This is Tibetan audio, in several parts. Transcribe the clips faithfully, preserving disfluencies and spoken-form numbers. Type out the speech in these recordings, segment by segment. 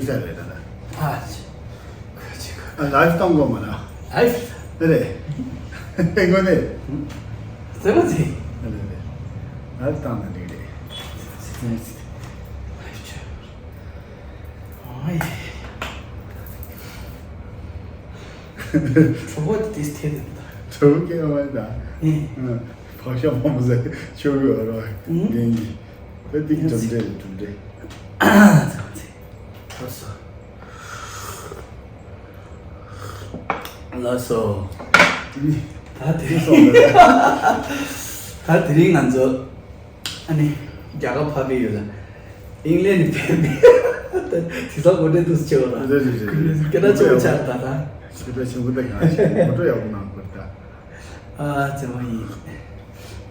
ཟེར་རེད་ད་ལ། ཨ་ཅི། ཁ་ཅི་ཁ། ཨ་ལའིབ་གཏོང་དགོས་མ་ན། ལའིབ། དེ་རེད། དངོས་གནས། ཟེར་བ་ཟེར། དེ་རེད་རེད། ལའིབ་བཏང་ན་འགྲིག་རེད། ལའིབ་ཆ། ཨ་ཡེ། གྲོགས་པོ་དེ་དེ་དེ་དེ། གྲོགས་པོ་སྐད་མ་ད། ཨེ། ཕག་ཤ་མང་པོ་ཟེར་ཆོག་གི་རོ། ཨུ། འགན་གྱི། ད་ཏིག་གྲུབ་འབྲས་རེད་གྲུབ་འབྲས། ཨ་ཙམ་ཙེ། ལགས་སོ། ལགས་སོ། ད་དེ་རིང་། ད་དེ་རིང་ང་ཚོ་ཨ་ནི་རྒྱ་གར་ཕ་བི་ཡོད་ལ། ཨིང་ལན་ནས་ཕེབས་པའི་དེ་ཚོ་གོ་གྲས་འདུག་སེ་བྱེད་པ་ར། རེད་རེད་རེད། སྐད་གྲགས་ཆེན་པོ་ཆགས་ད་ད། སྐད་གྲགས་ཆེན་པོ་ད་གང་ཞིག་མོ་ཊ་ཡག་པོ་གནང་དགོས་ད། ཨ་ཙེ་མ་ཡིན།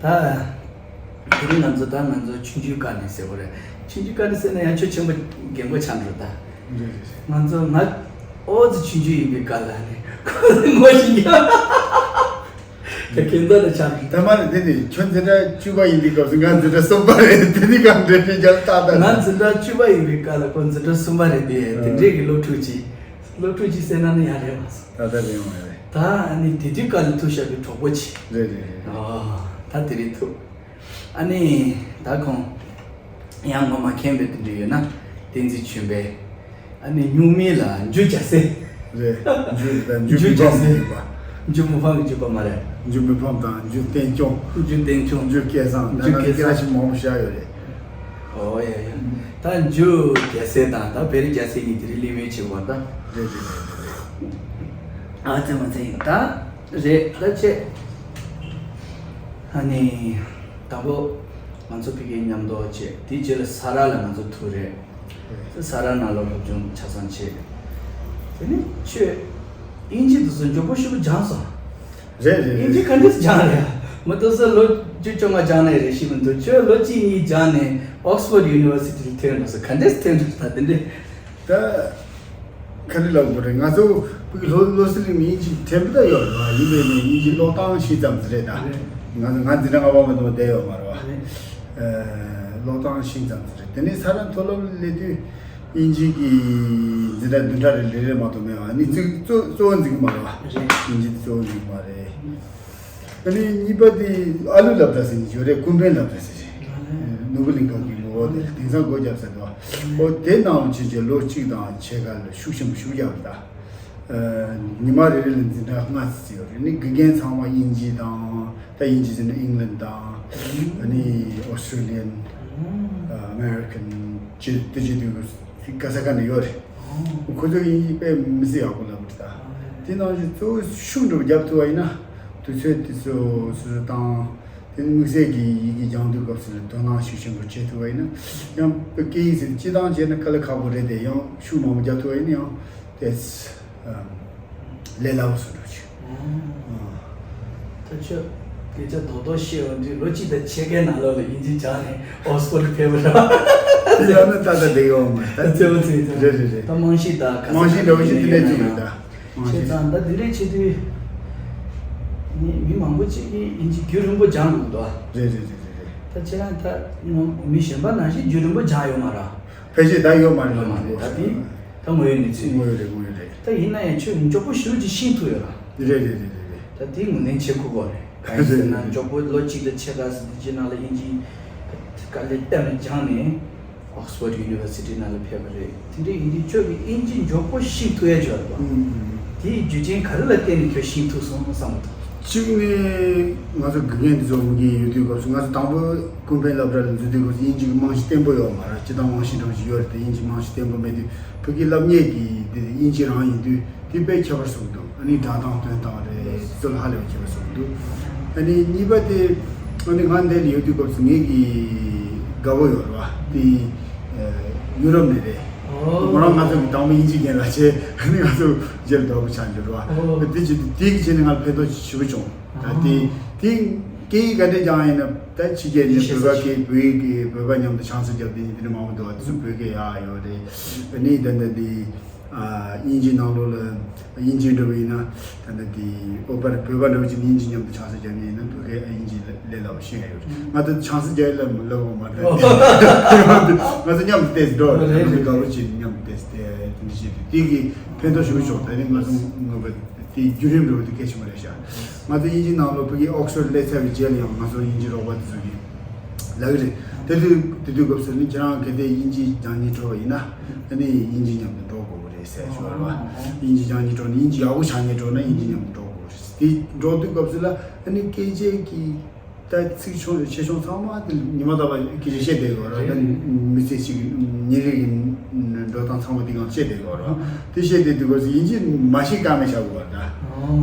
ད། དེ་རིང་ང་ཚོ་ད་ང་ཚོ་ཆུང་ཆུང་སྐབས་ནས་ཟེར་བ་རེད། ཆུང་ཆུང་སྐབས་ནས་ཟེར་ན་ཡང་ཁྱོད་ཆེན་པོ་རྒན་པོ་ཆགས་འགྲོ་ད། རེད་རེད་རེད། ང་ཚོ་ང་ཨོ་ཙི་ཆུང་ཆུང་ཡིན་པའི་སྐབས་ལ་ནི་ཁོ་ལ་ངོ་ཤེས་ཀྱང་། ད་ཁྱེད་ཚོ་ལ་ཆགས་འགྲོ། ད་མ་རེད་དེ་ནི་ཁྱོད་འཛིན་གྲྭ་བཅུ་པ་ཡིན་པའི་སྐབས་སུ་ང་འཛིན་གྲྭ་གསུམ་པ་རེད། དེ་ནི་གང་འདྲ་འདྲ་རྒྱལ་རྟགས་ད། ང་འཛིན་གྲྭ་བཅུ་པ་ཡིན་པའི་སྐབས་ལ་ཁོ་འཛིན་གྲྭ་གསུམ་པ་རེད་དེ། དེ་འདྲས་ཀྱི་སློབ་ཕྲུག་ཅིག་སློབ་ཕྲུག་ཅིག་ཟེར་ན་ནི་ཡང་རེད་མ་སོང་། ད་ལྟ་རེད་མ་རེད། ད་ཨ་ནི་དེ་དུས་སྐབས་ལ་ཐུག་བཞག་པའི་གྲོགས་པོ་ཅིག་རེད་རེད་རེད། ཨོ། ད་དེ་རིང་ཐུག་ཨ་ནི་ད་ཁོང་ཡང་ངོ་མ་མཁྱེན་པའི་དེ་འདྲ་ཡོད་ན། བསྟན་འཛིན་ཆོས་འཕེལ། ཨ་ནི་སྨྱུག་མིང་ལ་འཇུ་རྒྱལ་མཚན། རེད། འཇུ་རེད་ད། འཇུ་འཇུ་མི་ཕམ་རྒྱལ་མཚན། གྱི་འཇུ་པ། འཇུ་མི་ཕམ་གྱི་འཇུ་པ་མ་རེད། འཇུ་མི་ཕམ་དང་འཇུ་བསྟན་སྐྱོང་། འཇུ་བསྟན་སྐྱོང་། འཇུ་སྐལ་བཟང་། འཇུ་ད་ནང་སྐད་སྐལ་བཟང་། ཆ་ཞིག་མང་པོ་བཞག་ཡོད་རེད། ཨོ་ཡ་ཡ། ད་འཇུ་རྒྱལ་མཚན་དང་ད་བེ་རི་རྒྱལ་མཚན་གཉིས་དེ་རིང་གླེང་མོལ་བྱེད་དགོས་ད། རེད་རེད་རེད་རེད། ཨ་ཙི་མ་ཙི་ཡིན་ད། རེད་ད་ཅེ། ཨ་ནི། དང་པོ། ང་ཚོ་ཕ་གིར་མཉམ་དུ་བྱས། དེའི་རྗེས་ལ་ས་ར་ལ་ང་ཚོ་ཐུག་རེད། ས་ར་ནང་ལོགས་སློབ་སྦྱོང་ཆ་ཚང་བྱས། དེ་ནས་ཁྱོད་དབྱིན་ཇི་དེ་ཚོ་མགྱོགས་པོ་ཞེ་པོ་སྦྱངས་སོང་། རེད་རེད་དབྱིན་ཇི་རེད། ག་འདྲས་སྦྱངས་རེད། མི་དེ་ཚོ་ལོ་བཅུ་བཅོ་ལྔ་སྦྱངས་ནའི་རེད་ཤེས་མི་འདུག་ཁྱོད་ལོ་གཅིག་གཉིས་སྦྱངས་ནས་Oxford University ལ་ཐོན་འགྲོ་སོང་། ག་འདྲས་ཐོན་འགྲོ་ད་དེ་འདྲས། ད། ག་རེ་ལབ་དགོས་རེད། ང་ཚོ་བོད་ཀྱི་ལོ་ལོ་སི་ལི་མི་ཡིན་གཅིག་དྲན་པ་ད་ཡོད་རེད་བ། ཡིན་པས་ནི་དབྱིན་ཇི་ཀློག་སྟངས་ཤིག་ཙམ་ཞིག་རེད་ད། རེད། ང་ང་འཛིན་གྲྭ་ལྔ་པ་མ་གཏོགས་བསྡད་ཡོད་མ་རེད་བ། རེད། ཨ། ཀློག་སྟངས་ཤིག་ཙམ་ཞིག་རེད། དེ་ནས་ས་ར་མཐོ་སློབ་སླེབས་དུས་དབྱིན་ཇི་གི་འཛིན་གྲྭ་བདུན་ཕྲག་རེ་རེ་རེ་མ་གཏོགས་མེད་བ། ནི་གཙོ་གཙོ་གཙོ་བོ་འཛིན་གྱི་མ་རེད་བ། རེད། དབྱིན་ཇི་དེ་གཙོ་བོ་འཛིན་གྱི་མ་རེད། ཨ་ནི་གཉིས་པ་དེ་ཨ་ལུ་སློབ་གྲྭ་ཟེར་གྱི་ཡོད་རེད། ཀུན་ཕན་སློབ་གྲྭ་ཟེར་གྱི། ནོར་བུ་གླིང་ཁ་གི་ངོ་བོ་དེ་དེང་སང་སྒོ་བརྒྱབ་ཚར་འདུག་ཨོ་དེ་ནང་ཕྱིན་རྗེས་ལོ་གཅིག་དང་ཕྱེད་ཀ་ལ་ཤུགས་ཆེན་པོ་ཤུགས་རྒྱག་རེད་ད། ཨ། ཉི་མ་རེ་རེ་ལ་འཛིན་གྲྭ་ལྔ་ཙམ་ཡོད་རེད། ནི་དགེ་རྒན་ཚང་མ་དབྱིན་ཇི་དང་། ད་དབྱིན་ཇི་ཟེར་ན་ཨིང་ལན་དང་། ཨ་ནི་ཨོ་སི་ཊྲེ་ལི་ཡན། ཨ། ཨ་མེ་རི་ཀན་ཅི་དེ་ཅི་དུས་ག་ས་ག་ནས་ཡོད་རེད། ཁོ་ཚོ་དབྱིན་ཇི་དཔེ་མི་སྲིད་ཡག་པོ་ལབ་རེད་ད། དེ་ནང་བཞིན་གཙོ་བོ་ཤུགས་འགྲོ་རྒྱབ་ཐུབ་པ་ཡིན་ན། དུས་ཚོད་དེ་ཚོ་སོ་སོ་བཏང་། དེ་ནི་དམིགས་བསལ་གྱི་ཡི་གེ་སྦྱང་དུས་སྐབས་སུ་ལ་དོ་སྣང་ཤུགས་ཆེན་པོ་བྱེད་ཐུབ་པ་ཡིན་ན། ཡང་སྐད་ཡིག་ཟེར་སྤྱི་བཏང་བྱས་ན་དཀའ་ལས་ཁག་པོ་རེད་དེ། ཡང་ཤུགས་མང་པོ་རྒྱག་ཐུབ་པ་ཡིན་ན་ཡང་དེ་ལས་སླ་པོ་བཟོ་འགྲོ་ཆོག་ད་ཁྱོད་སྐད་ཆ་རྡོག་རྡོག་བཤད་འོང་དུས་ལོ་གཅིག་དང་ཕྱེད་ཀའི་ནང་ལོགས་ལ་དབྱིན་ཇི་སྦྱངས་ནས་ཨོག་སི་ཕོར་ཕེབས་པ་རེད། ཡང་ན་ཏག་ཏག་བསྡད་ཡོང་མ་རེད། ད་ཚེ་བ་ཚེ་ཚེ་རེད་རེད་རེད། ད་རྨང་གཞི་དང་ག་ས་ག་ནས་ཡིན་ན་ཡང་། རྨང་གཞི་འདྲ་བོ་ཞིག་དེ་འདྲས་བཙུགས་རེད་ད། བྱས་ཙང་ད་དེ་འདྲས་བྱེད་དུས། ནི་མི་མང་པོ་ཅིག་གིས་དབྱིན་ཇི་རྒྱུན་རིང་པོ་སྦྱང་དགོས་འདུག་ཨ། རེད་རེད་རེད་རེད་རེད། ད་ཁྱེད་རང་ད་ངོ་མི་གཞན་པ་ནང་བཞིན་རྒྱུན་རིང་པོ་སྦྱང་ཡོད་མ་རེད། ཕལ་ཆེར་ད་ཡོད་མ་རེད། ཡོད་མ་རེད། ད་དེ་ད་དངོས་ཡོད་གནས་ཚུལ་ཡིན། དངོས་ཡོད་རེད། དངོས་ཡོད་རེད། ད་ཡིན་ན་ཡང་ཁྱོད་མགྱོགས་པོ་ཞེ་པོ་ཅིག་ཤེས་ཐུབ་ཡོད་ར། རེད་རེད་རེད་རེད། ད་དེ་ངོས་ལེན་བྱེད་དགོས་པ་རེད། གང་ཡིན་ཟེར་ན་མགྱོགས་པོ་ལོ་གཅིག་དང་ཕྱེད་ཀ་ཙམ་དེ་ཅིག་ནང་ལ་དབྱིན་ཇི་དཀའ་ལས་གཏན་ནས་སྦྱངས་ནས། Oxford University ནང་ལ་ཕེབས་པ་རེད། དེ་འདྲ་ཡིན་དུས་ཁྱོད་ཀྱིས་དབྱིན་ཇི་མགྱོགས་པོ་ཤེས་ཐུབ་ཡ་ཅིག་ཡོད་རེད་པ། ཨུམ། དེའི་རྒྱུ་རྐྱེན་ག་རེ་ལ་བརྟེན་ནས་ཁྱོད་ཤེས་ཐུབ་སོང་བསམ་གྱི་འདུག་གཅིག་ནི་ང་ཚོ་དགེ་རྒན་དེ་ཚོ་དབང་གིས་ཡོད་དུས་སྐབས་སུ། ང་ཚོ་དང་པོ་ཀུན་ཕན་སློབ་གྲྭ་ལ་འཛུལ་དུས་སྐབས་སུ་དབྱིན་ཇི་གི་རྨང་གཞི་བརྟན་པོ་ཡོད་མ་རེད། སྤྱིར་བཏང་རྨང་གཞི་འདྲ་བོ་ཞིག་ཡོད་རེད་དེ། དབྱིན་ཇི་རྨང་གཞི་བརྟན་པོ་མེད་དུས་ཕ་གིའི་སློབ་གཉེར་གྱི་དེ་དབྱིན་ཇི་རང་ཡིན་དུས་དེ་དཔེ་ཁྱད་པར་ཟུག་འདུག་ཨ་ནི་སྒྲ་གདངས་འདོན་སྟངས་རེད། དེ་ཚོ་ལ་ཧ་ལས་པའི་ཁྱད་པར་ཟུག་འདུག་ཨ་ནི་གཉིས་པ་དེ། ཨ་ནི་ང་འདི་ལ་ཡོད་དུས་སྐབས་སུ་ངེད་ཀྱི་དགའ་བོ་ཡོད་རེད་བ། དེ་ཡུ་རོབ་ནས་རེད། ཨོ། ཁོ་རང་ང་ཚོ་གི་དང་པོ་དབྱིན་ཇི་རྒན་ལགས་བྱས། ཨ་ནི་ང་ཚོ་རྗེས་ལ་དགའ་བོ་ཆགས་འགྱུར་བ། ཨོ། དེ་བྱེད་དུས་དེ་གི་ཆེད་ནས་ང་ལ་ཕན་ཐོགས་ཞེ་པོ་བྱུང་། ད་དེ་དེ་སྐད་ཡིག་ག་འདྲས་སྦྱངས་ཡིན་ན། ད་ཕྱི་རྒྱལ་ནས་བོད་པ་སྐད། བོད་ཡིག་གི་བོད་པ་མཉམ་དུ་ཆང་ས་བརྒྱབ་དེ་ནི་དེ་འདྲ་མང་པོ་འདུག་བ། དེ་ཚོ་བོད་སྐད་ཡག་ཡོད་རེད། ཨ་ནི་ད་ལྟ་དེ། ཨ། དབྱིན་ཇིའི་ནང་ལོགས་ལ། དབྱིན་ཇི་འདྲ་བོ་ཡིན་ན། ད་ལྟ་དེ་ཨོ་པ་རེད། བོད་པ་འདྲ་བོ་ཅིག་དབྱིན་ཇི་མཉམ་དུ་ཆང་ས་རྒྱག་མཁན་ཡིན་ན་བོད་སྐད། ཨ། དབྱིན་ཇི་ལས་སླ་པོ་ཤེས་ཡ་ཡོད་རེད། ང་ཚོ་ཆང་ས་རྒྱག་ཡ་ལ་མི་སླ་པོ་མ་རེད། ང་ཚོ་མཉམ་དུ་བལྟས་འགྲོ་རེད། ང་ཚོ་དགའ་པོ་བྱས་ནས་མཉམ་དུ་བལྟས་ཏེ་ ཞེས་དེ་གི་ཕན་ཐོགས་ཞེ་པོ་བྱུང་། ད་ནི་ང་ཚོ་ངོ་བོ་དེ་བརྒྱུད་རིམ་འགྲོ་བ་དེ་གལ་ཆེན་པོ་རེད་ཤག་ང་ཚོ་དབྱིན་ཇི་ནང་ལོགས་ཕ་གི་ཨོག་སི་ཕོར་ཌི་སླེབས་ཚར་བའི་རྗེས་ལ་ཡང་ང་ཚོ་དབྱིན་ཇི་རོགས་པ་དེ་ཚོ་གིས་ལབ་ཀྱི་རེད། དེ་དུས་དེ་དུས་སྐབས་སུ་ནི་ཁྱེད་རང་གལ་ཏེ་དབྱིན་ཇི་སྦྱང་སྙིང་བྲོ་བ་ཡིན་ན་ཨ་ནི་དབྱིན་ཇི་མཉམ་དུ་འགྲོ་དགོས་ཀྱི་རེད་ཟེར་ཞུ་བ་རེད་བ། དབྱིན་ཇི་སྦྱང་སྙིང་བྲོ་ན་དབྱིན་ཇི་ཡག་པོ་སྦྱང་སྙིང་བྲོ་ན་དབྱིན་ཇི་མཉམ་དུ་འགྲོ་དགོས་རེད། དེ་འགྲོ་དུས་སྐབས་སུ་ལ་ཨ་ནི་སྐད་ཆའི་གི་ད་ཚིག་ཆུང་ཆེ་ཆུང་ཚང་མ་དེ་ཉི་མ་རྟག་པར་སྐད་ཆ་བཤད་བསྡད་ཡོད་རེད། ད་མི་ཚེ་གཅིག་གི་ཉིན་རེ་གི་འགྲོ་སྟངས་ཚང་མ་དེ་གང་བཤད་བསྡད་ཡོད་རེད། དེ་བཤད་བསྡད་དུས་སྐབས་སུ་དབྱིན་ཇི་མ་ཤེས་ཀ་མེད་བྱ་དགོས་པ་རེད།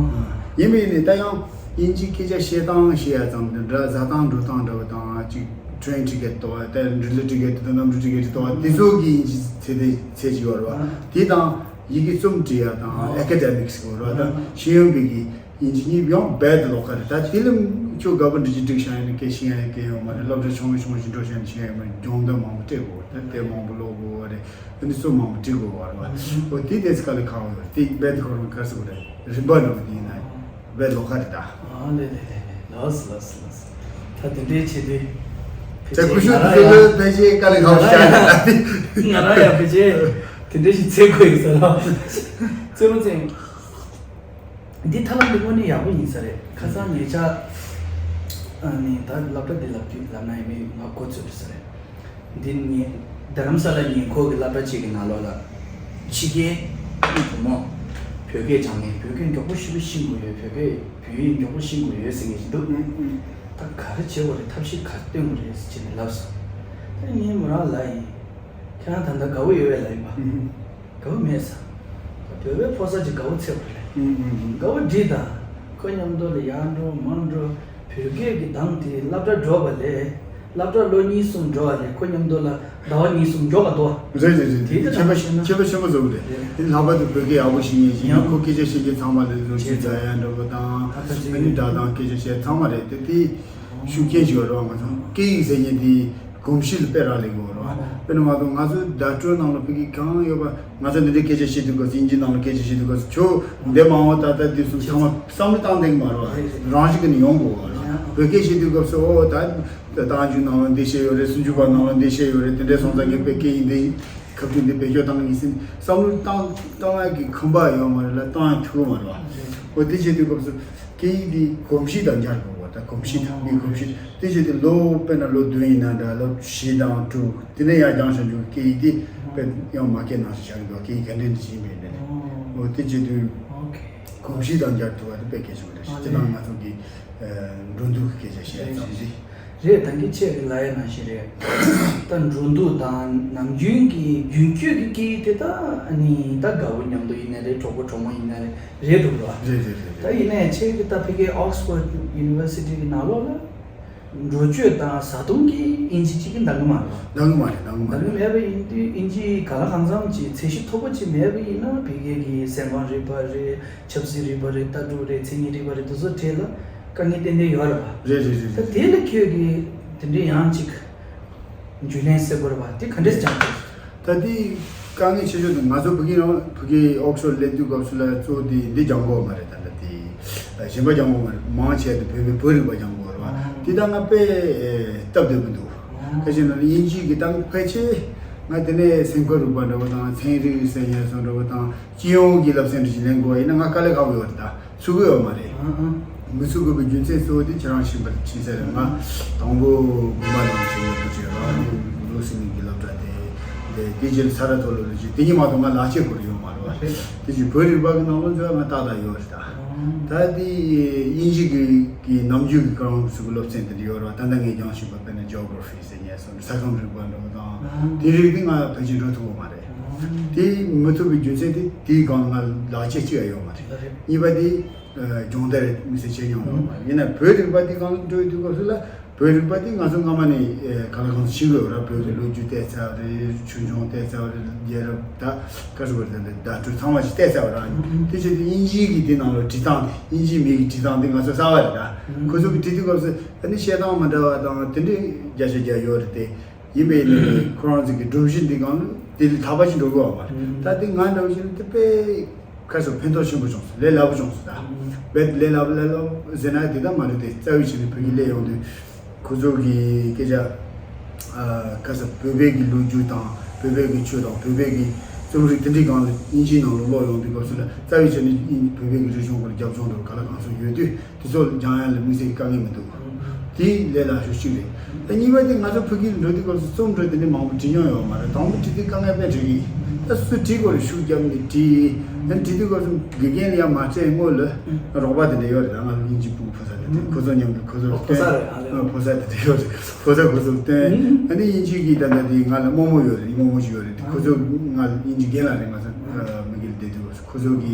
ཡིན་པས་ནི་ད་ཡང་དབྱིན་ཇི་སྐད་ཆ་བཤད་སྟངས་ཤེས་ཡ་ཙམ་དང་འདྲ་ཟ་སྟངས་འགྲོ་སྟངས་འདྲ་བ་དང་ཅིག་ཊེན་ཊི་ཀེ་ཊི་དང་ད་འགྲུལ་བསྡད་ཊི་ཀེ་ཊི་དང་གནམ་གྲུ་ཊི་ཀེ་ཊི་དང་དེ་ཚོ་གི་དབྱིན་ཇི་ཚད་དེ་ཚད་ཅིག་ཡོད་རེད་བ། དེ་དང་ཡི་གེ་རྩོམ་འབྲི་ཡ་དང་ཨེ་ཀ་ཌེ་མིག་སི་ཡོད་རེད་བ། ད་ཤེས་ཡོན་པའི་གི་དབྱིན་ཇི་གཉིས་ཡང་རྦད་དེ་ལོགས་ཀ་རེད། ད་དེ་ལ་ཁྱོད་དགའ་པོ་འདྲི་ཅི་འགྲིག་ཤག་ཡིན་ན་སྐད་ཤེས་ཡ་སྐད་ཡོད་མ་རེད། སློབ་གྲྭ་ཆུང་ངུ་ཆུང་ངུ་ཞིག་འགྲོ་ཤག་ཡིན་ན་ཤེས་ཡ་ཡོད་མ་རེད། སྦྱོང་བརྡར་མང་པོ་སྤྲད་དགོས་རེད། དེབ་མང་པོ་ཀློག་དགོས་རེད། ཨ་ནི་རྩོམ་མང་པོ་འབྲི་དགོས་རེད་བ། འོ་དེ་དེ་ཚོ་དཀའ་ལས་ཁག་པོ་ཡོད་རེད། དེ་རྦད་དེ་ཁོ་རང་ག་རེ་ཟེར་དགོས་རེད། རིམ་པ་འགྲོ་གི་དེ་ཡིན་ན་རྦད་ལོགས་ཀ་རེད་ད། ཨ་ལེ་ལེ་ལེ་ལེ། ལགས་སོ་ལགས་སོ་ལགས་སོ། ད་དེ་འདྲའི་བྱེད་དུས། ད་ཀུ་ཤུ་དེ་ཚོ་ལ་ཕལ་ཆེར་དཀའ་ལས་ཁག་པོ་ཤར་རེད་ད། ང་རང་ཡང་ཕལ་ཆེར་དེ་འདྲ་ཞིག་འཚོལ་དགོས་ཡོད་ས་རེད། རྩེད་མོ་རྩེ། འདི་ཐབས་ལམ་འདི་དངོས་གནས་ཡག་པོ་ཡིན་ས་རེད། ཁ་སང་ཉེ་ཆར་ཨ་ནི་ད་སློབ་གྲྭ་འདི་ལབ་དུས་ལབ་ན་ཡིན་མིན་ང་གོ་ཚོད་རེད་ས་རེད། འདི་ངས་རྡ་རམ་ས་ལ་ཉེ་འཁོར་གྱི་སློབ་གྲྭ་གཅིག་གི་ནང་ལོགས་ལ་ཕྱི་རྒྱལ་བུ་མོ་བོད་སྐད་སྦྱང་མཁན་བོད་སྐད་མགྱོགས་པོ་ཞེ་པོ་ཤེས་དགོས་ཡོད། བོད་སྐད་བོད་ཡིག་མགྱོགས་པོ་ཤེས་དགོས་ཡོད་ཟེར་མཁན་ཞིག་འདུག་ད་ག་རེ་བྱེད་དགོས་རེད། ཐབས་ཤེས་ག་རེ་སྟོན་དགོས་རེད་ཟེར་བྱས་ནས་ལབ་སོང་། ད་ངས་མོ་རང་ལ་ཡིན། ཁྱེད་རང་ད་ལྟ་དགའ་བོ་ཡོད་པས་ལབ་ཡིན་པ། དགའ་བོ་མེད་ས། བོད་པའི་ཕོ་གསར་གྱི་དགའ་བོ་འཚོལ་དགོས་རེད། དགའ་བོ་འདྲིས་དང་། ཁོ་མཉམ་དུ་ལ་ཡར་འགྲོ་མར་འགྲོ། བོད་སྐད་ཀྱི་གདངས་དེ་སློབ་གྲྭ་འགྲོ་བ་ལས། སློབ་གྲྭ་ལོ་གཉིས་གསུམ་འགྲོ་བ་ལས་ཁོ་མཉམ་དུ་ལ་ཟླ་བ་གཉིས་གསུམ་འགྲོ་ག་འདུག་རེད་རེད་རེད། དེ་དེ་ཁྱད་པར་ཁྱད་པར་ཆེན་པོ་བཟོ་གི་རེད། དེ་ལྷག་པར་དུ་བོད་སྐད་ཡག་པོ་ཤེས་མཁན་ཞིག་ཡང་ཁོ་སྐད་ཆ་བཤད་མཁན་ཚང་མ་ལ་ལོ་རྒྱུས་རྒྱག་ཡ་འདྲ་པོ་དང་ཨ་ནི་སྒྲ་གདངས་སྐད་ཆ་བཤད་ཚང་མ་རེད། དེ་དེ་ཤུགས་རྐྱེན་ཞིག་ཡོད་རེད་བ། ང་ཚོ་སྐད་ཡིག་ཟེར་མཁན་དེ་གོམས་གཤིས་ལ་དཔེ་རག་ལས་དགོས་རེད་བ། དཔེར་ན་ང་ཚོ་ང་ཚོའི་བརྡ་སྤྲོད་ནང་ལ་ཕ་གི་གང་ཡོད་པ། ང་ཚོ་འདི་འདྲའི་སྐད་ཆ་བཤད་དུས་སྐབས་སུ་དབྱིན་ཇི་ནང་ལ་སྐད་ཆ་བཤད་དུས་སྐབས་སུ་ཁྱོད་འདི་མ་འོངས་ད་ལྟ་དུས་གསུམ་ཚང་མ་བསམ་བློ་བཏང་བསྡད་མ་རེད་བ། རང་བཞིན་གྱིས་ནི་ཡོང་དགོས་བ་རེད། བོད་སྐད་བཤད་དུས་སྐབས་སུ་ཨོ་ད་རྟགས་འཇུག་ནང་ལ་འདི་བཤད་ཡོད་རེད། སུམ་ཅུ་པ་ནང་ལ་འདི་བཤད་ཡོད་རེད། དེ་འདྲའི་སོང་ཙང་ངས་བོད་སྐད་ཡིན་འདི་ཁ་ཐུག་འདི་བེད་སྤྱོད་བཏང་གི་ཡིན་ཟེར་བསམ་བློ་བཏང་བཏང་ཡག་གི་ཁོམ་པ་ཡོད་མ་རེད་ལ་བཏང་ཡག་ཐུབ་ཀྱི་མ་རེད་བ། ཨོ་དེ་བྱེད་དུས་སྐབས་སུ། སྐད་ཡིག་འདི་གོམས་གཤིས་དང་སྦྱར་དགོས་པ་དང་། གོམས་གཤིས་དང་མིའི་གོམས་གཤིས་དེ་བྱས་ཏེ་ལོ་དཔེར་ན་ལོ་བདུན་ཡིན་ན་འདྲ་ལོ་བཞི་དང་དྲུག་དེ་ནས་ཡར་སྦྱངས་བཞག་རྒྱུ་སྐད་ཡིག་འདི་དཔེ་ཡང་མ་སྐད་ནང་བཞིན་བྱ་གི་འདུག་སྐད་ཡིག་ག་འདྲ་འདྲ་ཞིག་ཡིན་པའི་ནས་འོ་དེ་བྱེད་དུས་གོམས་གཤིས་དང་སྦྱར་ཐུབ་པ་དེ་དཔེ་གལ་ཆེན་པོ་རེད་ཤག་ཁྱེད་རང་ང་ཚོ་གི་འགྲོ་འདུག་གི་སྐད་ཆ་བཤད་ཙམ་འདི། རེད། ད་གིན་ཁྱེད་ཀྱིས་ལབ་ཡ་ནང་བཞིན་རེད། ད་འགྲོ་འདུག་དང་ནམ་རྒྱུན་གྱི་རྒྱུན་སྤྱོད་ཀྱི་སྐད་ཡིག་དེ་ད་ཨ་ནི་ད་དགའ་བོ་མཉམ་དུ་ཡིན་ན་རེད། གྲོགས་པོ་གྲོགས་མོ་ཡིན་ན་རེད། རེད་འགྲོ་གི་རེད་བ། རེད་རེད་རེད་ད་རེད། ཡིན་ནའི་ཁྱེད་ཀྱིས་ད་ཕ་གིའི་Oxford University གི་ནང་ལོགས་ལ་འགྲོ་སྤྱོད་དང་བཟའ་བཏུང་གི་དབྱིན་ཇི་གཅིག་གིས་འདང་གི་མ་རེད་བ། འདང་གི་མ་རེད། འདང་གི་མ་རེད། འདང་གི་མེད་པ་ཡིན་དུས་དབྱིན་ཇི་ག་ལ་གང་འཚམ་གྱི་ཚད་གཞི་མཐོ་པོ་ཅིག་མེད་པ་ཡིན་ན་ཕ་གི་གི་ཟས་མ་རིག་པ་རེད། ཆབ་སྲིད་རིག་པ་རེད། ལྟ་གྲུབ་རེད། མཚན་ཉིད་རིག་པ་རེད། དེ་ཚོ་གྲས་ལ་དཀའ་ངལ་ཏན་ཏན་ཡོད་རེད་བ། རེད་རེད་རེད། ད་དེ་ལ་ཁྱོད་ཀྱིས་དེ་འདྲའི་ཡང་ཅིག་རྒྱུས་ལོན་ཟེར་དགོས་རེད་བ། དེ་ག་འདྲས་སྦྱངས་ཐུབ། ད་དེ་དཀའ་ངལ་ཆེ་ཤོས་དེ་ང་ཚོ་ཕ་གི་རང་ཕ་གི་ཨོག་སི་ཕོར་ཌི་སླེབས་དུས་སྐབས་སུ་ལ་གཙོ་བོ་དེ་འདི་སྦྱང་དགོས་མ་རེད། ད་ལྟ་དེ་གཞན་པ་སྦྱང་དགོས་མ་རེད། མང་ཆེ་བ་དེ་བོད་པའི་བོད་རིག་པ་སྦྱང་དགོས་རེད་བ། དེ་ད་ང་དཔེ་སྟབས་བདེ་པོ་འདུག་ཁ་ཅིག་ན་དབྱིན་ཇི་གི་ད་ཕལ་ཆེར་ང་དེ་ནས་སེམས་ཁམས་རིག་པ་འདྲ་བོ་དང་ཚན་རིག་ཟེར་ཡས་སོགས་འདྲ་བོ་དང་། སྤྱི་ཡོངས་ཀྱི་བསླབ་ཚན་འདྲ་ཞིག་ལེན་དགོས་ཡིན་ན་ང་དཀའ་ལས་ཁག་པོ་ཡོད་རེད། ད་ཚུགས་ཀྱི་ཡོད་མ་རེད། མི་ཚུགས་དགོས་པའི་རྒྱུ་མཚན་གཙོ་བོ་དེ་ཁྱེད་རང་ཤེས་པར་ཕྱིན་ཚར་རེད། ང་དང་པོ་དགོན་པ་ནང་བྱོན་པའི་དུས་ཚོད་རང་ལུགས་སྲོལ་གླིང་གི་སློབ་གྲྭ་དེ་དེ་དེ་རྗེས་ལ་ས་རཱ་མཐོ་སློབ་ལ་བྱོན། དེ་གཉིས་མ་གཏོགས་ང་ལག་ཁྱེར་ཁུར་ཡོད་མ་རེད་བ། དེ་བཞིན་བོད་རིག་པ་གི་ནང་ལོགས་འཛུལ་བ་ང་ཏག་ཏག་ཡོད་རེད། ད་ད་དེ་དབྱིན་ཇི་གི་གི་ནམ་རྒྱུན་གི་ཁོ་རང་ཚོ་གི་སློབ་ཚན་དེ་འདྲ་ཡོད་རེད་བ། ད་ལྟ་ངས་སྦྱངས་བཞིན་པ་དཔེར་ན་ཇོ་གྷ་ར་ཕི་ཟེར་མཁན་སོགས་ས་ཁམས་རིག་པ་འདྲ་བོ་དང་དེ་རིགས་དེ་ང་ཕལ་ཆེར་འགྲོ་ཐུབ་ཡོད་མ་རེད། དེ་མི་ཐུབ་པའི་རྒྱུ་མཚན་དེ་དེའི་སྒང་ང་ལག་ཁྱེར་གཅིག་ཡང་ཡོད་མ་རེད། གཉིས་པ་དེ་སྦྱོང་བརྡར་མི་ཚེ་ཆེ་མྱོང་ཡོད་མ་རེད། ཡིན་ན་བོད་རིག་པ་དེ་སྒང་འགྲོ་དུས་སྐབས་སུ་ལ་བོད་རིག་པ་དེ་ང་ཚོ་སྔ་མ་ནས་ག་ལ་གང་ཤེས་དགོས་ར། བོད་ཀྱི་ལོ་རྒྱུས་བལྟས་ཚར་བ་རེད། ཆོས་འབྱུང་བལྟས་ཚར་བ་རེད། རྒྱལ་རབས་ད་ག་རེ་ཟེར་དགོས་རེད། ད་ལྟ་ཁ་ཐུག་བར་དེ་འདྲ་བལྟས་ཚར་བ་ར། དེ་བྱས་ཏེ་དབྱིན་ཇི་གི་དེ་ནང་ལ་འབྲི་སྟངས་དེ་དབྱིན་ཇིའི་མི་གི་འབྲི་སྟངས་དེ་ང་ཚོ་གསར་བ་རེད་ད། ཁོ་ཚོ་གི་འབྲི་དུས་སྐབས་སུ་ཨ་ནི་བཤད་སྟངས་མི་འདྲ་བ་དང་དེ་འདྲའི་བརྒྱ་ཆ་བརྒྱ་ཡོད་རེད་དེ། ཡིན་པས་ནི་ཁོ་རང་ཚོ་གི་སྒྲོམ་གཞི་འདི་སྒང་ལ་དེ་ལས་ལྷག་པ་ཞིག་འགྲོ་དགོས་བ་མ་རེད། ད་དེ་ང་འདྲ་བ་ཞིག་ལ་དེ་དཔེ་ཁ་སོ་ཕན་ཐོགས་ཆེན་པོ་བྱུང་སོང་། ལས་སླ་པོ་བྱུང་སོང་ད། དཔེ་ལས་སླ་པོ་ལས་སླ་པོ་ཟེར་ན་དེ་ད་མ་རེད་དེ། རྩ་བའི་ཆ་ནས་བོད་ཀྱི་སླེབས་ཡོང་དུས་ཁོ་ཚོ་གི་སྐད་ཆ་ཁ་སོ་བོད་པའི་གི་ལོ་རྒྱུས་དང་བོད་པའི་གི་ཆོས་དང་བོད་པའི་གི་ རྩོམ་རིག་དེ་འདྲའི་སྒང་ལ་དབྱིན་ཇིའི་ནང་ལ་ཀློག་ཡོང་དུས་སྐབས་སུ་ལ་རྩ་བའི་ཆ་ནས་དབྱིན་བོད་པའི་གི་རིག་གཞུང་སྐོར་རྒྱབ་ལྗོངས་དང་ག་ལ་གང་སོགས་ཡོད་དུས། དེ་ཚོ་སྦྱང་ཡ་ལ་དམིགས་བསལ་གྱི་དཀའ་ངལ་མི་འདུག་དེའི་ལས་སླ་ཤོས་གཅིག་རེད། ད་གཉིས་པ་དེ་ང་ཚོ་ཕ་གིར་འགྲོ་དུས་སྐབས་སུ་རྩོམ་འབྲི་དེ་འདྲ་མང་པོ་བྲིས་མྱོང་ཡོད་མ་རེད། དང་པོ་བྲིས་དུས་དཀའ་ངལ་དཔེ་འཕྲད་ཀྱི། ད་སུ་བྲིས་དགོས་རེད་ཤུགས་བརྒྱབ་ནས་བྲིས། ཡང་བྲིས་དུས་སྐབས་སུ་དགེ་རྒན་ལ་ཡར་མ་སྤྲད་སྔོན་ལ་རོགས་པ་དེ་འདྲ་ཡོད་རེད། ད་ང་ཚོ་དབྱིན་ཇི་ཕྲུ་གུ་ཕོ་གསར་དེ་འདྲ་ཁོ་ཚོ་མཉམ་དུ་ཁོ་ཚོ་ཕོ་གསར་རེད། ཨ་ལེ། ཕོ་གསར་དེ་འདྲ་ཡོད་རེད། ཕོ་གསར་ཁོ་ཚོ་སྟོན། ཨ་ནི་དབྱིན་ཇི་གི་ད་ལྟ་དེ་ང་ལ་རྨོ་མོ་ཡོད་རེད། རྨོ་མོ་ཞིག་ཡོད་རེད། ཁོ་ཚོ་ང་དབྱིན་ཇི་རྒན་ལགས་རེད། ང་ཚོ་མ་གི་ལ་བསྡད་དུས་སྐབས་སུ་ཁོ་ཚོ་གི་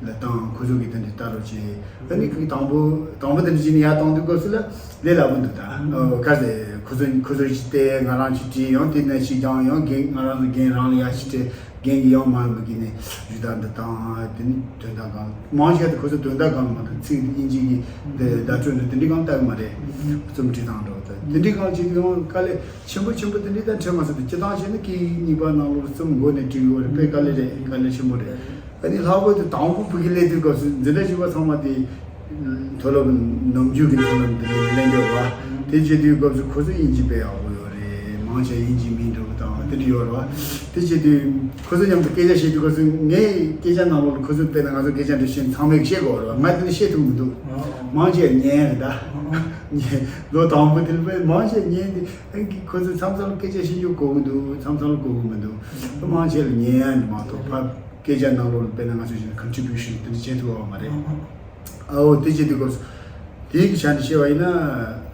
ལ་བཏང་། ཁོ་ཚོ་གིས་དེ་འདྲ་ལྟ་རོགས་བྱེད། ཨ་ནི་ཁོས་དང་པོ་དང་པོ་དེ་འདྲ་བྱས་ནས་ཡར་བཏང་དུས་སྐབས་སུ་ལ་ལས་སླ་པོ་འདུག་ད་ཨོ་ག་རེ་ཟེར། ཁོ་ཚོ་ཁོ་ཚོ་ཞིག་བལྟས། ང་རང་ཞིག་བྲིས། ཡང་དེ་ནས་ཞིག་སྦྱངས། ཡང་རྒན་ང་རང་ཚོ་རྒན་རང་ལ་ཡར་ཞིག་སྤྲད། རྒན་གྱིས་ཡང་མར་མ་གི་ནས་ཞུ་དག་འདི་དང་དེ་ནི་དོན་དག་གང་མང་ཆེ་དེ་ཁོ་ཚོ་དོན་དག་གང་མ་གཏོགས་ཚིག་དབྱིན་ཇི་གི་འདི་བརྡ་སྤྲོད་འདི་དེ་འདྲའི་གང་ལྟ་གི་མ་རེད། རྩོམ་བྲིས་སྟངས་འདྲ་བོ་དང་དེ་འདྲའི་གང་བྱེད་དུས་ཡང་དཀའ་ལས་ཆེན་པོ་ཆེན་པོ་དེ་འདྲའི་ད་འཕྲད་མ་སོང་། དེ་སྤྱིར་བཏང་བྱས་ན་སྐད་ཡིག་གཉིས་པ་ནང་ལོགས་རྩོམ་མགོ་ནས་བྲིས་ཡོད་རེད། དཔེ་དཀའ་ལས་རེད། དཀའ་ལས་ཆེན་པོ་རེད། ཨ་ནི་ལྷག་པར་དུ་དང་པོ་ཕ་གི་སླེབས་དུས་སྐབས་སུ་འཛིན་གྲྭ་བཞི་པ་ཚང་མ་དེ་མཐོ་སློབ་ནམ་རྒྱུན་གྱི་མཐོ་སློབ་འདི་ནས་གླེང་རྒྱུ་རེད་བ། དེ་བྱེད་དུས་སྐབས་སུ་ཁོ་ཚོ་དབྱིན་ཇི་དཔེ་ཡག་པོ་ཡོད་རེད། མང་ཆེ་དབྱིན་ཇིའི་མིང་འདྲ་བོ་དང་དེ་འདྲ་ཡོད་རེད་བ། དེ་བྱེད་དུས་ཁོ་ཚོ་མཉམ་དུ་སྐད་ཆ་བཤད་དུས་སྐབས་སུ་ངའི་སྐད་ཆ་ནང་ལོགས་ལ་ཁོ་ཚོ་དཔེར་ན་ང་ཚོ་སྐད་ཆ་འདྲ་བཤད་ཚང་མས་བཤད་དགོས་རེད་བ། ང་དེ་ནས་བཤད་ཐུབ་མི་འདུག་མང་ཆེ་ཉན་རེད་ད། ཉན། ལོ་དང་པོ་དེ་ལ་དཔེ་མང་ཆེ་ཉན་དེ་ཨ་ཁོ་ཚོ་མཚམས་མཚམས་ལ་སྐད་ཆ་བཤད་རྒྱུ་གོ་གི་འདུག་མཚམས་མཚམས་ལ་གོ་གི་མི་འདུག་མང་ཆེ་ལ་ཉན་ཡ་འདི་མ་གཏོགས་ཕར་སྐད་ཆ་ནང་ལོགས་ལ་དཔེར་ན་ང་ཚོ་བྱས་ན་contribution་དེ་འདྲ་བྱེད་ཐུབ་པ་མ་རེད། ཨོ་དེ་བྱེད་དུས་སྐབས་སུ་དེའི་གི་ཆ་ནས་བཤད་པ་ཡིན་ན་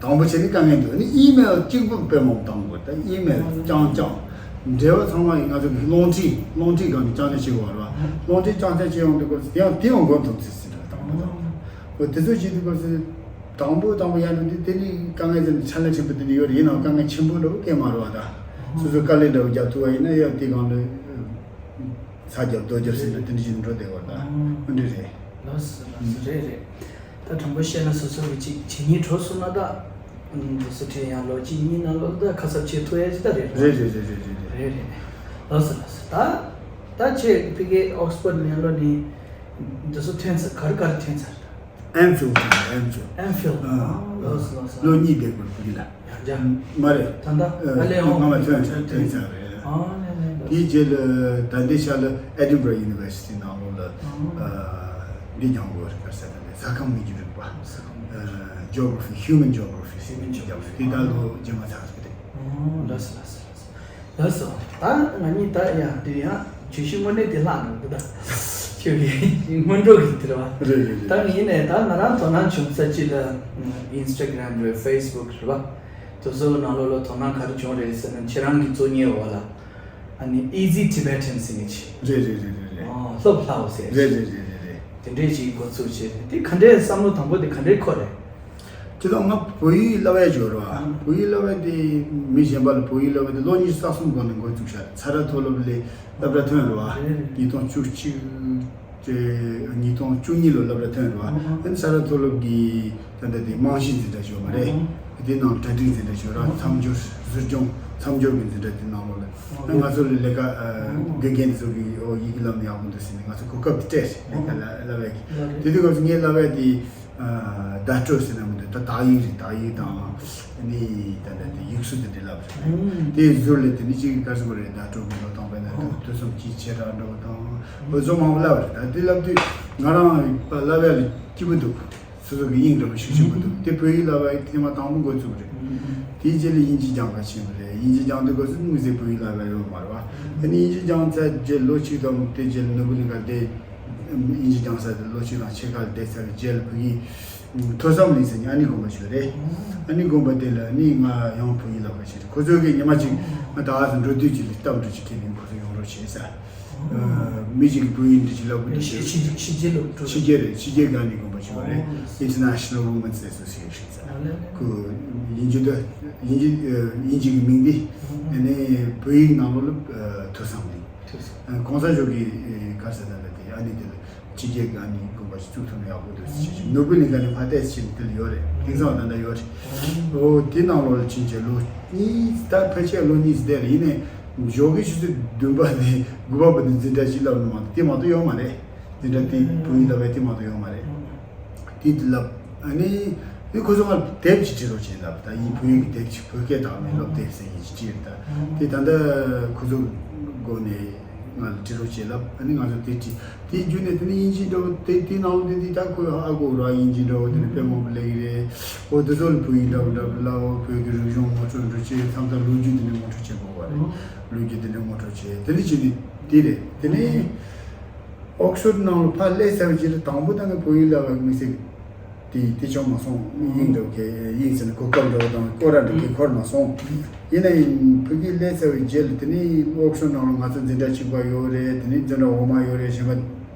དང་པོ་བྱས་ནས་དཀའ་ངལ་འདུག་ཨ་ནི་ཨི་མེལ་གཅིག་པུ་དཔེ་མང་བཏང་དགོས། ད་ཨི་མེལ་རྐྱང་རྐྱང་འབྲེལ་བ་ཚང་མ་ཡིན་ང་ཚོ་གི་རླུང་འཕྲིན་རླུང་འཕྲིན་སྒང་ནས་རྐྱང་རྐྱང་བྱེད་དགོས་རེད་བ། རླུང་འཕྲིན་རྐྱང་རྐྱང་བྱེད་ཡོང་དུས་སྐབས་སུ་དེ་ཡང་དེ་ཡང་མགོ་འཐོམ་ཚུལ་ཟིན་འདྲ་དང་པོ་དང་། ཨོ་དེ་ཚོ་བྱེད་དུས་སྐབས་སུ་དང་པོ་དང་པོ་ཡར་འགྲོ་དུས་དེ་ནི་དཀའ་ངལ་ཟེར་ན་ཕྲན་ལ་ཆེན་པོ་དེ་འདྲ་ཡོད་རེད། ཡིན་ནའང་དཀའ་ངལ་ཆེན་པོ་འདྲ་བོ་སྐད་མ་རུ་བ་དང་སོ་སོ་དཀའ་ལས་འདྲ་བོ་རྒྱབ་ཐུབ་པ་ཡིན་ན་ཡང་དེ་སྒང་ལ་ཚ་རྒྱབ་རྡོ་རྒྱབ་ཟེར་ན་དེ་འདྲ་ཞིག་འགྲོ་བསྡད་པ་དང་འོ་འདྲ་རེད། ལགས་སོ་ལགས་སོ་རེད་རེད། ད་དྲང་པོ་བཤད་ན་སོ་སོ་གི་ཅིག་བྱེད་སྙིང་བྲོ་སོང་ན་ད། འདི་སུ་ཁྲིད་ཡང་ལོ་གཅིག་གཉིས་ནང་ལོགས་ད་ཁ་གསབ་བྱེད་ཐུབ་ཡ་ཅིག་ད་རེད། རེད་རེད་རེད་རེད་རེད། རེད་རེད། ལགས་སོ་ལགས་སོ། ད་ད་ཁྱེད་ཕ་གི་ཨོག་སི་ཕོར་ཌི་མེལ་ལོ་ནི་འདི་སུ་ཐོན་ཚར་ག་རེ་ག་རེ་ཐོན་ཚར། ཨེམ་ཕིལ་དང་ཨེམ་ཕིལ། ཨེམ་ཕིལ། ཨ། ལགས་སོ་ལགས་སོ། ལོ་གཉིས་བསྡད་དགོས་ཕ་གི་ལ། ཡང་བསྐྱར། མ་རེད། ད་ལྟ་ཨ་ལས་ཨོ་སྔ་མ་ཐོན་ཐོན་ཚར་རེད། ཨ་ལས་ལས་ལས། དེའི་རྗེས་ལ་ད་ལྟའི་ཆ་ལ་Edinburgh University་ནང་ལོགས་ལ་ཨ་འདི་སྦྱང་དགོས་རེད། ག་རེ་ཟེར་ན་ཟ་ཁང་མི་འགྱུར་རིག་པ། ཟ་ཁང་། ཨ་Geography Human Geography་ཟེར་ནས་སྦྱངས་རེད། དེ་ད་ལོ་རྗེས་མ་ཚར་ཟེར་རེད། ཨོ་ལགས་སོ་ལགས་སོ་ལགས་སོ། ལགས་སོ། ད་ང་གཉིས་ད་ཡང་དེ་ཡང་བརྗོད་གཞི་དངོས་གནས་དེ་ལྷག་འགྲོ་གི་ད། ཁྱོད་ཀྱི་སྔོན་འགྲོ་གི་དེ་རེད་བ། རེད་རེད་རེད། ད་ངས་ནས་ད་ང་རང་དོ་སྣང་བྱུང་ས་ཅིག་ལ་Instagram་རེད་Facebook་རེད་བ། དེ་ཚོ་ནང་ལོགས་ལ་དོ་སྣང་ག་རེ་བྱུང་རེད་ཟེར་ན་ཁྱེད་རང་གི་གཙོ་གཉེར་འོག་ལ་ཨ་ནི་Easy Tibetan་ཟེར་མཁན་ཅིག་རེད་རེད་རེད་རེད་རེད། ཨོ་སློབ་ལྷག་འོ་ཟེར། རེད་རེད་རེད་རེད་རེད། དེ་འདྲས་ཅིག་འགོ་ཚུགས་བྱས་དེ་ག་འདྲས་བསམ་བློ་དང་པོ་དེ་ག་འདྲས་འཁོར་རེད། ཁྱེད་ལ་ང་བོད་ཡིག་བསླབ་ཡ་འབྱོར་བ། བོད་ཡིག་བསླབ་ཡ་དེ་མི་གཞན་པ་ལ་བོད་ཡིག་བསླབ་ཡ་དེ་ལོ་ཉི་ཤུ་རྩ་གསུམ་གོང་ནས་འགོ་བཙུགས་ཤག་ཚ་ར་མཐོ་སློབ་ལས་སློབ་གྲྭ་ཐོན་རེད་བ། ཉིས་སྟོང་བཅུ་གཅིག་དེ་ཉིས་སྟོང་བཅུ་གཉིས་ལོ་སློབ་གྲྭ་ཐོན་རེད་བ། ཨ་ནི་ཚ་ར་མཐོ་སློབ་ཀྱི་ད་ལྟ་དེ་རྨང་གཞིའི་འཛིན་གྲྭ་ཞིག་ཡོད་མ་རེད། དེ་ནང་གྲ་སྒྲིག་འཛིན་གྲྭ་ཞིག་ཡོད་ར། མཚམས་སྦྱོར་ཟུར་སྦྱོང་མཚམས་སྦྱོར་གྱི་འཛིན་གྲྭ་དེ་ནང་ལོགས་ལ་ཨ་ང་ཚོ་ལ་ལས་ཀ་དགེ་རྒན་དེ་ཚོ་གིས་ཨོ་ཡི་གེ་བསླབ་ན་ཡག་པོ་འདུག་ཟེར་ནས་ང་ཚོ་གོ་སྐབས་དེ་སྤྲད་ནས་ལས་ཀ་ལ་བསླབ་ཡ་གི། དེ་དུས་སྐབས་སུ་ངས་བསླབ་ཡ་དེ། བརྡ་སྤྲོད་ཟེར་ན་མི་འདུག་ད་དག་ཡིག་རེད། དག་ཡིག་དང་ནི་ད་ལྟ་དེ་ཡིག་གཟུགས་དེ་འདྲ་བསླབ་རེད། དེའི་ཟུར་ལ་དེ་ནི་གཅིག་ག་རེ་ཟེར་དགོས་རེད། བརྡ་སྤྲོད་དགོས་འགྲོ་དང་དཔེར་ན་དུས་དུས་གསུམ་གྱི་བྱེ་བྲག་འགྲོ་དང་འོ་བཟོ་མང་པོ་བསླབ་རེད། ད་དེ་བསླབ་དུས་ང་རང་བསླབ་ཡ་ལ་སྐྱིད་པོ་འདུག་སོ་སོ་གི་དབྱིངས་འགྲོ་བ་ཤུགས་ཆེན་པོ་འདུག་དེ་བོད་ཡིག་བསླབ་པ་ཐེངས་མ་དང་པོ་འགོ་བཙུགས་རེད། དེའི་རྗེས་ལ་དབྱིན་ཇི་སྦྱང་ག་ཕྱིན་པ་རེད། དབྱིན་ཇི་སྦྱང་དུས་སྐབས་སུ་དམིགས་བསལ་བོད་ཡིག་བསླབ་པ་ཡོད་མ་རེད་བ། ཨ་ནི་དབྱིན་ཇི་སྦྱང་ཚར་རྗེས་ལོ་གཅིག་དང་དེ་རྗེས་ལ་ནོར་བུ་གླིང་ག་བསྡད། དབྱིན་ཇི་སྦྱང་ས་དེ་ལོ་གཅིག་དང་ཕྱེད་ཀ་ལ་བསྡད་ཚར་བའི་རྗེས་ལ་བོད་ཡིག་ཐོས་བསམ་གླིང་ཟེར་ནས་ཨ་ནི་དགོན་པ་ཞིག་རེད། ཨ་ནི་དགོན་པ་དེ་ལ་ནི་ང་ཡང་བོད་ཡིག་བསླབ་ག་ཕྱིན། ཁོ་ཚོ་གིས་ཉི་མ་གཅིག་ང་ད་ག་ས་འགྲོ་དུས་གཅིག་ལ་སྟབས་འགྲོ་གཅིག་ཁྱེད་ནི་ཁོ་ཚོ་ཡོང་རོགས་བྱེད་ཟེར། མི་གཅིག་གིས་བོད་ཡིག་འབྲི་གཅིག་བསླབ་དགོས་འདུག་ཕྱི་ཕྱི་ཕྱི་རྒྱལ་ལ་འགྲོ་ཕྱི་རྒྱལ་རེད། ཕྱི་རྒྱལ་གི་ཨ་ནི་དགོན་པ་ཞིག་རེད། International Women's Association ཟེར། ཁོ་དབྱིན་ཇི་དུ་དབྱིན་ཇི་དབྱིན་ཇི་གི་མིང་འདི་ཨ་ནི་བོད་ཡིག་ནང་ལོགས་ལ་ཐོས་བསམ་གླིང་། གོང་ས་མཆོག་གིས་ག་རེ་ཟེར་ད་ལ་དེ་ཨ་ནི་དེ་ལ་ཕྱི་རྒྱལ་གྱི་ཨ་ནི་དགོན་པ་ཞིག་བཙུགས་ཐུབ་ན་ཡག་པོ་འདུག་ཟེར་བྱས་ནོར་བུ་གླིང་ག་ནས་ཕར་ཏོག་ཙམ་ཕྱིན་དེ་ལ་ཡོད་རེད། དེང་སང་ད་ལྟ་ཡོད་རེད། ཨོ་དེ་ནང་ལོགས་ལ་ཕྱིན་བྱས་ལོ་གཉིས་ད་ཕལ་ཆེར་ལོ་གཉིས་ཙམ་བསྡད་རེད། ཡིན་ནའི་ཞོགས་ཀའི་ཆུ་ཚོད་བདུན་པ་ནས་དགུ་པ་བར་དུ་འཛིན་གྲྭ་ཞིག་བསླབ་ནི་མ་གཏོགས་དེ་མ་གཏོགས་ཡོད་མ་རེད། འཛིན་གྲྭ་དེ་བོད་ཡིག་བསླབ་པའི་དེ་མ་གཏོགས་ཡོད་མ་རེད། དེ་བསླབ། ཨ་ནི་ནི་ཁོ་ཚོ་ང་དེབ་ཅིག་བྲིས་རོགས་བྱས་ལབ། ད་ཡིན་བོད་ཡིག་གི་དེབ་ཅིག་བོད་སྐད་དག་མེད་སློབ་དེབ་ཟེར་ཡིན་ཅིག་བྲིས་རེད། ད་དེ་ད་ལྟ་ཁོ་ཚོ་སྒོ་ནས་ ང་ལ་འབྲི་རོགས་བྱེད་ལབ། ཨ་ནི་ང་ཚོ་དེ་བྲིས། དེའི་བརྒྱུད་ནས་དེ་ནི་དབྱིན་ཇི་འདྲ་བོ་དེ་དེའི་ནང་ལ་དེ་དེ་ད་ཁོས་ཧ་གོ་ར། དབྱིན་ཇི་འདྲ་བོ་དེ་ནི་དཔེ་མང་པོ་ལེགས་རེད། འོ་དེ་ཚོ་ལ་བོད་ཡིག་འདྲ་བོ་འདྲ་བོ་ལབ། འོ་བོད་ཀྱི་རིག་གཞུང་ངོ་སྤྲོད་འགྲོ་བྱེད། མཚམས་མཚམས་ལོ་རྒྱུས་དེ་ནི་ངོ་སྤྲོད་བྱེད་དགོས་པ་རེད། ལོ་རྒྱུས་དེ་ནི་ངོ་སྤྲོད་བྱེད། དེ་ནི་བྱས་ནས་དེ་རེད། དེ་ནི་ཨོག་སི་ཕོར་ཌི་ནང་ལ་ཕར་སླེབས་ཚར་བའི་རྗེས་ལ་དང་པོ་ད་ངས་བོད་ཡིག་ལབ་པ་དམིགས་བསལ་དེ་དེ་བྱུང་མ་སོང་། དབྱིངས་འདྲ་བོ་གི་དབྱིངས་ཟེར་ན་གོ་སྐབས་འདྲ་བོ་དང་སྐོར་ར་འདྲ་གི་འཁོར་མ་སོང་། ཡིན་ན་ཡང་བོད་ཡིག་སླེབས་ཚར་བའི་རྗེས་ལ་དེ་ནས་ཨོག་སི་ཕོར་ཌི་ནང་ལ་ང་ཚོ་འཛིན་གྲྭ་གཅིག་པ་ཡོད་རེད། དེ་ནས་འཛིན་གྲྭ་འོག་མ་ཡོད་རེད། གཞན་པ་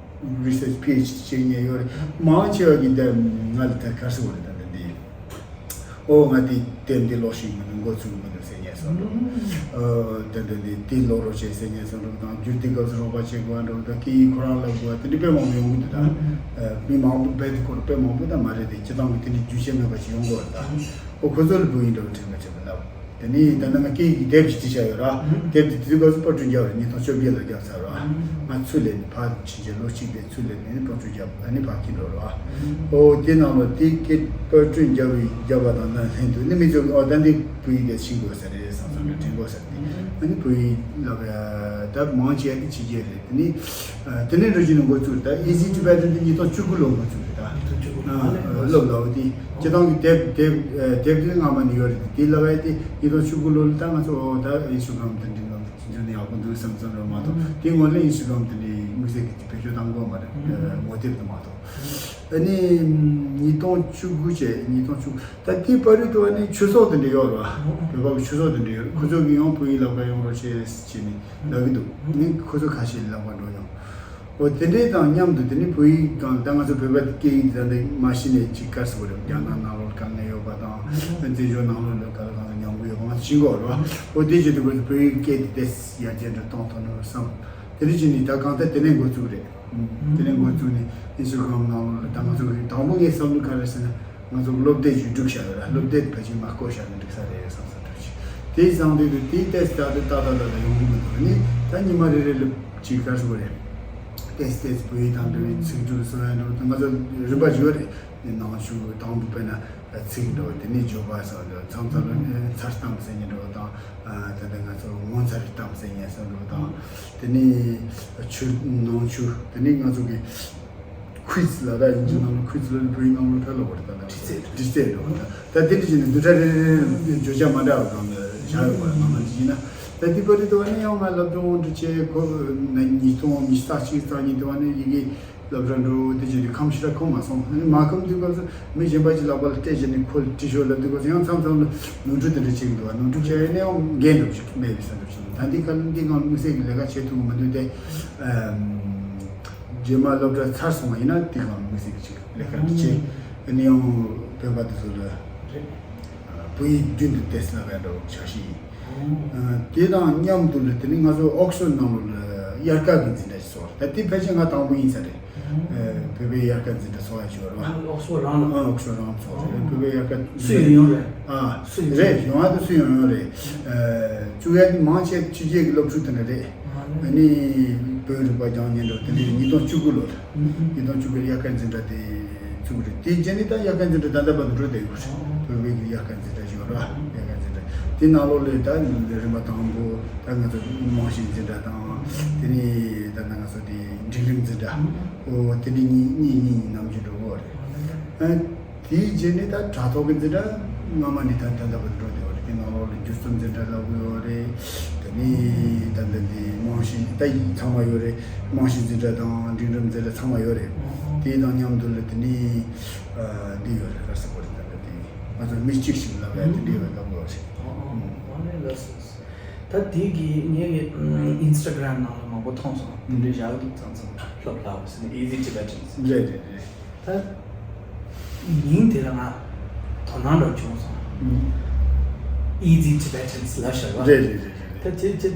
རི་སར་ཆི་པི་ཨེཆ་ཌི་བྱེད་མཁན་ཡོད་རེད། མང་ཆེ་བ་གིས་ད་ང་ལ་ད་ག་རེ་ཟེར་དགོས་རེད། ད་ད་འདི་ཨོ་ང་དེ་དེབ་འདི་ཀློག་ཤེས་མི་འདུག་འགོ་ཚུགས་མི་འདུག་ཟེར་མཁན་སོགས་འདུག་ཨོ་ད་ད་འདི་འདི་ཀློག་རོགས་བྱེད་ཟེར་མཁན་སོགས་འདུག་དང་། རྒྱུ་འདི་སྐབས་སུ་རོགས་པ་བྱེད་དགོས་འདུག་དང་། སྐད་ཡིག་ཁོ་རང་བསླབ་དགོས་དེ་འདྲ་དཔེ་མང་པོ་ཡོང་གི་འདུག་ད་མི་མང་པོ་རྦད་དེ་ཁོ་རང་དཔེ་མང་པོ་ད་མ་རེད་དེ། སྤྱིར་བཏང་གི་དེ་འདྲའི་རྒྱུས་ཆེ་མེད་པ་ཞིག་ཡོང་གི་རེད། ད་ཨོ་ཁོ་ཚོ་ལ་བོད་ཡིག་འདྲ་བོ་དྲན་པ་བྱེད་པ་ལབ། དེ་ནས་ད་ནང་ང་སྐད་ཡིག་གི་དེབ་ཅིག་བྲིས་བཞག་ཡོད་ར། དེབ་དེ་དུས་སྐབས་སུ་པར་སྐྲུན་བརྒྱབ་རེད། ཉིས་སྟོང་བཅོ་བརྒྱད་ལ་བརྒྱབ་ཚར་ར། ང་ཚུར་སླེབས་ནས་ཕར་ཕྱིན་ཆད་ལོ་གཅིག་དེ་ཚུར་སླེབས་ནས་པར་སྐྲུན་བརྒྱབ། ཨ་ནི་ཕར་འཁྱེར་འགྲོ་ར། ཨོ་དེ་ནང་ལ་དེ་སྐད་པར་སྐྲུན་བརྒྱབ་པའི་བརྒྱབ་པ་དང་ནང་ལྷན་དུ་ནི་མི་ཚོ་གིས་ཨོ་ད་འདི་བོད་ཡིག་དེ་ཤེས་དགོས་ས་རེད་བསམ་བསམ་རེད། དྲན་དགོས་ས་རེད། ཨ་ནི་བོད་ཡིག་ལབ་ཡ་ད་མང་ཆེ་བ་དེ་ཕྱི་རྒྱལ་རེད། དེ་ནི་དེ་ནས་འགྲོ་རྒྱུ་ནི་འགོ་ཚུགས་རེད། ད་Easy Tibetan དེ་ཉིས་སྟོང་བཅུ་དགུ་ལོ་འགོ་ཚུགས་རེད། ད་ཉིས་སྟོང་བཅུ་དགུ་ལོ་ཨ་ནི་ཨ་ལབ་ལབ་དེ་སྤྱིར་བཏང་གི་དེབ་དེབ་ཨ་དེབ་དེ་སྔ་མ་ནས་ཡོད་རེད། དེ་ལབ་ཡ་དེ་ཉིས་སྟོང་བཅུ་དགུ་ལོ་ལ་ད་ང་ཚོ་ད་ཨིན་སི་ཊ་གྷ་རམ་དེ་འདྲ་ནང་འཇུག་ནས་ཡག་པོ་འདུག་བསམ་བསམ་རེད་མ་གཏོགས། དེ་སྔོན་ལ་ཨིན་སི་ཊ་གྷ་རམ་དེ་འདྲའི་དམིགས་བསལ་གྱི་བེད་སྤྱོད་བཏང་གི་ཡོད་མ་རེད། ངོ་དེབ་དེ་མ་གཏོགས། ཨ་ནི་ཉིས་སྟོང་བཅུ་དགུ་བྱས། ཉིས་སྟོང་བཅུ་ད་དེའི་བར་དུ་ཨ་ནི་ཆོས་ཚོགས་དེ་འདྲ་ཡོད་རེད་བ། བོད་པ་གི་ཆོས་ཚོགས་དེ་འདྲ་ཡོད་རེད། ཁོ་ཚོ་གིས་ཡང་བོད་ཡིག་ལབ་ག་ཡོང་རོགས་བྱེད་ཟེར་ནས་ལབ་གི་འདུག་ནི་ཁོ་ཚོ་ཁ་ཤས་ལབ་ག་འགྲོ་མྱོང་། འོ་དེ་འདྲའི་དང་མཉམ་དུ་དེ་ནི་བོད་ཡིག་དང་ད་ང་ཚོ་བོད་པ་སྐད་ཡིག་ད་ནི་མ་ཤེས་ནས་ཅིག་དཀའ་ཚེགས་པོ་རེད། རྒྱ་ནག་ནང་ལོགས་དཀའ་ངལ་ཡོད་པ་དང་། བཙན་བྱོལ་ནང་ལོགས་ལ་ག་ལ་གང་ལ་ཉམས་རྒུད་ཡོད་པ་ང་ཚོ་ཤེས་གི་ཡོད་རེད་བ། འོ་དེ་བྱེད་དུས་ཁོ་ཚོ་བོད་ཡིག་སྐད་དེ་ཏོག་ཙམ་ཡར་རྒྱས་འགྲོ་གཏོང་ཐུབ་ན་བསམ། དེ་འདྲ་བྱས་ནས་ད་གང་ལྟར་དེ་ནས་འགོ་བཙུགས་རེད། དེ་ནས་འགོ་བཙུགས་ནས་ཨིན་སི་ཊ་གྷ་རམ་ནང་ལོགས་ལ་ད་ང་ཚོ་གི་དང་པོ་ངའི་བསམ་བློ་ག་རེ་ཟེར་ན། ང་ཚོ་སློབ་དེབ་ཅིག་བསྒྲིགས་བཞག་ཡོད་ར། སློབ་དེབ་དེ་ཕལ་ཆེར་མར་བཀོད་བཞག་ན་འགྲིག་ས་རེད་བསམ་བསམ་འདྲ་ཅིག་དེ་བསམ་དུས་དུ་དེའི་ཏོག་ཙམ་ཏག་ཏག་ཏག་ཏག་ཡོང་གི་མི་འདུག་ནི་ད་ཉི་མ་རེ་རེ་ལ་ཅིག་ག་རེ་ཟེར་དགོས་རེད། ཏོག་ཙམ་ཏོག་ཙམ་བོད་ཡིག་དང་འབྲེལ་བའི་ཚིག་སྒྲིག་བཟོ་ཡ་འདྲ་བོ་ད་ང་ཚོ་རིམ་པ་ཅིག་ཡོད་རེད། ནང་ཆོས་དང་པོ་དཔེར་ན་ཚིག་འདྲ་བོ། དེ་ནས་བརྗོད་པ་སོགས་འདྲ་བོ། མཚམས་མཚམས་ལ་ནི་མཚར་གཏམ་ཟེར་མཁན་འདྲ་བོ་དང་། ད་ལྟ་ང་ཚོ་ངོ་མཚར་གཏམ་ཟེར་མཁན་སོགས་འདྲ་བོ་དང་། དེ་ནས་ཆོས་ནང་ཆོས། དེ་ནས་ང་ཚོ་གི་ཁུའི་ཛི་ལ་ར། དབྱིན་ཇི་ནང་ལ་ཁུའི་ཛི་ལ་བོད་ཡིག་ནང་ལ་ག་རེ་ལབ་དགོས་རེད། ད་ལྟ་དྲི་རྩད། དྲི་རྩད་འདྲ་བོ་ད་ད་དེ་འདྲ་བྱས་ནས་བསྡུས་གྲྭ་རེ་རེ་རེ་བརྗོད་བྱ་མ་འདྲ་བ་སྒང་ལ་བཞག་ཡོད་པ་སྔ་མ་ནས་ཡིན་ན། ད་དེ་བར་དུ་དུ་བ་ནི་ཡང་ང་སློབ་སྦྱོང་འདྲ་བྱས། ཁོ་ན་ཉིས་སྟོང་ཉི་ཤུ་རྩ་གཅིག་རྩ་གཉིས་དུ་བ་ནི་ཡི་གེ་སློབ་གྲྭ་འགྲོ་དེ་བྱས་ཏེ་ཁམས་ཕྱི་དྲག་ཁོམ་མ་སོང་། ཨ་ནི་མ་ཁོམ་དུས་སྐབས་སུ་མི་གཞན་པ་ཅིག་ལག་པ་ལ་སྤྲད་བྱས་ནས་ཁོ་ལ་དྲི་ཤོག་ལབ་དུས་སྐབས་སུ་ཡང་མཚམས་མཚམས་ལ་ནོར་འཁྲུལ་དེ་འདྲ་བྱེད་ཀྱི་འདུག་བ། ནོར་འཁྲུལ་བྱས་ནས་ཡང་འགན་འགྲུབ་ཅིག་མེད་པའི་བསམ་འདྲ་ཞིག་ད་འདི་ག་ལ་འདི་སྒང་དམིགས་བསལ་གྱི་ལས་ཀ་བྱེད་ཐུབ་ཀྱི་མི་འདུག་སྟེ། ཨམ། རྗེས་མ་སློབ་གྲྭ་ཚར་སོང་བ་ཡིན་ན་དེ་སྒང་དམིགས་བསལ་གྱི་ཅིག་ལས་ཀ་འདྲ་བྱེད། ཨ་ནི་ཡང་བོད་པ་དེ་ཚོ་ལ་བོད་ཡིག་རྒྱུན་དུ་ཏོག་ཙམ་ལབ་ཡ་འདྲ་བོ་ཆགས་ཤིང་། ཨ། དེ་དང་མཉམ་དུ་ལ་དེ་ནི་ང་ཚོ་ཨོག་སི་ཕོར་ཌི་ནང་ལོགས་ལ་དབྱར་ཁ་གི་འཛིན་གྲྭ་ཞིག་ཚོགས་རེད། ད་དེ་ཕལ་ཆེར་ང་དང་པོ་ཡིན་ས་རེད། ཨ། བོད་པའི་དབྱར་ཁ་འཛིན་གྲྭ་ཚོགས་ཡ་ཞིག་ཡོད་རེད་བ། ཨོག་སི་ཕོར་ཌི་རང་ལ། ཨ། ཨོག་སི་ཕོར་ཌི་རང་ཚོགས་རེད། བོད་པའི་དབྱར་ཁ། སུ་ཡོང་ཡོང་རེད། ཨ། སུ་ཡོང་རེད། ཡོང་ཡ་དེ་སུ་ཡོང་ཡོང་རེད། ཨ། བཅུག་ཡ་དེ་མང་ཆེ་ཕྱི་རྒྱལ་གྱི་སློབ་ཕྲུག་དེ་འདྲ་རེད། ཨ། ཨ་ནི་བོད་རིག་པ་སྦྱང་མཁན་འདྲ་བོ་དེ་འདྲ་རེད། ཉིས་སྟོང་བཅུ་དགུ་ལོར། ཉིས་སྟོང་བཅུ་དགུ་ལ་དབྱར་ཁ་འཛིན་གྲྭ་དེ་བཙུགས་རེད། དེའི་རྗེས་ནས་ད་དབྱར་ཁ་འཛིན་གྲྭ་ད་ལྟ་བར་དུ་འགྲོ་བསྡད་ཡོད་རེད། བོད་པའི་གི་དབྱར་ཁ་འཛིན་གྲྭ་ཞིག་ཡོད་རེད་བ། དབྱར་ཁ་འཛིན་གྲྭ་དེ་ནང་ལོགས་ལ་ད་རིམ་པ་དང་པོ་ད་ང་ཚོ་རྨང་གཞི་འཛིན་གྲྭ་དང་། དེ་ནས་ད་ལྟ་ང་ཚོ་དེ་འབྲིང་རིམ་འཛིན་གྲྭ། ཨོ་དེ་འདྲ་གཉིས་གཉིས་གཉིས་གཉིས་ནམ་རྒྱུན་འགྲོ་གི་ཡོད་རེད། ཨ། དེའི་རྗེས་ནས་ད་དྲ་ཐོག་གི་འཛིན་གྲྭ་སྔ་མ་ནས་ད་ད་ལྟ་བར་འགྲོ་བསྡད་ཡོད་རེད། དེ་ནང་ལོགས་ལ་སྒྱུ་རྩལ་འཛིན་གྲྭ་ལབ་ཀྱི་ཡོད་རེད། དེ་ནས་ད་ལྟ་འདི་རྨང་གཞི་ད་ཡིག་ཚང་མ་ཡོད་རེད། རྨང་གཞི་འཛིན་གྲྭ་དང་འབྲིང་རིམ་འཛིན་གྲྭ་ཚང་མ་ཡོད་རེད། དེ་དང་མཉམ་དུ་ལ་དེ་ནས་ཨ་འདི་ཡོད་རེད། ག་རེ་ཟེར་དགོས་རེད། ད་ལྟ་དེ་ང་ཚོ་མི་གཅིག་ཞིག་ལབ་ཡ་དེ་འདྲའི་ཡོད་ལབ་ཡོད་རེད། ཨོ་ཨོ་ཨོ་ལེ་ལགས་སོ། ད་དེ་གི་ངས་ཨིན་སི་ཊ་གྷ་རམ་ནང་ལ་མང་པོ་མཐོང་སོང་། དེ་འདྲའི་བཞག་འདུག་ཙང་ཙང་སློབ་ལབ་ཟེར་ནས་Easy Tibetans། རེད་རེད་རེད། ད་མིང་དེ་ལ་ང་དོ་སྣང་འདྲ་བྱུང་སོང་། ཨུམ། Easy Tibetans ལབ་བཞག་པ། རེད་རེད་རེད་རེད། ད་དེ་ཅི་སྟེ་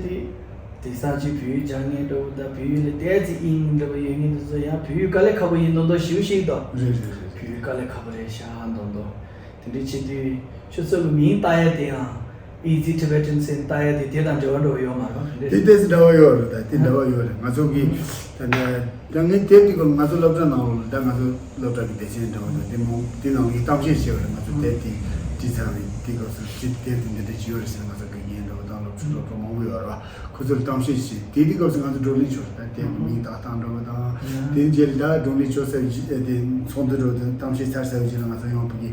དེང་སང་ཅིག་བོད་ཡིག་སྦྱང་མཁན་འདྲ་བོ་དང་བོད་ཡིག་ལ་ཏོག་ཙམ་དབྱིངས་འདྲ་བོ་ཡོད་མཁན་དེ་ཚོ་ཡང་བོད་ཡིག་དཀའ་ལས་ཁག་པོ་ཡིན་མདོག་མདོག་ཞེ་པོ་ཞིག་འདུག་རེད་རེད་རེད། བོད་ཡིག་དཀའ་ལས་ཁག་པོ་རེད་ཤག་མདོག་མདོག་དེ་འདྲ་བྱེད་དུས་ཁྱོད་ཚོ་གི་མིང་བཏགས་ཡ་དེའང་Easy Tibetan ཟེར་བཏགས་ཡ་དེ་དེ་དང་འབྲེལ་བ་འདྲ་བོ་ཡོད་མ་རེད་པ། དེ་ཏོག་ཙམ་འདྲ་བ་ཡོད་རེད། ད་དེ་འདྲ་བ་ཡོད་རེད། ང་ཚོ་གི་ད་ད་ངའི་དེབ་དེ་སྐོར་ང་ཚོ་སློབ་གྲྭ་ནང་ལོགས་ལ་ད་ང་ཚོ་སློབ་གྲྭ་གི་སྡེ་ཚན་འདྲ་བོ་དང་དེ་མང་དེ་ནང་གི་གཏམ་བཤད་བྱས་པ་རེད། ང་ཚོ་དེབ་དེ་ ཅི་ཚང་བའི་དེ་སྐབས་སུ་ཅི་དེབ་དེ་འདི་འདྲ་ཅི་ཡོད་རེད་ཟེར་ན། ང་ཚོ་དགེ་རྒན་འདྲ་བོ་དང་སློབ་ཕྲུག་སློབ་གྲོགས་མང་པོ་ཡོད་རེད་བ། ཁོ་ཚོར་གཏམ་བཤད་བྱས། དེ་དུས་སྐབས་སུ་ང་ཚོ་བགྲོ་གླེང་བྱས་རེད། ད་དེབ་ཀྱི་མིང་བཏགས་སྟངས་འདྲ་བོ་དང་། དེ་རྗེས་ལ་ད་བགྲོ་གླེང་བྱས་ཚར་རྗེས་དེ་ཚོགས་འདུ་འདྲ་བོ་དང་གཏམ་བཤད་ཚར་ཚར་བའི་རྗེས་ལ་ང་ཚོ་ཡང་ཕ་གི་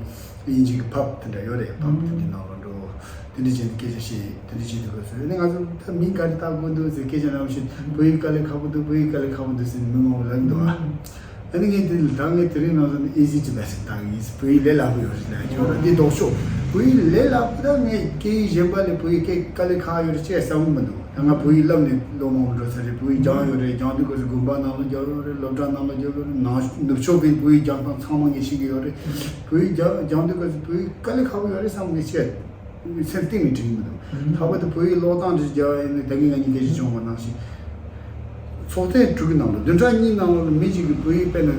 དབྱིན་ཇི་གི་ཕབ་དེ་འདྲ་ཡོད་རེད། ཕབ་དེ་འདྲའི་ནང་ལ་འགྲོ། དེ་འདྲ་བྱས་ནས་སྐད་ཆ་བཤད། དེ་འདྲ་བྱེད་དུས་སྐབས་སུ་ཨ་ནི་ང་ཚོ་ད་མིང་ག་རེ་བཏགས་དགོས་འདུག་ཟེར་སྐད་ཆ་གནང་བཞིན། བོད་ཡིག་དཀའ་ལས་ཁག་པོ་འདུག་བོད་ཡིག་དཀའ་ལས་ཁག་པོ་འདུག་ཟེར་ནས་མི་མང་པོ་ལབ་འདུག་ཨ། ཨ་ནི་ངས་དེ་ལ་ད་ངས་དེ་རིང་ནང་ཚོ་ནས་ཨི་ཟི་ཅི་བེ་སི་ཊི་བཏགས་ཡིན། བོད་ཡིག་ལས་སླ་པོ་ཡོད་རེད་ལབ་ཀྱི་ཡོད་རེད། འདི་ལྡོག་ཕྱོགས། བོད་ཡིག་ལས་སླ་པོ་ད་ངས་སྐད་ཡིག་གཞན་པ་ལས་བོད་ཡིག་སྐད་དཀའ་ལས་ཁག་ཡོད་རེད་ཅེས་བསམ་གྱི་མི་འདུག་ད་ང་བོད་ཡིག་བསླབ་ནས་ལོ་མང་པོ་འགྲོ་ཚར་རེད། བོད་ཡིག་སྦྱངས་ཡོད་རེད། སྦྱངས་དུས་སྐབས་སུ་དགོན་པ་ནང་ལ་སྦྱངས་ཡོད་རེད། སློབ་གྲྭ་ནང་ལ་སྦྱངས་ཡོད་རེད། ནང་ནུབ་ཕྱོགས་པའི་བོད་ཡིག་སྦྱང་སྟངས་ཚང་མ་ངས་ཤེས་ཀྱི་ཡོད་རེད། བོད་ཡིག་སྦྱང་སྦྱང་དུས་སྐབས་སུ་བོད་ཡིག་དཀའ་ལས་ཁག་པོ་ཡོད་རེད་བསམ། ངས་བཤད་སེམས་གཏིང་ནས་དྲན་གྱི་མི་འདུག་ད་བར་དུ་བོད་ཡིག་ཀློག་སྟངས་དེ་སྦྱང་བ་ཡིན་ན། ད་གིན་ང་གཉིས་སྐད་ཆ་བྱུང་བ་ནང་བཞིན། ཚོགས་ཐེངས་དྲུག་གི་ནང་ལ། བདུན་ཕྲག་གཉིས་ནང་ལོགས་ལ་མི་གཅིག་གིས་བོད་ཡིག་དཔེར་ན་ཨ་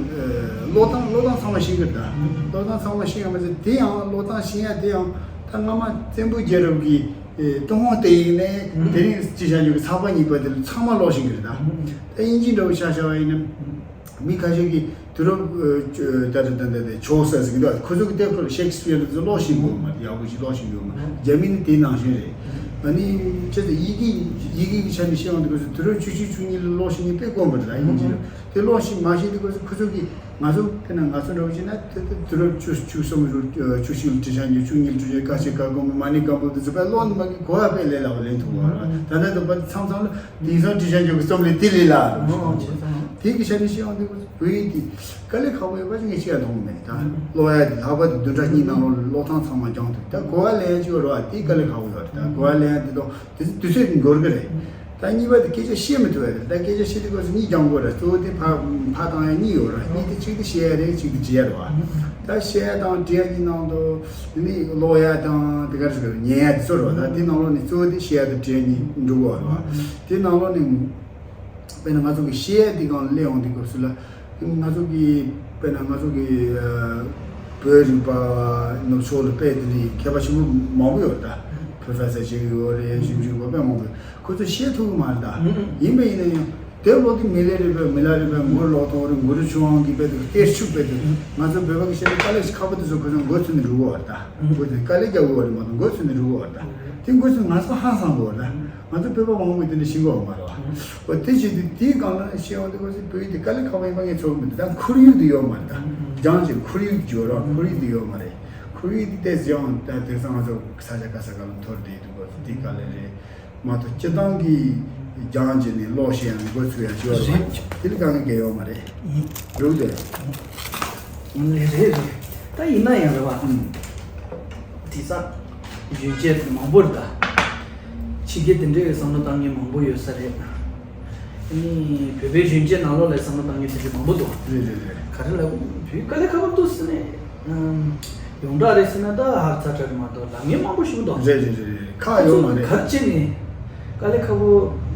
ཀློག་སྟངས་ཀློག་སྟངས་ཚང་མ་ཤེས་ཀྱི་རེད། ད་ཀློག་སྟངས་ཚང་མ་ཤེས་ཡ་མ་ཟད། དེ་ཡང་ཀློག་སྟངས་ཤེས་ཡ་དེ་ཡང་ད་སྔ་མ་བཙན་པོ་རྒྱལ་རབས་ཀྱི་ཨེ་ཏུན་ཧོང་བལྟས་ཡིན་ནའི་དེ་རིང་སྤྱི་བྱ་འཇུག་གི་ཚགས་པར་གཉིས་པ་དེ་ལ་ཚང་མ་ཀློག་ཤེས་ཀྱི་རེད། ད་ད་དབྱིན་ཇི་འདྲ་བོ་ཆ་བཞག་པ་ཡིན་ན། མི་ཁ་ཤས་ཀྱིས་དུས་རབས་ཨ་ད་ད་ད་ད་ད་ཆོ་ས་ཟེར་གྱི་འདུག་ཁོ་ཚོ་གི་དེབ་ཁོ་ལ་ཤེག་སི་པི་ཡར་དེ་ཚོ་ཀློག་ཤེས་ཀྱི་ཡོད་མ་རེད། ཡག་པོ་ཞིག་ཀློག་ཤེས་ཀྱི་ཡོད་མ་རེད། རྒྱ་མི་ནི་དེ་ནང་བཞིན་རེད། ཨ་ནི་ཅི་ཟེར། ཡི་གེ་ཡི་གེ་གི་ཆ་ནས་བཤད་ཡོང་དུས་སྐབས་སུ་དུས་རབས་བཅུ་གཅིག་བཅུ་གཉིས་ལ་ཀློག་ཤེས་མཁན་དཔེ་དཀོན་པོ་རེད། ད་དབྱིན་ཇི་རེད། དེ་ཀློག་ཤེས་མ་ཤེས་དུས་སྐབས་སུ་ཁོ་ཚོ་གིས། ང་ཚོ་དཔེར་ན་ང་ཚོ་འདྲ་བོ་བྱས་ན་དེ་དེ་དུས་རབས་བཅུ་བཅུ་གསུམ་རུ་བཅུ་གཅིག་ལ་ཁྲི་བྱང་ཆུབ། བཅུ་གཉིས་ལ་ཁྲི་བྱང་། ཀ་ཤི་ཀ་ཀོ་མ་མ་ཎི་བཀའ་པོད་དེ་ཚོ་དཔེ་ཀློག་ནས་མ་གི་གོ་བ་དཔེ་ལས་སླ་བོ་ལེན་ཐུབ་པ་རེད། ད་ལྟ་དུ་བར་མཚམས་མཚམས་ལ་དེང་སང་ཁྲི་བྱང་ཆུབ་ཀྱི་རྩོམ་ལས་དེ་ལས་སླ་རེད། དེ་གི་ཆ་ནས་བཤད་ཡོང་དུས་བོད་ཡིག་དེ་དཀའ་ལས་ཁག་པོ་ཡོད་པ་ཞིག་ངས་ཤེས་ཡ་མཐོང་གི་མེད། ད་ཀློག་ཡ་དེ་ལྷག་པར་དུ་བདུན་ཕྲག་གཉིས་ནང་ལོགས་ཀློག་སྟངས་ཚང་མ་སྦྱངས་ཐུབ། ད་གོ་བ་ལེན་ཡ་ཅིག་ཡོད་རེད་བ། དེ་དཀའ་ལས་ཁག་པོ་ཡོད་རེད། ད་གོ་བ་ལེན་ཡ་དེ་དང་དེ་དུས་ཚོད་འགོར་གི་རེད། ད་གཉིས་པ་དེ་སྐད་ཆ་བཤད་མི་ཐུབ་པ་རེད། ད་སྐད་ཆ་བཤད་དུས་སྐབས་སུ་གཉིས་སྦྱང་དགོས་རེད། གཙོ་བོ་དེ་ཕར་ཕར་བཏང་ཡ་གཉིས་ཡོད་རེད། གཉིས་དེ་གཅིག་དེ་བཤད་ཡ་རེད། གཅིག་དེ་འབྲི་ཡ་རེད་བ། ད་བཤད་ཡ་དང་འབྲི་ཡ་གཉིས་ནང་དུ་དེ་ནི་ཀློག་ཡ་དང་དེ་ག་རེ་ཟེར་དགོས་རེད། ཉན་ཡ་དེ་ཚོ་རེད་བ། ད་དེ་ནང་ལོགས་ནས་གཙོ་བོ་དེ་བཤད་ཡ་དང་འབྲི་ཡ་གཉིས་འགྲོ་དགོས་རེད་བ། དེ་ནང་ལོགས་ནས་དཔེར་ན་ང་ཚོ་གི་བཤད་ཡ་དེ་སྒང་ལ་སླེབས་ཡོང་དུས་སྐབས་སུ་ལ། ང་ཚོ་གི་དཔེར་ན་ང་ཚོ་གི་ཨ་བོད་རིག་པ་ནུབ་ཕྱོགས་ལ་དཔེ་དེ་འདྲའི་མཁས་པ་ཆེན་པོ་མང་པོ་ཡོད། ད་པོ་རོ་ཕེ་སར་བྱེད་ཀྱི་ཡོད་རེད། ཞིབ་འཇུག་པ་དཔེ་མང་པོ་ཡོད། ཁོ་ཚོ་བཤད་ཐུབ་ཀྱི་མ་རེད། ད་ཡིན་པ་ཡིན་ན་ཡང་དེབ་ཀློག་དུས་མི་ལ་རས་པ་མི་ལ་རས་པ་མགོ་ལོག་གཏོང་རེད། མགོ་རུ་ཆུ་དབང་གིས་དཔེ་དེ་གཏེར་ཆུ་དཔེ་དེ། ང་ཚོ་བོད་པ་གི་བཤད་པའི་དཀའ་ལས་ཁག་པོ་དེ་ཚོ་ཁོ་ཚོ་མགོ་ཚོས་ནས་འགྲོ་གི་ཡོད་རེད། ད་མགོ་ཚོས་དཀའ་ལས་རྒྱག་དགོས་པ་རེད་མ་གཏོགས་མགོ་ཚོས་ནས་འགྲོ་གི་ཡོད་རེད། ད་དེ་མགོ་ཚོས་ང་ཚོ་ཧང་སང་དགོས་རེད། ད། ང་ཚོ་བོད་པ་མང་པོས་དེ་འདྲ་ཤེས་ཀྱི་ཡོད་མ་རེད་བ། འོ་དེ་བྱེད་དུས་དེའི་སྒང་ལ་བཤད་ཡོང་དུས་སྐབས་སུ་བོད་ཡིག་དེ་དཀའ་ལས་ཁག་པོ་ཡིན་པ་ངས་ཚོར་གི་མི་འདུག་ད་ཁོར་ཡུག་དེ་ཡོད་མ་རེད། ད་སྦྱང་བྱེད་ཁོར་ཡུག་བརྗོད་རོགས། ཁོར་ཡུག་དེ་ཡོད་མ་རེད། ཁོར་ཡུག་དེ་ཏོག་ཙམ་ཡང་ད་དེང་སང་ང་ཚོ་ས་ཆ་ག་ས་ག་ལ་འཐོར་བསྡད་འདུག་གོ། དེ་དཀའ་ལས་རེད་མ་གཏོགས་སྤྱིར་བཏང་གི་སྦྱང་བྱེད་ནས་ཀློག་ཤེས་ཡ་ནས་འགོ་ཚུགས་ཡ་ཅིག་ཡོད་རེད། དེ་ལ་དཀའ་ངལ་གང་ཡང་ཡོད་མ་རེད། རེད་དེ། རེད་རེད། ད་ཡིན་ན་ཡང་རེད་བ། ཨུམ། དེང་སང་གཞོན་སྐྱེས་མང་པོ་རེད་ད། ཕྱི་རྒྱལ་དེ་འདྲའི་བསམ་བློ་བཏང་མཁན་མང་པོ་ཡོད་ས་རེད། ཨ་ནི་བོད་པའི་གཞོན་སྐྱེས་ནང་ལོགས་ལ་བསམ་བློ་བཏང་མཁན་དེ་འདྲ་མང་པོ་འདུག་རེད་རེད་རེད། ག་རེ་ལབ། བོད་དཀའ་ལས་ཁག་པོ་འདུག་ཟེར་ནས། ཨམ། ཡོངས་གྲགས་རེད་ཟེར་ན་ད་ཧ་ཚ་དྲག་མ་གཏོགས་ལབ་མཁན་མང་པོ་ཞིག་འདུག་རེད་རེད་རེད་རེད། ཁག་ཡོད་མ་རེད། ཁ་ཚོ་ག་རེ་བྱས་ནས། དཀའ་ལས་ཁག་པོ་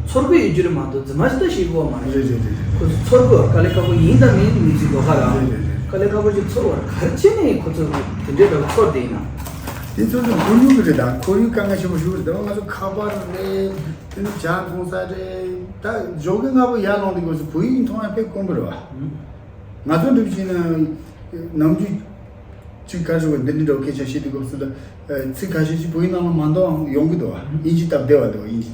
ཚོར་གི་ཡོད་རྒྱུ་རེད་མ་གཏོགས་རྫུན་མ་ཞིག་ད་བཤད་གི་ཡོད་མ་རེད། རེད་རེད་རེད་རེད། ཁོ་ཚོ་ཚོར་གི་ཡོད། དཀའ་ལས་ཁག་པོ་ཡིན་དང་མིན་མི་ཚོའི་ལོ་ཁ་ར། རེད་རེད་རེད། དཀའ་ལས་ཁག་པོ་ཞིག་ཚོར་བ་ག་རེ་བྱས་ནས་ཁོ་ཚོ་དེ་འདྲའི་འདྲ་བོ་ཚོར་བསྡད་ཡིན་ན། དེ་ཚོ་ཚོ་ཁོར་ཡུག་གི་རེད། ད་ཁོར་ཡུག་དཀའ་ངལ་ཆེན་པོ་ཞིག་རེད། ད་ང་ཚོ་ཁ་པར་རེད། དེ་ནི་ཇ་འཐུང་ས་རེད། ད་ཞོགས་ཀས་སྔ་པོ་ཡར་ལངས་དུས་སྐབས་སུ་བོད་ཡིག་མཐོང་ཡ་དཔེ་དཀོན་པོ་རེད་བ། ང་ཚོ་འགྲུབ་བྱས་ན་ནམ་རྒྱུན་ཅིག་ག་རེ་ཟེར་བ། འདི་འདྲའི་འདྲ་བོ་སྐད་ཆ་བཤད་དུས་སྐབས་སུ་ལ། ཨ། ཚིག་ཁ་ཤས་ཅིག་བོད་ཡིག་ནང་ལ་མ་འདུག་ཨང་ཡོང་གི་འདུག་བ། དབྱིན་ཇི་སྟབས་བདེ་བ་འདུག་བ། དབྱིན་ཇི།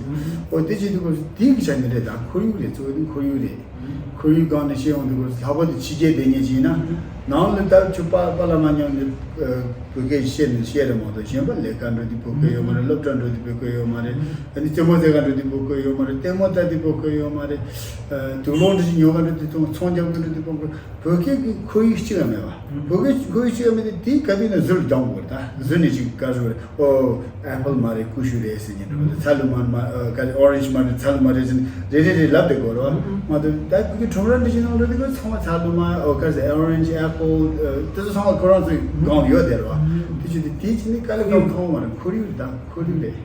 འོ་དེ་བྱེད་དུས་སྐབས་སུ་དེའི་གི་ཆ་ནས་རེད། ད་ཁོར་ཡུག་རེད། གཙོ་བོ་དེ་ཁོར་ཡུག་རེད། ཁོར་ཡུག་སྒང་ནས་བཤད་ཡོང་དུས་སྐབས་སུ་ལྷག་པར་དུ་ཕྱི་རྒྱལ་བསྡད་མཁན་ཅིག་ཡིན་ན། ནང་ལ་ད་ཁྱོད་པཱ་པཱ་ལགས་མ་མཉམ་ནས་བོད་སྐད་བཤད་ནས་བཤད་རེད་མ་གཏོགས། གཞན་པ་ལས་ཀ་འགྲོ་དུས་བོད་སྐད་ཡོད་མ་རེད། སློབ་གྲྭ་འགྲོ་དུས་བོད་སྐད་ཡོད་མ་རེད། ཨ་ནི་རྩེད་མོ་རྩེ་ག་འགྲོ་དུས་བོད་སྐད་ཡོད་མ་རེད། ལྟད་མོ་ལྟ་དུས་བོད་སྐད་ཡོད་མ་རེད། ཨ། དུག་སློང་འདྲ་ཞིག་ཉོ་ག་འགྲོ་དུས་ཚོང་ཚོང་རྒྱག་ག་འགྲོ་དུས་བོད་སྐད། བོད་སྐད་ཀྱི་ཁོར་ཡུག་གཅིག་ཡང་མེད་པ། བོད་སྐད་ཁོར་ཡུག་གཅིག་ཡང་མེད་དེ། དེ་ག་དུས་ནས་ཟུར་སྦྱང་དགོས་རེད། ད་ཟུར་ནས་ཅིག་ག་རེ་ཟེར་དགོས་རེད། ཨོ། ཨེ་པལ་མ་རེད། ཀུ་ཤུ་རེད་ཟེར་མཁན་འདྲ་བོ། ཚ་ལུ་མ་མ། ཨ། ག་རེ། ཨོ་རེན་ཇི་མ་རེད། ཚ་ལུ་མ་རེད་ཟེར་ནས་རེ་རེ་རེ་ལབ་བསྡད་དགོས་རེད་བ། མ་གཏོགས་ད་ཁོ་གི་ཁྲོམ་ར་འདྲ་ཞིག་ནང་འགྲོ་དུས་ཁོ་ཚང་མ་ཚ་ལུ་མ། ཨོ། ག་རེ་ཟེར། ཨོ་རེན་ཇི། ཨེ་པལ། ཨ། དེ་ཚོ་ཚང་མ་ཁོ་རང་ཚོའི་སྒང་ལ་ཡོད་བསྡད་རེད་བ། དེ་བྱས་ཏེ་དེ་བྱས་ནས་དཀའ་ལས་ཁག་མཐོང་བ་རེད། ཁོར་ཡུག་རེད། ད་ཁོར་ཡུག་རེད།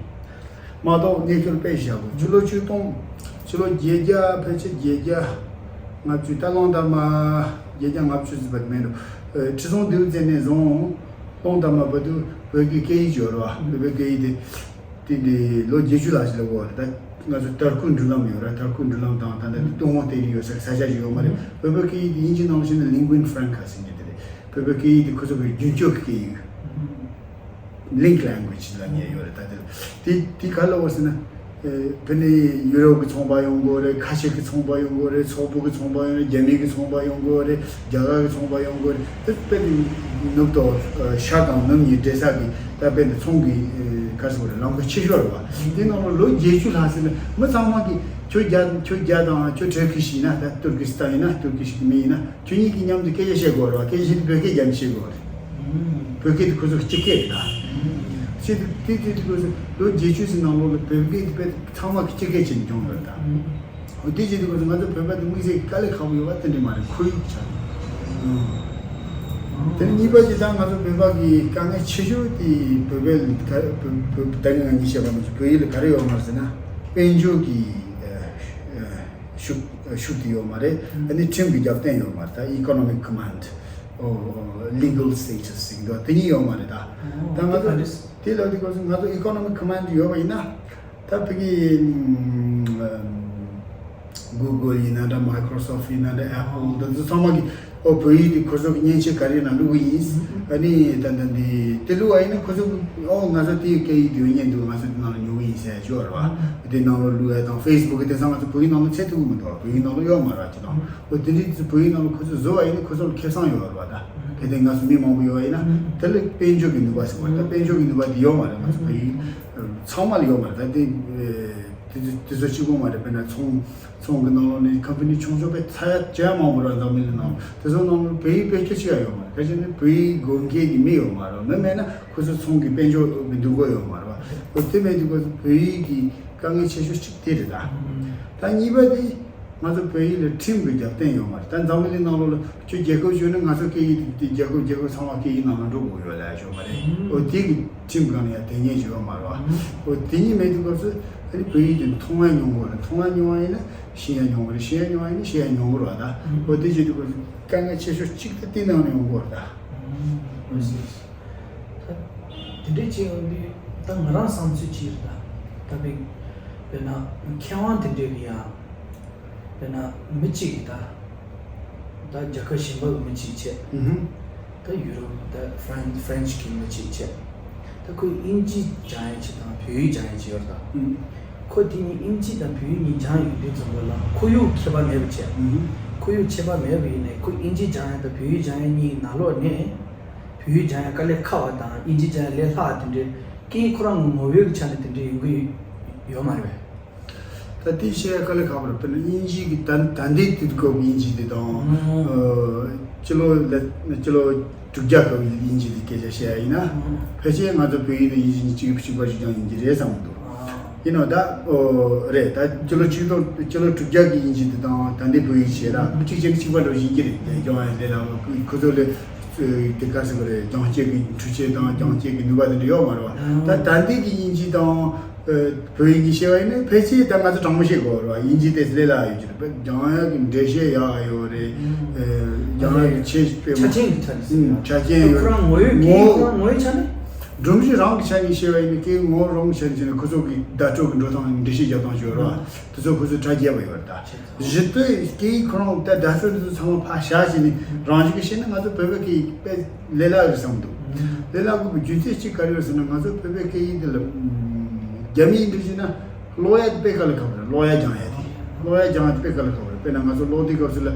མ་གཏོགས་ངས་ཁྱོད་ལ་དཔེ་ཞིག་བཞག་གོ། ཕྱི་ལོ་ཆིག་སྟོང་། ཕྱི་ལོ་བརྒྱད་བརྒྱ། ཕལ་ཆེར་བརྒྱད་བརྒྱ་ལྔ་བཅུ། ད་གླང་དར་མ་བརྒྱད་བརྒྱ་ལྔ་བཅུ་ཟེར་བ་དེ་མིན་འགྲོ། ཨ། ཁྲི་སྲོང་ལྡེའུ་བཙན་ནས་བཟུང་གླང་དར་མ་བར་དུ་བོད་ཀྱི་སྐད་ཡིག་ཅིག་ཡོད་རེད་བ། བོད་པའི་སྐད་ཡིག་དེ། དེ་འདི་ལོ་བརྒྱད་ཅུ་ལྷག་ཅིག་ལ་འགོར་བ་རེད། ད་ང་ཚོ་དར་སྐུད་འགྲུལ་ལམ་ཡོད་རེད། དར་སྐུད་འགྲུལ་ལམ་དང་། ད་ལྟ་ཏུན་ཧོང་བལྟས་ཡོད་ས་ས་ཆ་ཞིག་ཡོད་མ་རེད། བོད་པའི་སྐད་ཡིག་དེ་དབྱིན་ཇི་ནང་བཞིན་ལ་ལིང་གུ་ཨིན་ཧྥ་རན་ཁ་ཟེར་མཁན་དེ་རེད། བོད་པའི་སྐད་ཡིག་དེ་ཁོ་ཚོ་གི་རྒྱུན་སྤྱོད་ཀྱི་སྐད་ཡིག། link language ལབ་མཁན་ཡོད་རེད། ད་དེ་དེ་དེ་ག་ལ་འོ་ཟེར་ན། ཨེ། དེ་ནས་ཡུ་རོབ་ཀྱི་ཚོང་པ་ཡོང་གི་རེད། ཁ་ཆེ་གི་ཚོང་པ་ཡོང་གི་རེད། སོག་པོ་གི་ཚོང་པ་ཡོང་རེད། རྒྱ་མི་གི་ཚོང་པ་ཡོང་གི་རེད། རྒྱ་གར་གི་ཚོང་པ་ཡོང་གི་རེད། དེ་དཔེ་དེ་ནུབ་དང་ཤར་དང་ནུབ་གཉིས་འདྲེས་ས་གི་ད་དཔེ་དེ་ཚོང་གི་ཨེ། ག་རེ་ཟེར་དགོས་རེད། ལམ་ཁ་ཆེ་ཤོས་རེད་བ། དེ་ནང་ལ་ལོ་བརྒྱད་ཅུ་ལྷག་ཟེར་ན་མི་ཚང་མ་གི་ཁྱོད་རྒྱ་ཁྱོད་རྒྱ་དང་ཁྱོད་ཊར་ཀི་ཤི་ཡིན་ན། ད་ཏུར་ཀི་སི་ཐན་ཡིན་ན། ཏུར་ཀི་ཤི་གི་མི་ཡིན་ན། ཁྱོད་གཉིས་ཀྱིས་མཉམ་དུ་སྐད་ཆ་བཤད་དགོས་རེད་བ། སྐད་ཆ་བཤད་དུས་བོད་སྐད་རྒྱབ་ནས་བཤད་དགོས་རེད། བོད་སྐད་དེ་ཁོ་ཚོ་སྤྱི་སྐད་རེད་ད། སྤྱི་དེ་དེ་དེ་དེ་ཁོ་ཚོ་ལོ་བརྒྱད་ཅུ་ཙམ་ནང་ལོགས་ལ་བོད་སྐད་དེ་དཔེ་ཚང་མ་གི་སྤྱི་སྐད་བྱས་ནས་སྦྱོང་ཡོད་རེད་ད། འོ་དེ་བྱས་དུས་ཁོ་ཚོ་ང་ཚོ་བོད་པ་དེ་དམིགས་བསལ་གྱི་དཀའ་ལས་ཁག་པོ་ཡོད་པ་དེ་འདྲ་མ་རེད། ཁོར་ཡུག་ཆགས་ཡོད། དེ་ནས་གཉིས་པ་ཅིག་ད་ང་ཚོ་བོད་པ་གི་དཀའ་ངལ་ཆེ་ཤོས་དེ་བོད་པའི་ག་བོད་བོད་ད་ངས་ངས་བཤད་པ་མ་ཟད་བོད་ཡིག་ལ་ག་རེ་ཡོད་མ་རེད་ཟེར་ན། དཔལ་འབྱོར་གྱི་ཨ་ཨ། ཤུགས་ཤུགས་དེ་ཡོད་མ་རེད། ཨ་ནི་ཁྲིམས་ཀྱི་རྒྱབ་རྟེན་ཡོད་མ་རེད། ད་economic command ཨོ་legal status ཟེར་གྱི་འདུག་དེ་གཉིས་ཡོད་མ་རེད་ད། ད་ང་ཚོ་དེ་ལ་དེ་སྐོར་ང་ཚོ་economic command ཡོད་པ་ཡིན་ན། ད་ཕ་གི་Google ཡིན་ན་འདྲ། Microsoft ཡིན་ན་འདྲ། Apple འདི་ཚོ་ཚང་མ་གི་ཨོ་བོད་ཡིག་དེ་ཁོ་ཚོ་གི་མཉེན་ཆས་ག་རེ་ནང་བླུག་གི་ཡིན། ཨ་ནི་ད་ད་འདི་དེ་བླུག་པ་ཡིན་ན་ཁོ་ཚོ་ཨོ་ང་ཚོ་དེའི་སྐད་ཡིག་དེ་ཉན་འདུག་ང་ཚོ་དེ་ནང་ལ་ཉོ་གི་ཡིན་ཟེར་ཡ་ཅིག་ཡོད་རེད་བ། དེ་ནང་ལ་བླུག་ཡ་དང་Facebook གི་དེང་སང་ང་ཚོ་བོད་ཡིག་ནང་ལ་ཚད་ཐུབ་ཀྱི་མི་འདུག་བ། བོད་ཡིག་ནང་ལ་ཡོད་མ་རེད་བ་ཅིག་དང་། ཨོ་དེ་འདྲའི་བོད་ཡིག་ནང་ལ་ཁོ་ཚོ་བཟོ་བ་ཡིན་ན་ཁོ་ཚོ་ལ་ཁེ་བཟང་ཡོད་རེད་བ། ད་གལ་ཏེ་ང་ཚོ་མི་མང་པོ་ཡོད་པ་ཡིན་ན་དེ་ལ་དཔལ་འབྱོར་གྱི་ནུས་པ་ཟེར་བ་ད་དཔལ་འབྱོར་གྱི་ནུས་པ་དེ་ཡོད་མ་རེད། ང་ཚོ་བོད་ཡིག་ཚང་མ་ལ་ཡོད་མ་རེད། ད་དེ་དེ་ཚོ་དེ་ཚོ་གཅིག་པོ་མ་རེད། དཔེར་ན་ཚོང་ཚོང་གི་ནང་ལོགས་ནས་ཀམ་པ་ནི་ཆུང་ཆུང་དཔེ་ཚ་ཡ་ཅན་མང་པོ་ར་འཛམ་གླིང་ནང་། དེ་ཚོ་ནང་ལོགས་བོད་ཡིག་བེད་སྤྱོད་བྱེད་ཡ་ཡོད་མ་རེད། ག་ཅི་ནི་བོད་ཡིག་དགོས་མཁན་གྱི་མི་ཡོད་མ་རེད། མི་མེད་ན་ཁོ་ཚོ་ཚོང་གི་དཔལ་འབྱོར་གྱི་འདུ་འགོད་ཡོད་མ་རེད་བ། འོ་དེ་མེད་དུས་ཁོ་ཚོ་བོད་ཡིག་གི་དཀའ་ངལ་ཆེ་ཤོས་གཅིག་དེ་རེད་ད། ད་གཉིས་པ་དེ་ང་ཚོ་བོད་ཡིག་ལ་ཁྲིམས་ཀྱི་རྒྱབ་རྟེན་ཡོད་མ་རེད། ད་འཛམ་གླིང་ནང་ལོགས་ལ་ཁྱོད་རྒྱལ་ཁབ་བྱོན་ན་ང་ཚོ་སྐད་ཡིག་དེ་རྒྱལ་ཁབ་རྒྱལ་ཁབ་ཚང་མ་སྐད་ཡིག་ནང་ལ་འགྲོ་དགོས་ཡོད་ལ་ཡ་ཞོག་མ་རེད། འོ་དེ་གི་ཁྲིམས་སྒང་ནས་ཡང་དེ་ཉེས་ཅིག་ཡོད་མ་རེད་བ། འོ་དེ་གཉིས་མེད་དུས་སྐབས་སུ་ཨ་ནི་བོད་ཡིག་དེ་མཐོང་བ་མྱོང་དགོས་རེད། མཐོང་བ་མྱོང་བ་ཡིན་ན་ཤེས་ཡ་མྱོང་གི་རེད། ཤེས་ཡ་མྱོང་བ་ཡིན་ན་ཤེས་ཡ་མྱོང་གི་རེད་བ་ད། འོ་དེ་བྱེད་དུས་སྐབས་སུ་དཀའ་ངལ་ཆེ་ཤོས་གཅིག་དེ་དེ་ནང་ནས་ཡོང་གི་རེད་ད། འོ་ཟེར། ད་དེ་འདྲས་བྱས་ཡོང་དུས་ད་ང་རང་བསམ་ཚུལ་ཅིག་རེད་ད། ད་བའི་དཔེར་ན་མཁས་དབང་དེ་འདྲས་ཀྱི་ཡང་དཔེར་ན་མི་གཅིག་གིས་ད་ད་རྒྱལ་ཁབ་གཞན་པ་གི་མི་གཅིག་བྱས། ཨུ་ཧུམ། ད་ཡུ་རོབ་ད་ཧྥ་རན་ཧྥ་རན་ཆི་གི་མི་གཅིག་བྱས། ད་ཁོས་དབྱིན་ཇི་སྦྱང་ཡ་ཅིག་དང་བོད་ཡིག་སྦྱང་ཡ་ཅིག་ཡོད་རེད་ད། ཨུ། ཁོ་དེ་གཉིས་དབྱིན་ཇི་དང་བོད་ཡིག་གཉིས་སྦྱང་ཡོང་དུས་ཙམ་པ་ལ་ཁོར་ཡུག་ཁྱད་པར་མེད་པ་བྱས། ཨུ་ཧུམ། ཁོར་ཡུག་ཁྱད་པར་མེད་པ་ཡིན་ནའི་ཁོས་དབྱིན་ཇི་སྦྱང་ཡ་དང་བོད་ཡིག་སྦྱང་ཡ་གཉིས་ནང་ལོགས་ནས་བོད་ཡིག་སྦྱང་ཡ་དཀའ་ལས་ཁག་པ་དང་དབྱིན་ཇི་སྦྱང་ཡ་ལས་སླ་བ་དེ་འདྲའི་སྐད་ཡིག་ཁོ་རང་གི་ངོ་བོའི་ཆ་ནས་དེ་འདྲའི་ཡོང་གི་ཡོད་མ་རེད་པས། ད་དེ་བཤད་ཡ་དཀའ་ལས་ཁག་པོ་རེད། དཔེར་ན་དབྱིན་ཇི་གི་ད་ད་ལྟའི་དུས་སྐབས་དབྱིན་ཇི་དེ་དང་། ཨོ། ཨ། སྤྱི་ལོ་ལ་སྤྱི་ལོ་དྲུག་བརྒྱ་སྐབས་ཀྱི་དབྱིན་ཇི་དེ་སྐད་ཆ་བཤད་ཡ་ཡིན་ན། ཨོ། ཕལ་ཆེར་ང་ཚོ་བོད་ཡིག་དང་དབྱིན་ཇི་གཉིས་གཅིག་གཅིག་པ་ཞིག་ཀྱང་ཡིན་གྱི་རེད་བསམ་གྱི་འདུག་ཨོ། ཡིན་ནའང་ད། ཨོ། རེད། ད་སྤྱི་ལོ་ཆིག་སྟོང་སྤྱི་ལོ་དྲུག་བརྒྱ་གི་དབྱིན་ཇི་དེ་དང་ད་ལྟའི་བོད་ཡིག་བྱས་ན་གཅིག་བྱས་ན་གཅིག་པ་འདྲ་བོ་ཡིན་གྱི་རེད། རྒྱང་ཡང་ལས་སླ་བ་ཁོ་ཚོ་ལས། དེ་ག་ཟེར་བ་རེད། རྒྱང་སྐྱེད་ཀྱི་འཕྲུལ་ཆས་དང་རྒྱང་སྐྱེད་ཀྱི་ནུས་པ་དེ་འདྲ་ཡོད་མ་རེད་བ། ད་ད་ལྟའི་གི་དབྱིན་ཇི་དང་། ཨ། བོད་ཡིག་གཉིས་བཤད་པ་ཡིན་ན་ཕལ་ཆེར་ད་ང་ཚོ་དྲང་མོ་བཤད་དགོས་རེད་བ། དབྱིན་ཇི་དེ་ལས་སླ་ཡོད་ཀྱི་རེད། རྒྱང་ཡག་གི་འགྲེལ་བཤད་ཡག་ཡོད་རེད། ཨ། རྒྱང་ཡག་གི་ཆེ་དཔེ་ཆ་མོ་རྐྱེན་གྱི་ཐད་ནས་ཟེར་ཡ། ཨ། ཆ་རྐྱེན་ཡོད། ཁོ་རང་ངོ་བོའི་སྐད་ཡིག་ངོ་ཁོ་རང་ངོ་བོའི་ཆ་ནས། སྒྲོམ་གཞི་རང་གི་ཆ་ནས་བཤད་པ་ཡིན་ན་སྐད་ཡིག་ངོ་བོ་རང་གི་ཆ་ནས་བཤད་ན་ཁོ་ཚོ་གི་བརྡ་སྤྲོད་ཀྱི་འགྲོ་སྟངས་འགྲེལ་བཤད་རྒྱག་སྟངས་ཤིག་ཡོད་རེད་བ། དེ་ཚོ་ཁོ་ཚོས་གྲ་རྒྱས་པ་ཡོད་རེད་ད། བྱས་ཙང་། གཞི་རྩའི་སྐད་ཡིག་ཁོ་རང་ད་བརྡ་སྤྲོད་འདི་ཚོ་ཚང་མ་ཕར་བཞག་བྱས་ནས་རང་བཞིན་གྱིས་བཤད་ན་ང་ཚོ་བོད་པའི་སྐད་ཡིག་དཔེ་ལས་སླ་རེད་བསམ་འདུག་ལས་སླ་དགོས་པའི་རྒྱུ་མཚན་གཅིག་ག་རེ་ཡོད་ཟེར་ན། ང་ཚོ་བོད་པའི་སྐད་ཡིག་འདི་ལ་རྒྱ་མིའི་འདི་བྱས་ན་ཀློག་ཡ་དེ་དཔེ་དཀའ་ལས་ཁག་པོ་རེད། ཀློག་ཡ་སྦྱང་ཡ་དེ། ཀློག་ཡ་སྦྱང་ཡ་དེ་དཔེ་དཀའ་ལས་ཁག་པོ་རེད། དཔེར་ན་ང་ཚོ་ཀློག་དུས་སྐབས་སུ་ལ་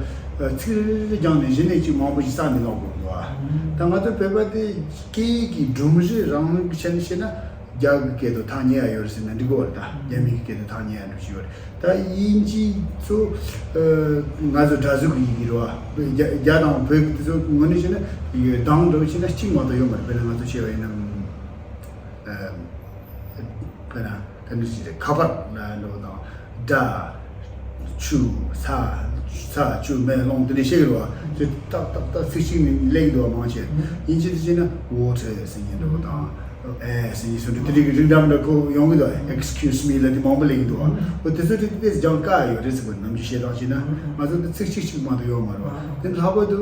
ཚིག་རེ་རེ་སྦྱངས་ནས་གཞི་ནས་ཅིག་མང་པོ་ཞིག་བསགས་ནས་ཀློག་དགོས་འདུག་ཨ། ད་ང་ཚོ་བོད་པ་དེ་སྐད་ཡིག་གི་སྒྲོམ་གཞི་རང་གི་ཆ་ནས་བཤད་ན། རྒྱ་གི་སྐད་དུ་ཐག་ཉེ་ཡ་ཡོད་རེད་ཟེར་ན་འགྲིག་གི་རེད་ད། རྒྱ་མི་གི་སྐད་དུ་ཐག་ཉེ་ཡ་འདྲ་ཞིག་ཡོད་རེད། ད་དབྱིན་ཇི་ཚོ། ཨ། ང་ཚོ་སྒྲ་གཟུགས་ཀྱི་ཡི་གེ་རེད་བ། རྒྱ་རྒྱ་དང་བོད་ཀྱི་དེ་ཚོ་ངོས་ནས་བཤད་ན་གདངས་འདྲ་བོ་བྱས་ན་གཅིག་མ་གཏོགས་ཡོད་མ་རེད། དཔེར་ན་ང་ཚོ་བཤད་པ་ཡིན་ན། ཨ། དཔེར་ན་དེ་འདྲ་ཞིག་རེད། ཁ་པར་ལ་འགྲོ་དང་། སྒྲ། ཆུ། ས། ས་ཆུ་མེ་རླུང་དེ་འདྲ་བཤད་ཀྱི་རེད་བ། དེ་ཏག་ཏག་ཏག་ཚིག་གཅིག་ནས་སླེབས་ཀྱི་འདུག་བ། མང་ཆེ་དབྱིན་ཇི་དེ་བྱས་ན་water ཟེར་མཁན་འདྲ་བོ་དང་། ཨེ་ཟེར་མཁན་སུ་འདྲ་དེ་འདྲའི་རིགས་འདྲ་མི་འདྲ་ཁོ་ཡོང་གི་འདུག Excuse me ལབ་དེ་མང་པོ་སླེབས་ཀྱི་འདུག་བ། འོ་དེ་ཚོ་དེ་དེ་སྦྱང་དཀའ་ཡོད་རེད་ཟེར་བ། ནམ་རྒྱུན་བཤད་སྟངས་བྱས་ན་ང་ཚོ་འདི་ཚིག་གཅིག་གཅིག་མ་གཏོགས་ཡོད་མ་རེད་བ། དེ་ལྷག་པར་དུ།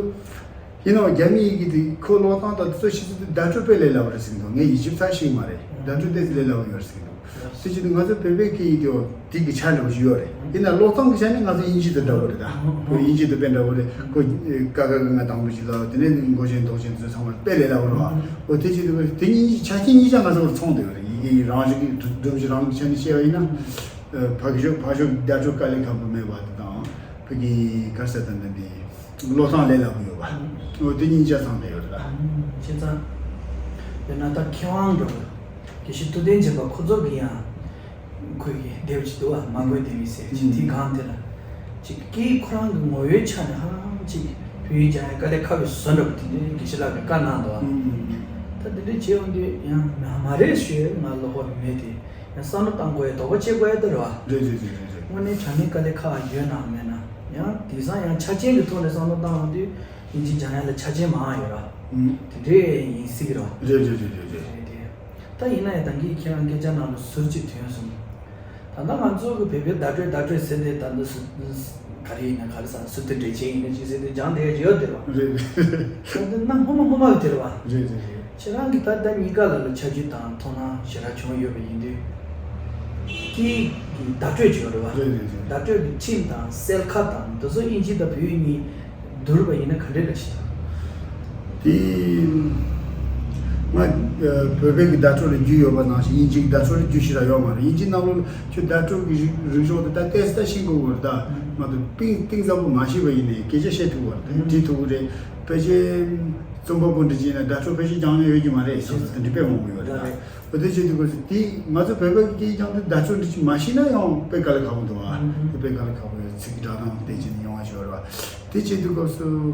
ཡིན་ནའང་རྒྱ་མི་ཡི་གེ་དེ་ཁོ་ཀློག་སྟངས་དང་དེ་ཚོ་ཤེས་ཚུལ་དེ་བརྡ་སྤྲོད་དཔེ་ལས་སླ་བ་རེད་ཟེར་གྱི་འདུག་ངས་ཡིད་ཆེས་ཚ་ཞིག་མ་རེད། བརྡ་སྤྲོད་དེ་ལས་སླ་བ་ཡོད་རེད་ཟེར་གྱི་འདུག་དེ་བྱས་ཏེ་ང་ཚོ་བོད་པའི་སྐད་ཡིག་དེ་དེ་གི་ཆ་འདྲ་བོ་ཞིག་ཡོད་རེད། ཡིན་ན་ཀློག་སྟངས་ཀྱི་ཆ་ནས་ང་ཚོ་དབྱིན་ཇི་དང་འདྲ་བོ་རེད་ད། ཁོ་དབྱིན་ཇི་དང་དཔེ་འདྲ་བོ་རེད། ཁོ་ཀ་ཁ་ག་ང་དང་པོ་ཞིག་ལ་དེ་ནས་མགོ་ཅན་མདོག་ཅན་དེ་ཚོ་ཚང་མ་དཔེ་ལས་སླ་བོ་རེད་བ། འོ་དེ་བྱས་ཏེ་དེ་གཉིས་ཆ་རྐྱེན་གཉིས་ཆ་ང་ཚོ་ཚང་བསྡད་ཡོད་རེད། ཡི་གེ་རང་བཞིན་གྱི་སྒྲོམ་གཞི་རང་གི་ཆ་ནས་བཤད་པ་ཡིན་ན། ཕ་གི་ཕ་ཤོག་བརྡ་སྤྲོད་དཀའ་ལས་ཁག་པོ་མེད་པ་དེ་དང་། ཕ་གི་ག་རེ་ཟེར་ད་འདི་འདི་ཀློག་སྟངས་ལས་སླ་པོ་ཡོད་པ། འོ་དེ་གཉིས་ཆ་ཚང་བསྡད་ཡོད་རེད་ད། བྱས་ཙང་། དཔེར་ན་ད་མཁས་དབང་འདྲ་བོ། དགེ་བཤེས་ཐུབ་བསྟན་སྦྱིན་པ་ཁོ་ཚོ་གི་ཡང་། ཁོས་ཀྱི་དེབ་ཅིག་འདུག་བ། མ་དགོས་དེ་མི་ཟེར་ཅིག་དེའི་སྒང་དེ་ལ། ཅིག་སྐད་ཡིག་ཁོ་རང་གི་ངོ་བོའི་ཆ་ནས་ཧ་ཅང་ཅིག་བོད་ཡིག་སྦྱང་ཡ་དཀའ་ལས་ཁག་པའི་བཟོ་འདྲ་པོ་དེ་འདྲའི་དགེ་བཤེས་ལགས་ཀྱིས་བཀའ་གནང་འདུག་བ། ད་དེ་འདྲ་བྱས་འོང་དུས་ཡང་མ་མ་རེད་ཞུ་ཡ་ང་བློ་ཁོག་མེད་དེ། ཡང་བསམ་བློ་བཏང་དགོས་ཡ་དོགས་པ་བྱེད་དགོས་ཡ་དེ་རེད་བ། རེད་རེད་རེད་རེད་རེད། དངོས་གནས་དྲང་གནས་དཀའ་ལས་ཁག་ཡོད་ནའང་མེད་ན། ཡང་དེང་སང་ཡང་ཆ་རྐྱེན་གྱི་ཐོག་ནས་བསམ་བློ་བཏང་འོང་དུས་དབྱིན་ཇི་སྦྱང་ཡ་ལ་ཆ་རྐྱེན་མང་ཡོད་ར། ཨུམ། དེ་འདྲས་ཡིན་སྲིད་ཀྱི་རེད་བ། རེད་རེད་རེད་རེད་རེད། རེད་དེ། ད་ཡིན་ན་ཡང་ད་གིན་ཁྱེད་རང་སྐད་ཆ་ནང་ལ་ཟུར་གཅིག་ཐོན་སོང་། ད་ལྟ་ང་ཚོ་གི་བོད་པའི་བརྡ་སྤྲོད་བརྡ་སྤྲོད་ཟེར་ཏེ་ད་འདི་སུ་ག་རེ་ཡིན་ན་ག་རེ་ཟ་སུ་དེ་འདྲས་བྱས་ཡིན་ན་ཅི་ཟེར་ཏེ་སྦྱང་བསྡད་ཡོད་དེ་རེད་བ། རེད་རེད། ད་འདི་གནའ་སྔོན་མ་སྔོན་མ་གི་དེ་རེད་བ། རེད་རེད་རེད། ཁྱེད་རང་གིས་ད་ལྟ་གཉིས་ཀ་ལ་ལ་ཆ་རྒྱུས་དང་མཐོང་སྣང་ཞེ་དྲག་བྱུང་ཡོད་པ་ཡིན་དུས། སྐད་ཡིག་གི་བརྡ་སྤྲོད་ཅིག་ཡོད་རེད་བ། རེད་རེད་རེད། བརྡ་སྤྲོད་ཀྱི་ཁྲིམས་དང་གསལ་ཁ་དང་འདི་ཚོ་དབྱིན་ཇི་དང་བོད་ཡིག་གཉིས་བསྡུར་བ་ཡིན་ན་ག་འདྲས་འདྲ་ཞིག་དང་། དེ། ང་བོད་པའི་གི་བརྡ་སྤྲོད་ལ་རྒྱུས་ཡོད་པ་ནང་བཞིན་དབྱིན་ཇིའི་བརྡ་སྤྲོད་ལ་རྒྱུས་ཞེ་དྲག་ཡོད་མ་རེད། དབྱིན་ཇིའི་ནང་ལོགས་ལ་ཁྱོད་བརྡ་སྤྲོད་ཀྱི་རིག་རིག་གཞུང་དེ་ད་ཏོག་ཙམ་ད་ཤེས་དགོས་པ་རེད་ད། མ་གཏོགས་གཏིང་གཏིང་ཟབ་པོ་མ་ཤེས་པ་ཡིན་ནའི་སྐད་ཆ་བཤད་ཐུབ་པ་རེད། བྲིས་ཐུབ་ཀྱི་རེད། ཕལ་ཆེར། རྩོམ་པ་པོ་འདྲ་ཅིག་ཡིན་ན་བརྡ་སྤྲོད་ཕལ་ཆེར་སྦྱང་མྱོང་ཡོད་ཀྱི་མ་རེད་ཟེར་ཚུལ་དེ་འདྲ་དཔེ་མང་པོ་ཡོད་རེད་ད། འོ་དེ་བྱེད་དུས་སྐབས་སུ་དེ་ང་ཚོ་བོད་པའི་སྐད་ཀྱང་དེ་བརྡ་སྤྲོད་འདྲ་ཅིག་མ་ཤེས་ན་ཡང་དཔེ་དཀའ་ལས་ཁག་པོ་འདུག་ཨ། དེ་དཔེ་དཀའ་ལས་ཁག་པོ་ཡོད། ཚིག་གི་སྒྲ་གདངས་དེ་བྱས་ནས་ཡོང་བ་ཞིག་ཡོད་རེད་བ། དེ་བྱེད་དུས་སྐབས་སུ།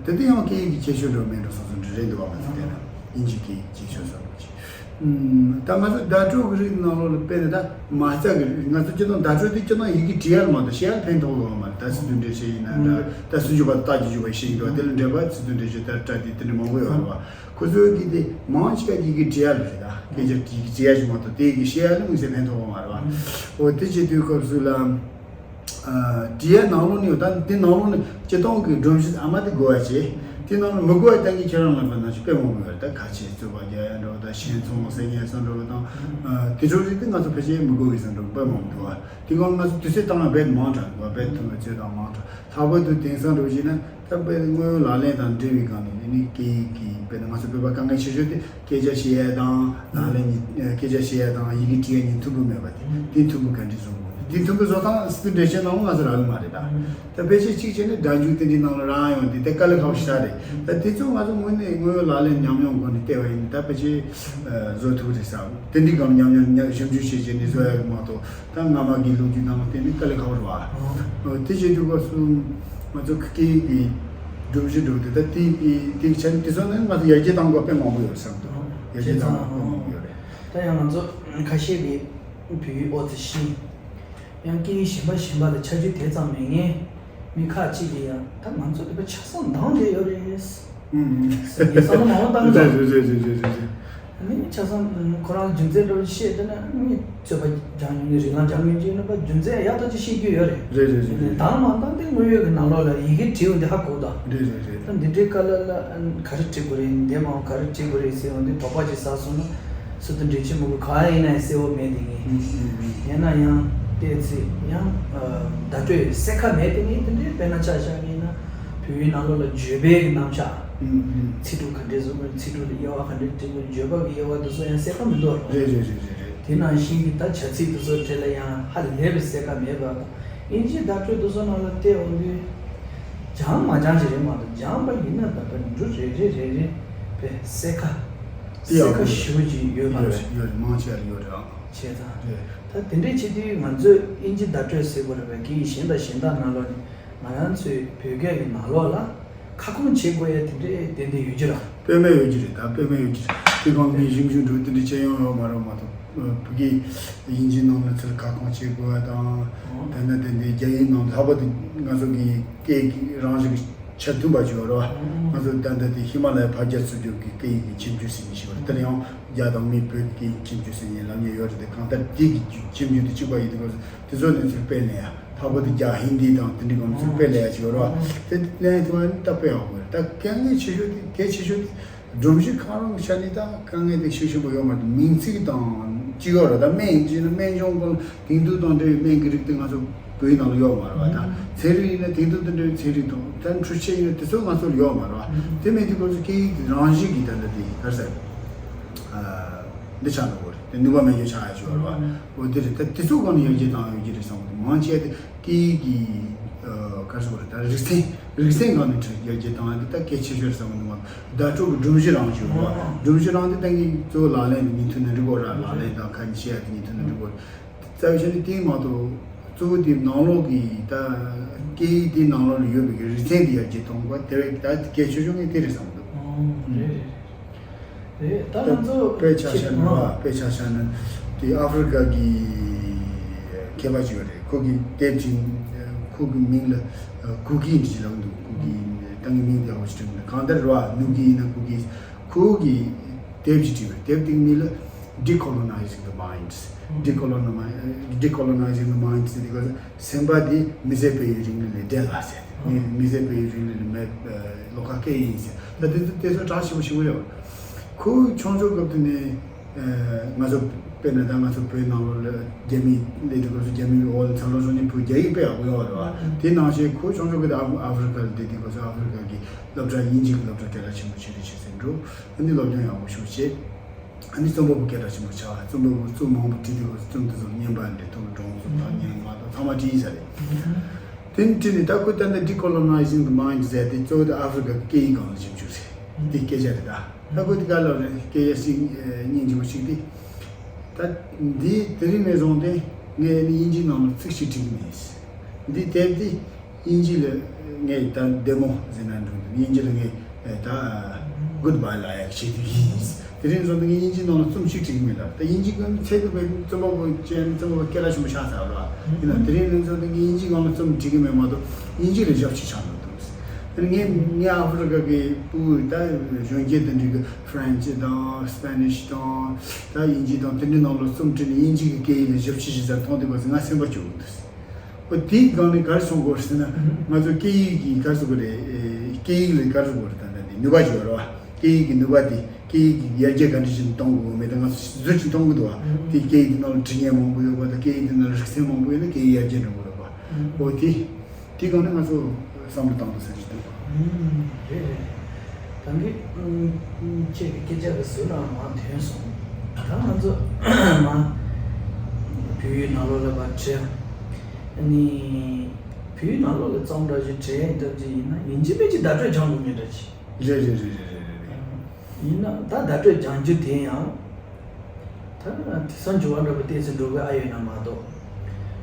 དེ་དེ་ཡང་སྐད་ཡིག་གི་ཁྱད་ཆོས་འདྲ་མིན་འགྲོ་སོང་སོང་འདྲ་རེད་འདུག་བ། ང་ཚོ་བལྟས་ན་དབྱིན་ཇིའི་སྐད་ཡིག་ཁྱད་ཆོས་ཟབ་པོ་ཅིག་ད་ང་ཚོ་བརྡ་སྤྲོད་ཀྱི་རིགས་ནང་ལོགས་ལ་དཔེར་ན་ད་མ་རྩ་གི་རིགས། ང་ཚོ་སྤྱིར་བཏང་བརྡ་སྤྲོད་དེ་སྤྱིར་བཏང་ཡི་གེ་འབྲི་ཡ་ལ་མ་གཏོགས་བཤད་ཡ་ལ་ཕན་ཐོགས་ཡོད་མ་རེད། ད་སི་ཏུ་འགྲེལ་བཤད་ཡིན་ན་འདྲ། ད་སུམ་ཅུ་པ་རྟགས་ཀྱི་འཇུག་པ་ཤེས་ཀྱི་འདུག་དེ་ལ་འགྲེལ་པ་སི་ཏུ་འགྲེལ་བཤད་ལྟར་སྒྲ་དེ་དེ་འདྲ་མང་པོ་ཡོད་རེད་བ། ཁོ་ཚོའི་གི་དེ་མང་ཆེ་བ་ཡི་གེ་འབྲི་ཡ་ལ་རེད། ད་སྐད་ཆ་ཡི་གེ་འབྲི་ཡ་ཞིག་མ་གཏོགས་དེ་ཡི་གེ་བཤད་ཡ་ལ་དམིགས་བསལ་ཕན་ཐོགས་ཡོད་མ་རེད་བ། འོ་དེ་བྱེད་དུས་སྐབས་སུ་ལ། འབྲི་ཡ་ནང་ལོགས་ནས་ཡོད། ད་འདི་ནང་ལོགས་ནས་སྤྱིར་བཏང་གི་སྒྲོམ་གཞི་ཨ་མ་དེ་དགོས་པ་བྱས། དེ་ནང་ལ་མི་དགོས་པ་གཏན་གྱི་ཁྱེད་རང་ལ་བར་ན་ཞིག་དཔེ་མང་པོ་ཡོད་རེད། ད་ཁ་ཆེ་རྩོད་པ་རྒྱག་ཡ་འདྲ་བོ་དང་ཞལ་མཚོན་ཟེར་མཁན་སོགས་འདྲ་བོ་དང་། དེ་ཚོ་རིགས་དེ་ང་ཚོ་ཕལ་ཆེར་མི་དགོས་པའི་བཟོ་འདྲ་དཔེ་མང་པོ་འདུག་བ། དེ་གང་ང་ཚོ་དུས་ཚོད་བཏང་ན་རྦད་མང་དྲགས་འདུག་བ། རྦད་ཐུབ་པའི་ཚོད་དང་མང་དྲགས། ལྷག་པར་དུ་དེང་སང་འདྲ་བོ་བྱས་ན་ད་དཔེ་དངོས་ཡོད་ལག་ལེན་དང་འབྲེལ་བའི་སྒང་ནས་ནི་སྐད་ཡིག་གི་དཔེར་ན་ང་ཚོ་བོད་པ་དཀའ་ངལ་ཆེ་ཤོས་དེ། སྐད་ཆ་བཤད་ཡ་དང་ལག་ལེན་གཉིས། སྐད་ཆ་བཤད་ཡ་དང་ཡི་གེ་འབྲི་ཡ་གཉིས་མཐུན་པོ་མེད་པ་དེ། དེ་མཐུན་པོ་ག་འདྲས་བཟོ་དགོས། དེ་མཐུན་པོ་བཟོ་སྟངས་སི་ཏུ་འགྲེལ་བཤད་ནང་ང་ཚོ་རག་གི་མ་རེད་ད། ད་ཕལ་ཆེར་གཅིག་བྱས་ན་སྒྲ་འཇུག་དེ་འདྲའི་ནང་ལ་རག་ཡོང་དེ་དེ་དཀའ་ལས་ཁག་པོ་ཞེ་དྲག་རེད། ད་དེ་ཚོ་ང་ཚོ་དངོས་གནས་དངོས་ཡོད་ལག་ལེན་ཉམས་མྱོང་སྒོ་ནས་བལྟས་པ་ཡིན་ན་ད་ཕལ་ཆེར་བཟོ་ཐུབ་རེད་བསམ། དེ་འདྲའི་སྒང་ཉམས་མྱོང་ཞིབ་འཇུག་བྱས་བྱས་ནས་བཟོ་ཡ་གི་མ་གཏོགས། ད་སྔ་མ་གི་ལོ་རྒྱུས་ནང་ལ་བལྟས་ནས་དཀའ་ལས་ཁག་པོ་རེད་བ། དེ་བྱེད་དུས་སྐབས་སུ་ང་ཚོ་སྐད་ཡིག་གི་སྒྲོམ་གཞི་འདྲ་བོ་དེ་ད་དེ་གི་དེ་གི་ཆ་ནས་དེ་ཚོ་ནི་ང་ཚོ་ཡར་རྒྱས་གཏང་དགོས་དཔེ་མང་པོ་ཡོད་བསམ་འདུག་ཡར་རྒྱས་གཏང་དགོས་དཔེ་མང་པོ་ཡོད་རེད། ད་ཡང་ང་ཚོ་ཁ་ཤས་ཀྱིས་བོད་ཡིག་ཨོ་ཙི་ཤེས། ཡང་སྐད་ཡིག་གཞན་པ་གཞན་པ་ལ་ཆ་རྒྱུས་དེ་ཙམ་མེད་མཁན་མི་ཁག་ཅིག་གིས་ཡང་ད་ང་ཚོ་འདི་པ་ཆ་ཚང་འདང་བསྡད་ཡོད་རེད། ཨུམ། ཟེར་ནས་བསམ་བློ་མང་པོ་བཏང་གི་འདུག་རེད་རེད་རེད་རེད་རེད། ཨ་ནི་ཆ་ཚང་ཁོ་རང་རྒྱུ་མཚན་འདྲ་བོ་བཤད་བསྡད་ན་ཨ་ནི་རྩོད་པ་རྒྱག་མྱོང་གི་རིགས་ལམ་རྒྱག་མྱོང་གི་ཡོད་ན་པ་རྒྱུ་མཚན་ཡག་ཐག་ཆོད་བཤད་རྒྱུ་ཡོད་རེད། རེད་རེད་རེད་རེད། དང་མ་དང་དེ་དངོས་ཡོད་ཀྱི་ནང་ལོགས་ལ་ཡི་གེ་བྲིས་འོང་དེ་ཧ་གོ་ད། རེད་རེད་རེད། ད་འདི་འདྲའི་དཀའ་ལས་ལ་ག་རེ་བྲིས་དགོས་རེད། འདི་མ་ག་རེ་བྲིས་དགོས་རེད་ཟེར་འོང་དེ་དོགས་པ་ཅིག་ཟ་སོང་ན་སུ་དང་འབྲེལ་ཆེན་མོ་གི་ག་ཡིན་ན་གསལ་བོ་མེད་དེ་ངས། ཡིན་ན་ཡང་བལྟས་ཚེ་ཡང་བརྡ་སྤྲོད་གསལ་ཁ་མེད་དེ་ངས་དེ་འདྲའི་དཔེར་ན་ཆ་བཞག་ཡིན་ན། བོད་ཡིག་ནང་ལོགས་ལ་བརྗོད་པའི་རྣམ་གཞག་ཚིག་གྲུབ་ག་འདྲས་བཟོ་དགོས། ཚིག་གྲུབ་ལ་དབྱེ་བ་ག་འདྲས་འབྱེད་དགོས། བརྗོད་པ་གི་དབྱེ་བ་དེ་ཚོ་ཡང་གསལ་ཁ་མི་འདུག་རེད་རེད་རེད་རེད་རེད། དེ་ནང་བཞིན་གྱི་ད་བྱ་ཚིག་དེ་ཚོ་གྲས་ལ་ཡང་ཧ་ལས་པའི་གསལ་ཁ་མེད་པ་དང་། དབྱིན་ཇིའི་བརྡ་སྤྲོད་དེ་ཚོ་ནང་ལ་བལྟས་འོང་དུས། སྦྱངས་མ་སྦྱངས་ཅིག་རེད་མ་གཏོགས་སྦྱངས་པ་ཡིན་ན་ད་ལྟ་འབྲུ་རེ་རེ་རེ་རེ་པའི་གསལ་ཁ། དེ་ཡང་གསལ་ཁ་ཞེ་པོ་ཅིག་ཡོད་མ་ཡོད་རེད། ཡོད་རེད། མང་ཆེ་བ་ཡོད་རེད་ཨང་། བྱས་ཙང་། རེད། ད་དེ་འདྲས་བྱེད་དུས་ང་ཚོས་དབྱིན་ཇི་བརྡ་སྤྲོད་ཟེར་དགོས་རེད་པས། སྐད་ཡིག་གཞན་དང་གཞན་དག་ནང་ལོགས་ནས། ང་རང་ཚོའི་བོད་སྐད་ཀྱི་ནང་ལོགས་ལ་ཁ་སྐོང་བྱེད་དགོས་ཡ་དེ་འདྲའི་ཏན་ཏན་ཡོད་ཀྱི་རེད། དཔེ་མེད་ཡོད་ཀྱི་རེད། ད་དཔེ་མེད་ཡོད་ཀྱི་རེད། དེ་གང་གི་ཞིབ་འཇུག་འགྲོ་དེ་འདྲ་བྱས་ཡོང་ཡོད་མ་རེད་མ་གཏོགས། བོད་སྐད་དབྱིན་ཇི་ནང་ལ་ཚུར་ཁ་སྐོང་བྱེད་དགོས་ཡ་དང་། དེ་ནས་དེ་འདྲའི་རྒྱ་ཡིག་ནང་ལྷག་པར་དུ་ང་ཚོ་གི་སྐད་ཀྱི་རང་བཞིན་གྱི་ཆ་མཐུན་པ་ཅིག་ཡོད་རེད་བ། ང་ཚོ་ད་ལྟ་དེ་ཧི་མ་ལ་ཡའི་བར་རྒྱ་ཚུར་རྒྱུག་གི་སྐད་ཡིག་གི་ཁྱིམ་རྒྱུད་ཟེར་མཁན་ཞིག་ཡོད་རེད། དེར་ཡང་རྒྱ་དང་མིའི་བོད་ཀྱི་སྐད་ཡིག་ཁྱིམ་རྒྱུད་ཟེར་མཁན་ལབ་མཁན་ཡོད་རེད། དེ་གང་ལྟར་དེ་གི་ཁྱིམ་རྒྱུད་དེ་གཅིག་པ་ཡིན་དུས་སྐབས་སུ། དེ་ཚོ་ནི་ཚུར་དཔེ་ལེན་ཡ། ལྷག་པར་དུ་རྒྱ་ཧིན་དི་དང་དེ་འདྲའི་སྒང་ཚུར་དཔེ་ལེན་ཡ་ཅིག་ཡོད་རེད་བ། དེ་ལེན་ཐུབ་པ་ནི་ད་དཔེ་ཡག་པོ་རེད། ད་དཀའ་ངལ་ཆེ་ཤོས་དེ་གལ་ཆེ་ཤོས་དེ་སྒྲོམ་གཞི་གང་རུང་ཆ་ནས་ད་དཀའ་ངལ་དེ་ཤུགས་ཆེན་པོ་ཡོད་མ་རེད། མིང་ཚིག་དང་ གཅིག་ཡོད་རེད། ད་སྨན་ཡིན་ན་སྨན་གཞུང་གི་དེང་དུས་དང་འབྲེལ་བའི་སྨན་གྱི་རིགས་དེ་ང་ཚོ་བོད་ཡིག་ནང་ལ་ཡོད་མ་རེད་བ། ད་ཚན་རིག་ཡིན་ན་དེང་དུས་དང་འབྲེལ་བའི་ཚན་རིག་དང་། ད་འཕྲུལ་ཆས་ཡིན་ན་དེ་ཚོ་ང་ཚོ་ལ་ཡོད་མ་རེད་བ། དེ་མེད་དུས་སྐབས་སུ་སྐད་ཡིག་དེ་རང་བཞིན་གྱིས་ད་ལྟ་དེ་ག་རེ་ཟེར། ཨ། འདི་ཆགས་འགྲོ་གི་རེད། དེ་ནུས་པ་མེད་རྒྱུ་ཆགས་ཡ་ཅིག་ཡོད་རེད་བ། འོ་དེ་རེད། ད་དེ་ཚོ་སྒང་ནས་ཡར་རྒྱས་བཏང་ཡོད་ཀྱི་རེད་བསམ་གི་འདུག་མང་ཆེ་བ་དེ་སྐད་ཡིག་གི་ཨ་ག་རེ་ཟེར་དགོས་རེད། ད་རིག་ཚན་རིག་ཚན་སྒང་ནས་ཁྲིད་ཡར་རྒྱས་བཏང་ཡ་དེ་ད་གལ་ཆེ་ཤོས་རེད་བསམ་གི་འདུག་མ། བརྡ་སྤྲོད་ཀྱི་སྒྲོམ་གཞི་རང་ཞིག་ཡོད་རེད་བ། སྒྲོམ་གཞི་རང་དེ་ད་ངས་གཙོ་བོ་ལག་ལེན་དེ་ཉིན་ཐོ་ནས་འགྲིག་གོ་ར། ལག་ལེན་དང་ཁ་ཉིན་བཤད་ཡ་དེ་ཉིན་ཐོ་ནས་འགྲིག་གོ། རྩ་བའི་ཆ་ནས་དེ་མ་གཏོགས་གཙོ་བོ་དེ་ནང་ལོགས་ཀྱི་ད་སྐད་ཡིག་དེ་ནང་ལོགས་ལ་ཡོད་པའི་གི་རིག་ཚན་དེ་ཡར་རྒྱས་གཏོང་དགོས། དེ་བས་ད་གལ་ཆེ་ཤོས་ངས་དེ་རེད་བསམ་གི་འདུག་ཨོ། རེད་རེད་རེད། རེད། ད་ང་ཚོ་དཔེ་ཆ་བཞག་ན་ཨ། དཔེ་ཆ་བཞག་ན་དེ་ཨ་ཧྥེ་རི་ཁ་གི་མཁས་པ་ཅིག་ཡོད་རེད། ཁོ་གི་དེབ་ཅིག་ཁོ་གི་མིང་ལ་གུ་གི་འདྲ་ཅིག་ལབ་འདུག་གུ་གི་ད་ངའི་མིང་དེ་ཡག་པོ་ཞིག་དྲན་མི་འདུག་གང་ལྟར་རེད་བ། ནུ་གི་ཡིན་ན་གུ་གི། ཁོ་གི་དེབ་ཅིག་བྲིས་པ་རེད། དེབ་དེ་གི་མིང་ལ་Decolonizing the Minds། Decolonizing the Minds དེ་ག་སེམས་པ་དེ་མི་ཚེ་སྤེལ་བའི་རིང་ལུགས་ལས་འདྲེན་ལ་ཟེར། མི་མི་ཚེ་སྤེལ་བའི་རིང་ལུགས་ལས་མེད་ལོགས་ཀ་སྐད་ཡིན་ཟེར། ད་དེ་ཚོ་དེ་ཚོ་གྲགས་ཆེན་པོ་ཞིག་རེད། ཁོ་ཆུང་ཆུང་སྐབས་དེ་ནས་ང་ཚོ་དཔེར་ན་ད་ང་ཚོ་བོད་ནང་ལོགས་ལ་རྒྱ་མི་སླེབས་དུས་སྐབས་སུ་རྒྱ་མིའི་འོག་ལ་འཚར་ལོངས་བྱུང་ནས་བོད་རྒྱ་ཡིག་དཔེ་ཡག་པོ་ཡོད་རེད་བ། དེ་ནང་བཞིན་ཁོ་ཆུང་ཆུང་སྐབས་དེ་ཨ་ཨ་ཧྥེ་རི་ཁ་ལ་བསྡད་དུས་སྐབས་སུ་ཨ་ཧྥེ་རི་ཁ་གི་སློབ་གྲྭ་དབྱིན་ཇི་གི་སློབ་གྲྭ་སྐད་གྲགས་ཆེན་པོ་ཆེ་རེད་བྱས་ཙང་འགྲོ། ཨ་ནི་སློབ་སྦྱོང་ཡག་པོ་ཞིག་བྱས། ཨ་ནི་རྩོམ་པ་པོ་སྐད་གྲགས་ཆེན་པོ་ཆགས། རྩོམ་པ་པོ་རྩོམ་མང་པོ་བྲིས་དུས་རྩོམ་དེ་ཚོ་སྙན་པ་འདྲ་ཐོག་སྒྲུང་རྩོམ་དང་སྙན་ངག་དང་ཚང་མ་བྲིས་ཚར་རེད། དེ་ནས་བྲིས་ནས་ད་ཁོས་ད་ལྟ་Decolonizing the Mind ཟེར་དེ་གཙོ་བོ་དེ་ཨ་ཧྥེ་རི་ཁ་སྐད་ཡིག་སྒང་ལ་ཞིབ་འཇུག་རེད། དེ་སྐད་ཆ་རེད་ད། ད་ཁོས་དེ་ག་ལབ་རེད། སྐད་ཆ་ཞིག་སྙིང་རྗེ་པོ་ཞིག་དེ། ད་འདི་དེ་རིང་ནས་བཟུང་སྟེ་ངས་ནི་དབྱིན་ཇིའི་ནང་ལ་ཚིག་ཞིག་བྲིས་ཀྱི་མེད། འདི་དེབ་འདི་དབྱིན་ཇི་ལ་ངས་ད་བདེ་མོ་ཟེར་ན་འགྲིག་འདུག་དབྱིན་ཇི་ལ་ངས་ད་Goodbye ལབ་ཡག་བྱེད་ཀྱི་ཡིན། དེ་རིང་བཟོ་འདི་ངས་དབྱིན་ཇིའི་ནང་ལ་རྩོམ་ཞིག་བྲིས་ཀྱི་མེད་ལ། ད་དབྱིན་ཇི་གི་ཚད་དུ་བའི་རྩོམ་པ་པོ་ཅན་རྩོམ་པ་པོ་སྐད་གྲགས་ཆེན་པོ་ཆགས་ཚར་བ་ཡིན་ན། དེ་རིང་ལ་བཟོ་འདི་ངས་དབྱིན་ཇིའི་ནང་ལ་རྩོམ་བྲིས་ཀྱི་མེད་མ་གཏོགས་དབྱིན་ཇི་ལ་ཞབས་ཕྱི་ཆགས་འགྲོ་འདུག་དེ་ངས་ངས་ཨ་ཧྥེ་རི་ཁ་གི་ཕྲུ་གུ་ད་གཞོན་སྐྱེས་དེ་འདྲ་གི་French དང་Spanish དང་ད་དབྱིན་ཇི་དང་དེ་འདྲའི་ནང་ལ་རྩོམ་བྲིས་ནས་དབྱིན་ཇི་གི་སྐད་ཡིག་ལ་ཞབས་ཕྱི་ཞིག་ཙམ་མཐོང་དུས་སྐབས་སུ་ང་སེམས་པ་སྐྱོ་གི་འདུག་འོ་དེའི་སྒང་ནས་ག་རེ་སོང་དགོས་ཟེར་ན། ང་ཚོ་སྐད་ཡིག་གི་ག་རེ་ཟེར་དགོས་རེད། ཨེ། སྐད་ཡིག་ལ་ག་རེ་ཟེར་དགོས་རེད། ད་ལྟ་འདི་ནུས་པ་ཅིག་ཡོད་རེད་བ། སྐད་ཡིག་གི་ནུས་པ་དེ་སྐད་ཡིག་གི་ཡར་རྒྱས་ག་འདྲ་ཞིག་གཏོང་དགོས་མེད་དེ་ང་ཚོ་ཟུར་ཅིག་མཐོང་གི་འདུག་བ། དེ་སྐད་ཡིག་དེ་ནང་ལ་འབྲི་མཁན་མང་པོ་ཡོད་པ་དང་། སྐད་ཡིག་དེ་ནང་ལ་རིག་ཚན་མང་པོ་ཡོད་ན་སྐད་ཡིག་ཡར་རྒྱས་འགྲོ་གི་རེད་བ། འོ་དེ་དེ་སྒང་ནས་ང་ཚོ་བསམ་བློ་བཏང་དགོས་ས་ཞིག་འདུག་ཨུམ། རེད་རེད། ད་གིན་ཨུམ། ཁྱེད་ཀྱི་སྐད་ཆ་གི་ཟུར་ལ་མར་ཐོན་སོང་། ད་ང་ཚོ་མ་བོད་ཡིག་ནང་ལོགས་ལ་བ་བྲིས། ཨ་ནི་བོད་ཡིག་ནང་ལོགས་ལ་རྩོམ་འདྲ་ཞིག་བྲིས་ཡིན་སྟབས་ཀྱིས་ཡིན་ན་ཡིན་གཅིག་མིན་གཅིག་བརྡ་སྤྲོད་སྦྱང་དགོས་ངེས་འདྲ་ཞིག་རེད་རེད་རེད་རེད་རེད་རེད། ཡིན་ན་ད་བརྡ་སྤྲོད་སྦྱང་རྒྱུ་དེ་ཡང་། ད་དེང་སང་འགྱུར་བ་འདྲ་པོ་ཏོག་ཙམ་འགྲོ་གི་ཨ་ཡོད་ན་མ་གཏོགས།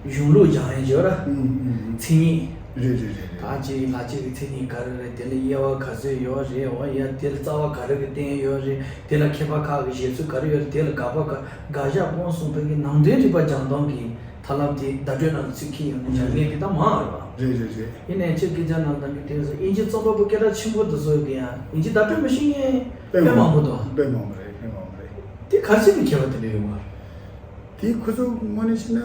གཞུང་ལུགས་སྦྱང་ཡས་ཡོད་ར། ཨུམ་ཨུམ་ཨུམ། མཚན་ཉིད། རེད་རེད་རེད་རེད། ད་ཅིག་ལྷ་ཅིག་གི་མཚན་ཉིད་ག་རེ་རེད། དེ་ལ་དབྱེ་བ་ག་ཚོད་ཡོད་རེད། འོ་ཡ་དེ་ལ་རྩ་བ་ག་རེ་གི་བསྟན་ཡོད་རེད། དེ་ལ་མཁས་པ་ཁག་གི་བཞེད་ཚུལ་ག་རེ་ཡོད་རེད། དེ་ལ་དགག་པ་ག་དགག་བཞག་སྤོང་གསུམ་པའི་གི་ནང་དོན་རིག་པ་སྦྱང་སྟངས་ཀྱི་ཐབས་ལམ་དེ་བརྡ་སྤྲོད་ནང་ལ་ཚུད་ཀྱི་ཡོད་ན་སྦྱང་མཁན་དེ་ད་མང་རེད་བ། རེད་རེད་རེད། ཡིན་ནའི་ཁྱེད་སྐད་ཆ་ནང་དང་གི་དེ་ཚོ་དབྱིན་ཇི་རྩོམ་པ་པོ་སྐད་གྲགས་ཆེན་པོ་དེ་ཚོ་གི་ཡང་དབྱིན་ཇི་བརྡ་སྤྲོད་མི་ཤེས་མཁན་དཔེ་མང་པོ་འདུག་དཔེ་མང་པོ་རེད། དཔེ་མང་པོ་རེད། དེ་ག་རེ་བྱས་ནས་ཁྱད་པར་དེ་འདྲ་ཡོང་བ། དེ་ཁོ་ཚོ་དངོས་གནས་བྱས་ན་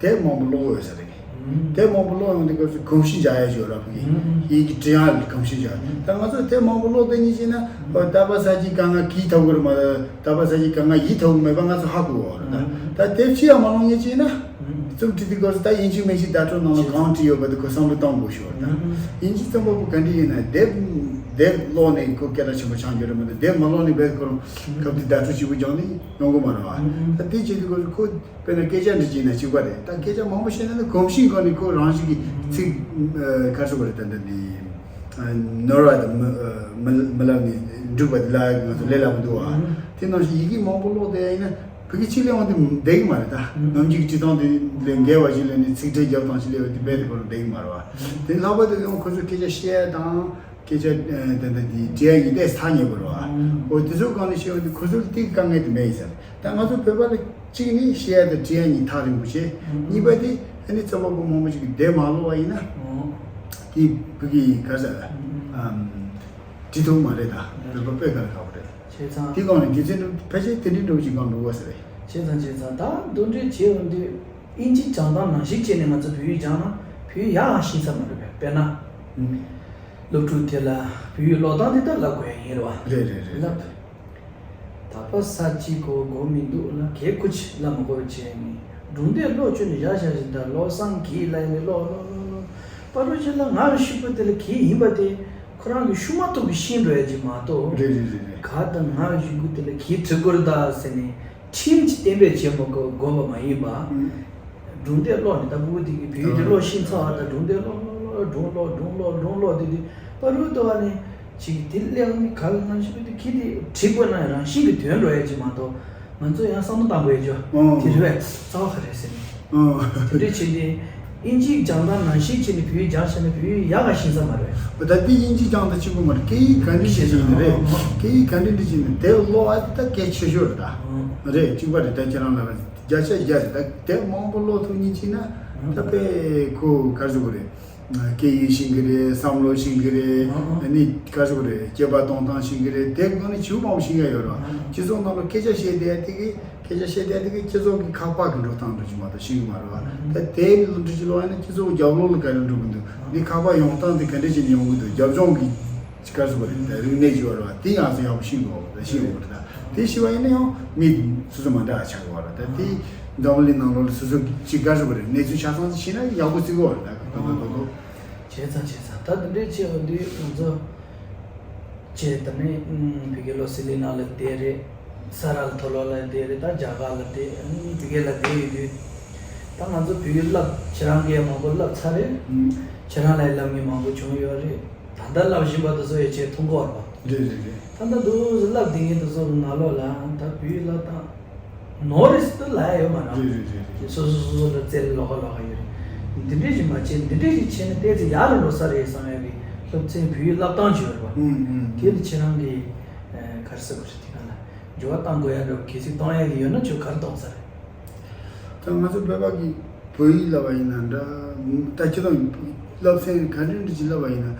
དེབ་མང་པོ་ཀློག་ཡོད་ས་རེད། ཨུམ། དེབ་མང་པོ་ཀློག་ཡོང་དུས་སྐབས་སུ་གོམས་གཤིས་འཇགས་ཡ་ཅིག་ཡོད་ར། ཕ་གི་ཨུམ་ཨུམ། ཡིག་གི་འབྲི་ཡག་ལ་གོམས་གཤིས་འཇགས། ཨུམ། ད་ང་ཚོ་དེབ་མང་པོ་ཀློག་བསྡད་མཁན་བྱས་ན། ཨུམ། ཨོ་ད་པ་ས་ཀྱི་གང་ང་གིས་ཐོབ་གི་རེད་མ་གཏོགས་ད་པ་ས་ཀྱི་གང་ང་ཡིས་ཐོབ་གི་མེད་པ་ང་ཚོ་ཧ་གོ་གི་རེད་ད། ཨུམ། ད་དེབ་ཅི་ཡང་མ་ཀློག་མཁན་བྱས་ན། ཨུམ། རྩོམ་བྲིས་དུས་སྐབས་སུ་ད་ཡིན་གཅིག་མིན་གཅིག་བརྡ་སྤྲོད་ནང་ལ་གང་བྲིས་ཡོད་པ་དེ་ཁོ་བསམ་བློ་གཏོང་དགོས་ཞུ་བ་ད། ཨུམ། ཡིན་གཅིག་རྩོམ་པ་པོ་ག་འདྲ་ཡིན་ན་དེབ་དེབ་ཀློག་ནས་ཁོ་སྐད་གྲགས་ཆེན་པོ་ཆགས་རྒྱུ་རེད་མ་གཏོགས་དེབ་མ་ཀློག་ནས་བས་ཁོ་རང་སྐབས་དེ་བརྡ་སྤྲོད་བྱེད་དགོས་ཀྱང་ནི། ཡོང་གི་མ་རེད་བ། ཨུམ་ཨུམ། ད་དེ་བྱེད་དུས་ཁོ་ཁོ་དཔེར་ན་སྐད་ཆ་འདྲི་བྱས་ན་གཅིག་པ་རེད། ད་སྐད་ཆ་མང་པོ་བཤད་ན་ནི་གོམས་གཤིས་སྒང་ནས་ཁོ་རང་བཞིན་གྱི་ཚིག་ཨ་ག་རེ་ཟེར་དགོས་རེད། ད་འདི་འདི་ཨ་ནོར་བ་དང་མི་ཨ་མི་མི་ལབ་ནས་འགྲུབ་པ་དེ་ལ་ང་ཚོ་ལས་སླ་པོ་འདུག་བ། ཨུམ་དེ་ནང་བཞིན་ཡི་གེ་མང་པོ་ཀློག་བསྡད་ཡ་ཡིན་ན་བོད་སྐད་ཕྱི་ལས་འོང་དུས་བསྡད་ཀྱི་མ་རེད་ད། ཨུམ་ནམ་རྒྱུན་གྱི་བྲིས་སྟངས་དེ་ལས་འགལ་བ་ཞིག་སླེབས་ནས་ཚིག་ཕྲད་རྒྱབ་སྟངས་ཤིག་སླེབས་པ་དེ་རྦད་དེ་ཁོ་རང་བསྡད་ཀྱི་མ་རེད་བ། ཨུམ་དེ་ལྷག་པར་དུ་ཡང་ཁོ་ཚོ་སྐད་ཆ་བཤད་ཡ་དང་། སྐད་ཆ་ཨ་ད་ལྟ་འདི་འབྲི་ཡ་ཡིན་ཏེ་ཐག་ཉེ་པོ་རེད་བ། ཨང་། འོ་དེ་ཚོའི་སྒང་ནས་བཤད་པ་དེ་ཁོ་ཚོར་ཏིག་དཀའ་ངལ་དེ་མེད་ཡིན་ས་རེད། ད་ང་ཚོ་བོད་པ་ལ་གཅིག་ནི་བཤད་ཡ་དང་འབྲི་ཡ་གཉིས་ཐག་རིང་པོ་བྱས། ཨང་། གཉིས་པ་དེ་ཨ་ནི་རྩོམ་པ་པོ་མང་པོ་ཞིག་གིས་དེབ་མ་ཀློག་པ་ཡིན་ན། ཨང་། དེ་བོད་ཀྱི་ག་ས་ཨང་། ཨམ། འབྲི་ཐུབ་མ་རེད། ད་རེད་བ། དཔེ་དཀའ་ལས་ཁག་པོ་རེད། བྱས་ཙང་། དེ་སྒང་ནས་དུས་ཚོད་འདི་ཕལ་ཆེར་དེ་འདྲའི་འགྲོ་གི་ཅིག་སྒང་འགྲོ་བ་ས་རེད། བྱས་ཙང་བྱས་ཙང་ད་འདུ་འབྲེལ་བྱས་ཡོང་དུས་དབྱིན་ཇི་སྦྱང་སྟངས་ནང་བཞིན་བྱས་ནས་ང་ཚོ་བོད་ཡིག་སྦྱངས་ན་བོད་ཡིག་ཡག་ཡང་ཤེས་ས་མ་རེད་པས། དཔེར་ན། ཨང་། སློབ་ཕྲུག་དེ་ལ་བོད་ཡིག་ཀློག་སྟངས་དེ་ལྟར་བསླབ་དགོས་ཡ་ཡིན་རེད་བ། རེད་རེད་རེད། བསླབ། ད་པ་ས་གཅིག་གོ་གོ་མི་འདུག་ལ་གས་ཁུ་ཆི་ལ་མ་གོ་བྱས་ནས་སྒྲུང་དེབ་ཀློག་བཅུག་ནས་བཞག་བཞག་བཞིན་ད་བློ་བཟང་གིས་ལ་ཡིན་ནས་ཀློག་ཀློག་ཀློག་ཀློག་པ་རུ་ཆེ་ལ་ང་གི་ཤུག་པ་དེ་ལ་གས་ཡིན་པ་དེ་ཁོ་རང་གི་ཤུག་མ་ཐུག་གི་ཤིང་འགྲོ་ཡ་ཅིག་མ་གཏོགས། རེད་རེད་རེད་རེད། ག་ད་ང་གི་ཤུག་པ་དེ་ལ་གས་བྲི་དགོས་རེད་ད་ཟེར་ནས་ཁྲིམས་ཀྱི་གཏན་འབེབས་བྱེད་མ་དགོས་དགོས་པ་མ་ཡིན་པ། ཨུ། སྒྲུང་དེབ་ཀློག་ནས་ད་ཕྲུ་གུ་དེ་གི་བོད་ཡིག་དེ་ཀློག་ཤེས་ཚར་བ་ད་སྒྲུང་དེབ་ཀློག་ཀློག་ཀློག་སྒྲུང་ཀློག་སྒྲུང་ཀློག་སྒྲུང་ཀློག་དེ་དེ་པ་རུ་ཏོ་བ་ནས་ཅིག་དེ་ཀླད་པ་ནི་ག་ལ་ནང་བཞིན་པ་དེ་ཁྱི་དེ་བྲིས་དགོས་ན་རང་བཞིན་གྱི་དོན་འགྲོ་ཡ་ཅིག་མ་གཏོགས་ང་ཚོ་ཡང་བསམ་བློ་བཏང་དགོས་ཡ་ཅོ། ཨོ། དེ་རེད་བས་རྩ་བ་ག་རེད་ཟེར་ནས། ཨོ། དེ་འདྲས་བྱས་ཏེ་ཨིན་ཇིའི་སྦྱང་སྟངས་ནང་བཞིན་བྱས་ནས་བོད་ཡིག་སྦྱང་བྱས་ན་བོད་ཡིག་ཡག་ག་ཤེས་ས་མ་རེད། ད་དེ་ཨིན་ཇི་སྦྱང་སྟངས་གཅིག་པུ་མ་རེད། སྐད་ཡིག་ག་འདྲས་བྱས་ནས་རེད། སྐད་ཡིག་ག་འདྲས་འདྲས་བྱས་ནས་དེ་ཀློག་ཨ་ད་གལ་ཆེ་ཤོས་རེད་ད། རེད་གཅིག་པ་རེད་ད་ཁྱེད་རང་ལ་རེད། བརྒྱ་ཆ་བརྒྱ་རེད་ད། དེབ་མང་པོ་ཀློག་ཐུབ་མཁན་ཅིག་ན་ད་དཔེ་ཁོ་ག་རེ་ཟེར་དགོས་རེད། སྐད་ཡིག་ཤེས་ཀྱི་རེད། བསམ་བློ་ཤེས་ཀྱི་རེད། ཨ་ནི་ག་རེ་ཟེར་དགོས་རེད། སྐྱེས་པ་གཏོང་སྟངས་ཤེས་ཀྱི་རེད། དེབ་ནང་ནས་བྱིའུ་མང་པོ་ཤེས་ཀྱི་ཡོད་རེད། སྤྱི་ཚོགས་ནང་ལ་སྐད་ཆ་བཤད་བསྡད་དེ་གི་སྐད་ཆ་བཤད་བསྡད་དེ་གི་སྤྱི་ཚོགས་ཀྱི་ཁག་པ་གི་འགྲོ་སྟངས་འགྲོ་གི་མ་གཏོགས་ཤེས་ཀྱི་མ་རེད་བ། ད་དེབ་ལ་འགྲོ་གི་ལོག་ཡིན་ན་སྤྱི་ཚོགས་རྒྱབ་ལོགས་ལ་ག་རེ་འགྲོ་གི་འདུག་འདི་ཁག་པ་ཡོང་སྟངས་དེ་ག་འདྲ་བྱས་ནས་ཡོང་གི་འདུག་རྒྱབ་ལྗོངས་ཀྱི་ཅིག་ག་རེ་ཟེར་དགོས་རེད། ད་རིག་གནས་ཅིག་ཡོད་རེད་བ། དེ་ཡང་སེ་ཡག་པོ་ཤེས་དགོས་རེད། ཤེས་དགོས་རེད། ད་དེ་ཤེས་པ་ཡིན་ན་ཡང་མི་སོ་སོ་མ་འདྲ་བ་ཆགས་ཀྱི་ཡོད་རེད། ད་དེ་འཛམ་བུ་གླིང་ནང་ལོགས་ལ་སོ་སོ་ཅིག་ག་རེ་ཟེར་དགོས་རེད། གནས་ཚུལ་ཆ་ཚང་ཅིག་ཤེས་ན་ཡག་པོ་བརྩི་གི་ཡོད་རེད། ད་ག་དོ་དོ་དོ་དོ། བྱས་ཙང་བྱས་ཙང་ད་དེ་འདྲའི་ཆེ་བ་འདི་ང་ཚོ་བྱས་ད་ནི་བོད་རྒྱལ་ལོ་སི་ལི་ནང་ལ་བསྡད་རེད། ས་རཱ་ལ་མཐོ་སློབ་ལ་བསྡད་རེད། ད་རྒྱ་གར་ལ་བསྡད་བོད་སྐད་ལ་བསྡད་ཡོད་དུས་ད་ང་ཚོ་བོད་ཡིག་བསླབ་ཁྱེད་རང་གིས་མང་པོ་བསླབ་ཚར་རེད། ཁྱེད་རང་ལ་བསླབ་མཁན་མང་པོ་བྱུང་ཡོད་རེད། ད་ལྟ་བསླབ་བཞིན་པ་དེ་ཚོ་ཡོད་ཆེད་མཐོང་གི་ཡོད་རེད་པ། རེད་རེད་རེད། ད་ལྟ་འདུག་སེ་བསླབ་བསྡད་མཁན་དེ་ཚོ་གི་ནང་ལོགས་ལ་ད་བོད་ཡིག་བསླབ་སྟངས་ནོར་རེད་ཟེར་དུ་ལབ་ཡ་ཡོད་མ་རེད། རེད་རེད་རེད་རེད། སོ་སོ་སོ་སོ་ལ་རྩལ་ལོགས་ཀ་ལོགས་ཀ་ཡོད་རེད། འདི་འདྲས་ཞིག་མ་བྱེད། འདི་འདྲས་ཞིག་བྱས་ན་ཏོག་ཙམ་ཡག་རུ་འགྲོ་ས་རེད་བསམ་ཡ་གི་སློབ་ཚན་བོད་ཡིག་བསླབ་སྟངས་ཅིག་ཡོད་རེད་པ། ཨུམ་ཨུམ། དེ་ནི་ཁྱེད་རང་གིས་ག་རེ་ཟེར་དགོས་རེད། དེ་ག་ལ་འགྱུར་བ་གཏོང་དགོས་ཡ་འདྲ་བོ་གལ་སྲིད་གཏོང་ཡ་གི་ཡོད་ན་ཁྱོད་ག་རེ་གཏོང་ས་རེད། ད་ང་ཚོ་བོད་པ་གི་བོད་ཡིག་བསླབ་པ་ཡིན་ན་འདྲ། ད་ཁྱེད་རང་བསླབ་ཚན་ག་འདྲ་འདྲ་ཅིག་བསླབ་པ་ཡིན་ན།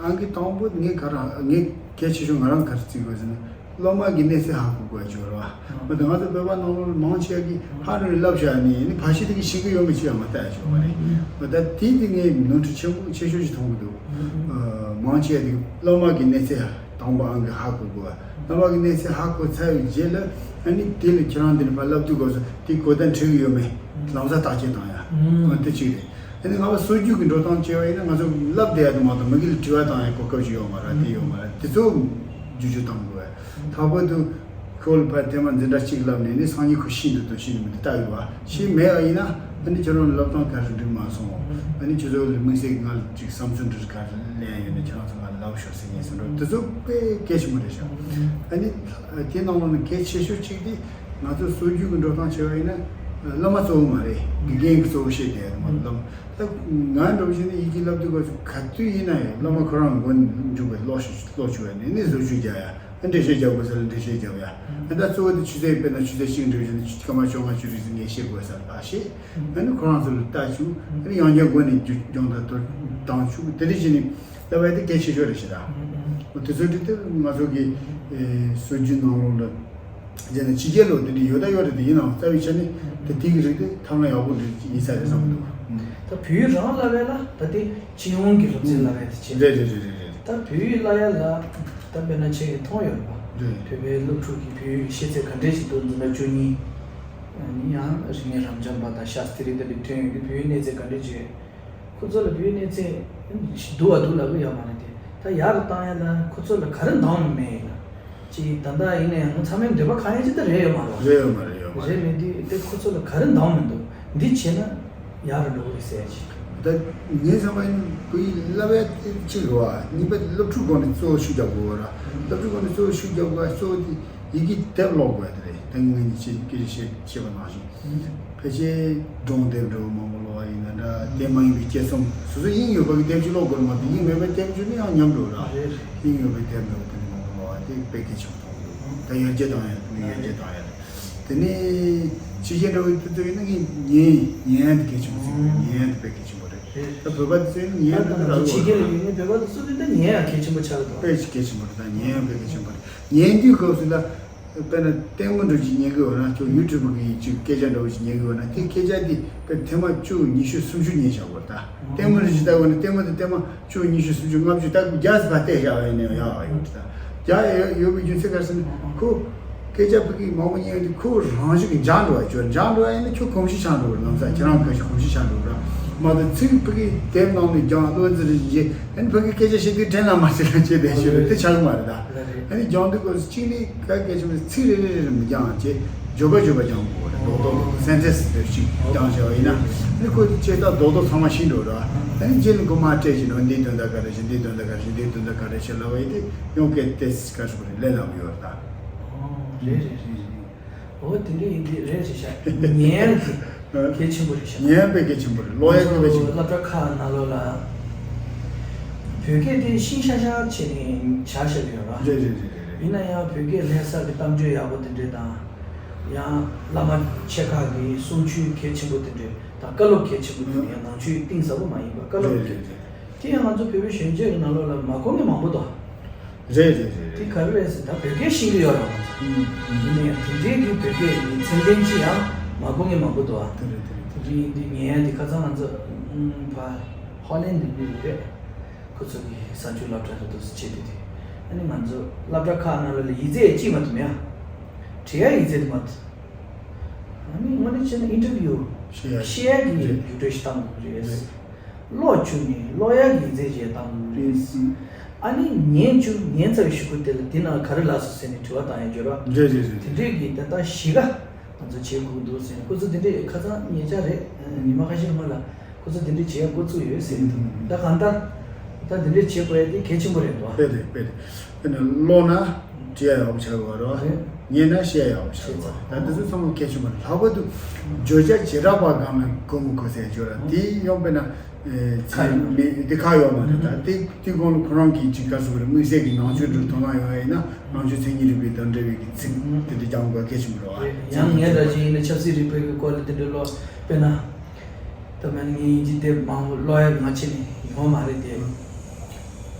ཨང་ཀི་དང་པོ་ངས་ག་རང་ངས་གལ་ཆེ་ཤོས་ང་རང་ག་རེ་བརྩི་དགོས་ཟེར་ན། སློབ་མ་གི་གནས་ཚད་ཧ་གོ་དགོས་ཡ་ཅིག་ཡོད་རེད་བ། མ་གཏོགས་ང་ཚོ་བོད་པ་ནང་ལོགས་ལ་མང་ཆེ་བ་གིས་ཧ་རུ་བསླབ་བཞག་ནས་ནི་ཕ་ཤི་དེ་གི་ཤེས་ཀྱི་ཡོད་མེད་ཅིག་ཡང་མ་ལྟ་ཡ་ཅིག་ཡོད་མ་རེད། མ་ད་དེ་དེ་ངས་ནོར་འཁྲུལ་ཆེན་པོ་ཆེ་ཤོས་ཅིག་མཐོང་གི་འདུག་མང་ཆེ་བ་དེ་སློབ་མ་གི་གནས་ཚད་དང་པོ་ཨང་ཀི་ཧ་གོ་དགོས་བ། སློབ་མ་གི་གནས་ཚད་ཧ་གོ་ཚར་བའི་རྗེས་ལ་ཨ་ནི་དེ་ལ་ཁྱེད་རང་འདི་ནས་ཕར་བསླབ་དུས་སྐབས་སུ་དེ་གོ་བརྡ་འཕྲོད་ཀྱི་ཡོད་མེད་ལམ་སང་བརྟག་དཔྱད་བཏང་ཡ། ཨ་དེ་གཅིག་རེད། ཨ་ནི་ང་ལ་སྲོལ་རྒྱུན་གྱི་འགྲོ་སྟངས་བྱས་པ་ཡིན་ན་ང་ཚོ་བསླབ་བསྡད་ཡ་དེ་མ་གཏོགས་མི་སྒེར་ལ་དྲི་བ་བཏང་ཡ་གོ་སྐབས་ཤིག་ཡོད་མ་རེད། དེ་ཡོད་མ་རེད། དེ་ཚོ་བསྒྱུར་བཅོས་གཏང་དགོས། ལྷག་པར་དུ་ཁོ་ལ་ཕར་ཐེངས་མ་འཛིན་གྲྭ་གཅིག་བསླབ་ནས་ནི་སང་ཉིན་ཁོ་ཤེས་འདུག་དང་ཤེས་འདུག་མི་འདུག་བལྟ་དགོས་པ་ཤེས་མེད་པ་ཡིན་ན། ཨ་ནི་ཁྱེད་རང་བསླབ་སྟངས་ག་རེ་འགྲིག་མ་སོང་། ཨ་ནི་ཁྱེད་ཚོ་ལ་དམིགས་བསལ་གྱི་ང་ལ་ཅིག་བསམ་ཚུལ་འདྲ་ག་རེ་ལན་ཡོད་ན་ཁྱེད་རང་ཚོ་ང་ལ་ལབ་ཤོག་ཟེར་མཁན་སོང་འགྲོ། དེ་ཚོ་དཔེ་གལ་ཆེན་པོ་རེད་ཤག་ཨ་ནི་དེ་ནང་ལོགས་ནས་གལ་ཆེ་ཤོས་གཅིག་དེ། ང་ཚོ་སྲོལ་རྒྱུན་གྱི་འགྲོ་སྟངས་བྱས་པ་ཡིན་ན། སློབ་མ་གཙོ་བོ་མ་རེད། དགེ་རྒན་གྱི་གཙོ་བོ་བཤད་བསྡད་ཡོད་མ་རེད། སློབ་མ་ད་ང་འདྲ་བོ་བྱས་ན་ཡི་གེ་བསླབ་དུས་སྐབས་སུ་ག་དུས་ཡིན་ན་ཡང་སློབ་མ་ཁོ་རང་མགོ་འཇུག་པའི་ཀློག་ཤུགས་ཀློག་ཆོག་ཡ་ནས་ནི་བཟོ་བཅོས་རྒྱག་ཡ། འགྲེལ་བཤད་རྒྱག་དགོས་ས་ལ་འགྲེལ་བཤད་རྒྱག་ཡ། ད་གཙོ་བོ་དེ་ཆུ་ཚོད་དཔེར་ན་ཆུ་ཚོད་གཅིག་འགྲོ་བཞིན་དུ་སྐར་མ་བཅོ་ལྔ་བཅུ་དྲུག་ཙམ་ངས་ཤེས་དགོས་ས་ལ་ཕར་ཤེས། ཨ་ནི་ཁོ་རང་ཚོ་ལ་ལྟ་བཅུག་ཨ་ནི་ཡང་བསྐྱར་སྒོ་ནས་རྒྱུ་སྦྱོང་དང་དོ་བཏང་བཅུག་དེ་འདྲ་བྱས་ནས་ལྟ་བ་དེ་གལ་ཆེ་ཤོས་རེད་ཤག་ད། དེ་ཚོ་དེ་ལྟར་ང་ཚོ་གི་སྲོལ་རྒྱུན་ནང་ལོགས་ལ་བྱས་ན་ཕྱི་རྒྱལ་ལོ་དེ་འདྲ་ཡོད་ད་ཡོད་རེད། དེ་ཡིན་ནའང་རྩ་བའི་ཆ་ནས་དེ་དེ་གི་རིགས་དེ་ཐབས་ལམ་ཡག་པོ་འདྲ་ཡིན་ས་རེད་བསམ་གི་འདུག་ད་བོད་ཡིག་རང་བསླབ་ཡ་ལ་ད་དེ་སྤྱི་ཡོངས་ཀྱི་སློབ་ཚན་བསླབ་ཡ་དེ་བྱས། རེད་རེད་རེད་རེད་རེད། ད་བོད་ཡིག་བསླབ་ཡ་ལ་ད་དཔེར་ན་ཁྱེད་ཀྱིས་མཐོང་ཡོད་རེད་པ། རེད། བོད་པའི་སློབ་ཕྲུག་གིས་བོད་ཡིག་ཤེས་ཚད་ག་འདྲས་ཞིག་འདུག་འཛིན་གྲྭ་བཅུ་གཉིས། ཨ་ནི་ཡང་རིག་གནས་རབ་འབྱམས་པ་དང་ཤཱ་སྟྲི་དེ་འདྲ་ཐོན་ཡོང་དུས་བོད་ཡིག་གནས་ཚད་ག་འདྲས་ཅིག་ཁོ་ཚོ་ལ་བོད་ཡིག་གནས་ཚད་འདུག་བ་འདུག་ལབ་གི་ཡོད་མ་རེད་དེ། ད་ཡག་རུ་བཏང་ཡ་ལ་ཁོ་ཚོ་ལ་ག་རེ་འདང་མེད་ཡིན་ན། ཅིག་ད་ལྟ་ཡིན་ན་ཡང་ཚང་མའི་འདོད་པ་ཁེངས་ཡ་ཅིག་ད་རེད་ཡོད་མ་རེད། རེད་ཡོད་མ་རེད། ཡོད་མ་རེད། རེད་མེད་དུས་དེ་ཁོ་ཚོ་ལ་ག་རེ་འདང་མི་འདུག་འདི་བྱས་ན་ཡག་རུ་འགྲོ་གི་རེད་ཟེར་ཡ་ཅིག་ད་ངའི་བསམ་པ་ཡིན་ན་བོད་ཡིག་བསླབ་ཡ་དེ་གཅིག་རེད་བ། གཉིས་པ་དེ་སློབ་ཕྲུག་སྒང་ནས་གཙོ་བོ་ཤུགས་རྒྱག་དགོས་ར། སློབ་ཕྲུག་སྒང་ནས་གཙོ་བོ་ཤུགས་རྒྱག་དགོས། གཙོ་བོ་དེ་ཡི་གེ་དེབ་ཀློག་དགོས་དེ་རེད། ད་ངས་ངས་ཅིག་སྐད་ཆ་བཤད་བཤད་པ་ནང་བཞིན། ཕལ་ཆེར་སྒྲུང་དེབ་འདྲ་བོ་མང་པོ་ཀློག་པ་ཡིན་ན་འདྲ། དེ་མ་ཡིན་པའི་དཔྱད་རྩོམ་སོ་སོ་དབྱིངས་ཡོད་པ་གི་དེབ་ཅིག་ཀློག་དགོས་རེད་མ་གཏོགས་དབྱིངས་མེད་པའི་དེབ་ཅིག་ནི་ཡང་ཉམས་འགྲོ་ར། རེད། དབྱིངས་ཡོད་པའི་དེབ་འདྲ་བོ་དེ་འདྲ་མང་པོ་ཀློག་པ་དེ་དཔེ་གལ་ཆེན་པོ་མཐོང་གི་འདུག་ད་ཡར་རྒྱས་བཏང་ཡ་དེ་ནི་ཡར་རྒྱས་བཏང་ཡ་རེད། དེ་ནས་ཕྱི་རྒྱལ་འདྲ་བོ་དེ་ཚོ་ཡིན་ན་ངས་ཉན་ཉན་དེ་གལ་ཆེན་པོ་ཟེར་གི་ཉན་དེ་དཔེ་གལ་ཆེན་པོ་རེད། རེད། ད་བོད་པ་དེ་ཚོ་ཡིན་ན་ཉན་དེ་ད་རག་ཕྱི་རྒྱལ་ལ་ཡོད་ནས་བོད་པ་དེ་ཚོ་དེ་ད་ཉན་ཡ་གལ་ཆེན་པོ་ཆགས་འདུག་དཔེ་གལ་ཆེན་པོ་རེད། ད་ཉན་ཡ་དཔེ་གལ་ཆེན་པོ་རེད། ཉན་དུས་སྐབས་སུ་ལ། དཔེར་ན་ལྟད་མོ་འདྲ་ཅིག་ཉན་གི་ཡོད་ན་ཁྱོད་ཡུ་ཊུབ་གི་ཅིག་སྐད་ཆ་འདྲ་བོ་ཅིག་ཉན་གི་ཡོད་ན་དེ་སྐད་ཆ་དེ་དཔེར་ཐེངས་མ་བཅུ་ཉི་ཤུ་སུམ་ཅུ་ཉན་བཞག་དགོས་ད། ལྟད་མོ་འདྲ་ཅིག་ལྟ་དགོས་ན་ལྟད་མོ་དེ་ཐེངས་མ་བཅུ་ཉི་ཤུ་སུམ་ཅུ་ལྔ་བཅུ་ལྟ་དགོས་རྒྱ་ཟེར་བ་བལྟས་བཞག་ཡོད་ན་ཡག་ཡོད་ད། རྒྱ་ཡོད་པའི་རྒྱུ་མཚན་ག་རེ་ཟེར་ན་ཁོ་ སྐད་ཆ་ཕ་གིའི་མང་པོ་ཉན་དུས་ཁོ་རང་བཞིན་གྱིས་འཇགས་འགྲོ་བ་ཅོ་འཇགས་འགྲོ་བ་ཡིན་ན་ཁྱོད་གོམས་གཤིས་ཆགས་འགྲོ་བར་ལམ་སང་ཁྱེད་རང་གོམས་གཤིས་གོམས་གཤིས་ཆགས་འགྲོ་བར་མ་གཏོགས་ཚིག་ཕ་གིའི་དེབ་ནང་ནས་སྦྱངས་བློ་རྩེ་རེ་བྱེད་ཨ་ནི་ཕ་གིའི་སྐད་ཆ་བཤད་དུས་དྲན་ལ་མ་བྱེད་ལ་བྱེད་དེ་ཤོད་རེ་དེ་ཆགས་ཀྱི་མ་རེད་ད། ཨ་ནི་སྦྱངས་དུས་སྐབས་སུ་གཅིག་ནི་ག་སྐད་ཆ་མ་ཚིག་རེ་རེ་རེ་རེ་མི་སྦྱངས་བྱས་བརྗོད་པ་བརྗོད་པ་སྦྱངས་དགོས་རེད། རྡོག་རྡོག་རྡོག་སེན་ཊེན་སི་དེ་གཅིག་སྦྱངས་བྱས་པ་ཡིན་ན་ཨ་ནི་ཁོ་དེ་བྱས་ད་རྡོག་རྡོག་ཚང་མ་ཤེས་འགྲོ་རེད། ཨ་ནི་རྗེས་ནས་མགོ་མ་སྤྲད་ཀྱི་ནོ་འདིའི་དོན་དག་ག་རེ་བྱེད་འདིའི་དོན་དག་ག་རེ་བྱེད་འདིའི་དོན་དག་ག་རེ་བྱེད་ལབ་པ་ཡིན་ཏེ་ཡང་སྐད་དེ་ག་ཞིག་རེད་ལས་ལབ་ཡོད་རེད་ད། རེད་རེད་རེད་རེད། འོ་དེ་འདྲ་ཡིན་དེ་རེད་རེད་ཤག་ཉན་དེ་གལ་ཆེན་པོ་རེད་ཤག་ཉན་པའི་གལ་ཆེན་པོ་རེད། ཀློག་ཡ་གལ་ཆེན་པོ་རེད། སློབ་གྲྭ་ཁག་ནང་ལོགས་ལ་བོད་སྐད་དེ་ཤིང་ཤ་ཤ་བྱས་ནས་བྱ་བཞག་ཡོད་ར། རེད་རེད་རེད་རེད། ཡིན་ན་ཡང་བོད་སྐད་སླེབས་ས་གི་གཏམ་བརྗོད་ཡག་པོ་དེ་འདྲས་དང་། ཡང་བླ་མ་ཆེ་ཁག་གི་གསུང་ཆོས་གལ་ཆེན་པོ་དེ་འདྲས་དང་བཀའ་སློབ་གལ་ཆེན་པོ་དེ་ཡང་ནང་ཆོས་གཏིང་ཟབ་པོ་མ་ཡིན་པ་བཀའ་སློབ་རེད་རེད་རེད། དེ་ཡང་ང་ཚོ་བོད་པའི་གཞོན་སྐྱེས་ཀྱི་ནང་ལོགས་ལ་མ་གོ་མཁན་མང་པོ་འདུག་རེད་རེད་རེད་དེ་རེད། ག་རེ་རེད་ཟེར་ད་བོད་སྐད་ཤེས་ཀྱི་ཡོད་རེད་ང་ཚོ། ཡིན་ན་ཡང་དེ་འདྲའི་གི་བོད་སྐད་ཡིན་ཚད་ལྡན་ཅི་ཡང་མ་གོ་མཁན་མང་པོ་འདུག་ཨ། དེ་རེད་དེ་རེད་དེ་རེད། དེ་འདྲ་ཡིན་དུས་ངས་ཡང་དེ་ཁ་སང་ང་ཚོ་ཕ་ཧོ་ལན་དུ་ཕེབས་རེད། ཁོ་ཚོ་གི་གསར་འགྱུར་སློབ་གྲྭ་རེད་འདུག་སེ་བྱེད་དུས་དེ། ཨ་ནི་ང་ཚོ་སློབ་གྲྭ་ཁག་ནང་ལ་ཡིག་ཚད་གཅིག་མ་གཏོགས་མེད་ཨ། བྲིས་ཡ་ཡིག་ཚད་དུ་མ་གཏོགས། ཨ་ནི་དངོས་གནས་བྱས་ན་ཨིན་ཊར་བིའུ་ཤེས་ཡ་ཤེས་ཡ་གི་ཡིག་འགྲོས་ཤིག་བཏང་དགོས་ཀྱི་རེད། ཀློག་བཅུག་ནས་ཀློག་ཡ་གི་ཡིག་ཚད་ཅིག་བཏང་དགོས་ཀྱི་རེད། ཨ་ནི་ཉན་བཅུག་ཉན་ཚར་བའི་གཞུག་གུ་དེ་ལ་འདི་ནང་ག་རེ་ལབ་སོང་ཟེར་ནས་དྲི་བ་བཏང་ཡ་འགྱུར་བ། རེད་རེད་རེད། དེ་འདྲས་ཀྱི་ད་ལྟ་གཞི་ག་ང་ཚོ་བྱེད་དགོས་འདུག་ཟེར་ནས་ཁོ་ཚོ་དེ་འདྲས་ཁ་སང་ཉེ་ཆར་རེད། ཉི་མ་ཁ་ཤས་སྔོན་ལ་ཁོ་ཚོ་དེ་འདྲས་བྱེད་ཡ་འགོ་བཙུགས་ཡོད་ཟེར་གྱི་འདུག་ད་གང་ལྟར་ད་དེ་འདྲས་བྱེད་དགོས་ཡ་དེ་གལ་ཆེན་པོ་རེད་འདུག་དཔེ་རེད་དཔེ་རེད། དཔེར་ན་ཀློག་ན་བྲིས་ཡ་ཡག་པོ་ཆགས་ཡོད་རེད་བ། ཉན་ན་བཤད་ཡ་ཡག་པོ་ཆགས་ཡོད་རེད་བ། ད་དེ་ཚོ་ཚང་མ་གལ་ཆེན་པོ་རེད། ལྷག་པར་དུ་བརྗོད་བྱ་བྱེ་བྲག་པ་སྒང་ལ་གོ་མི་གོ་ཟེར་བརྗོད་ར་དེ་ཡང་དཔེར་ན། ཚན་མི་དེ་ཁ་ཡོད་མ་རེད། ད་དེ་དེ་གོང་ལ་ཁོ་རང་གིས་ཅིག་ག་ཟེར་དམིགས་བསལ་གྱི་ནང་ཆོས་འདྲ་དོ་སྣང་ཡོད་ཡིན་ན་ནང་ཆོས་མཚན་ཉིད་རིག་པའི་དང་འབྲེལ་བའི་གི་ཚིག་དེ་འདྲ་སྦྱང་དགོས་གལ་ཆེན་པོ་རེད་བ། ཡང་ངས་འདྲ་ཞིག་ཡིན་ན་ཆབ་སྲིད་རིག་པའི་གི་སྐོར་ལ་དེ་འདྲ་ཀློག་དཔེར་ན། ད་མ་ནི་ངས་དབྱིན་ཇི་དེབ་མང་པོ་ཀློག་ཡ་ང་ཆེ་ནས་ཡོད་མ་རེད་དེ།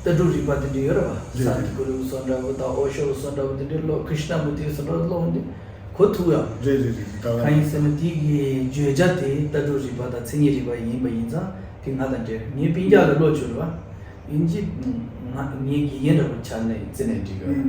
ལྟ་གྲུབ་རིག་པ་དེ་འདྲ་ཡོད་རེད་བ། རེད་རེད། སཱན་ཏི་ཀུ་རུ་སོགས་འདྲ་བོ་དང་ཨོ་ཤོ་སོགས་འདྲ་བོ་དེ་འདྲ་ཀློག་ཀྲིཤ་ན་མུར་ཏི་སོགས་འདྲ་བོ་ཀློག་འདི་གོ་ཐུབ་ཡ། རེད་རེད་རེད་རེད། ད་གང་ཡིན་ཟེར་ན་དེ་གི་བརྗོད་བྱ་དེ་ལྟ་གྲུབ་རིག་པ་དང་མཚན་ཉིད་རིག་པ་ཡིན་པ་ཡིན་ཙང་དེ་ང་དང་འབྲེལ། ངས་སྤུན་ཀྱག་ལ་ཀློག་བཅུག་རེད་བ། དབྱིན་ཇི་ང་ངའི་དགེ་རྒན་འདྲ་བོ་ཆགས་ནས་བརྩི་ནས་འགྲིག་གི་ཡོད།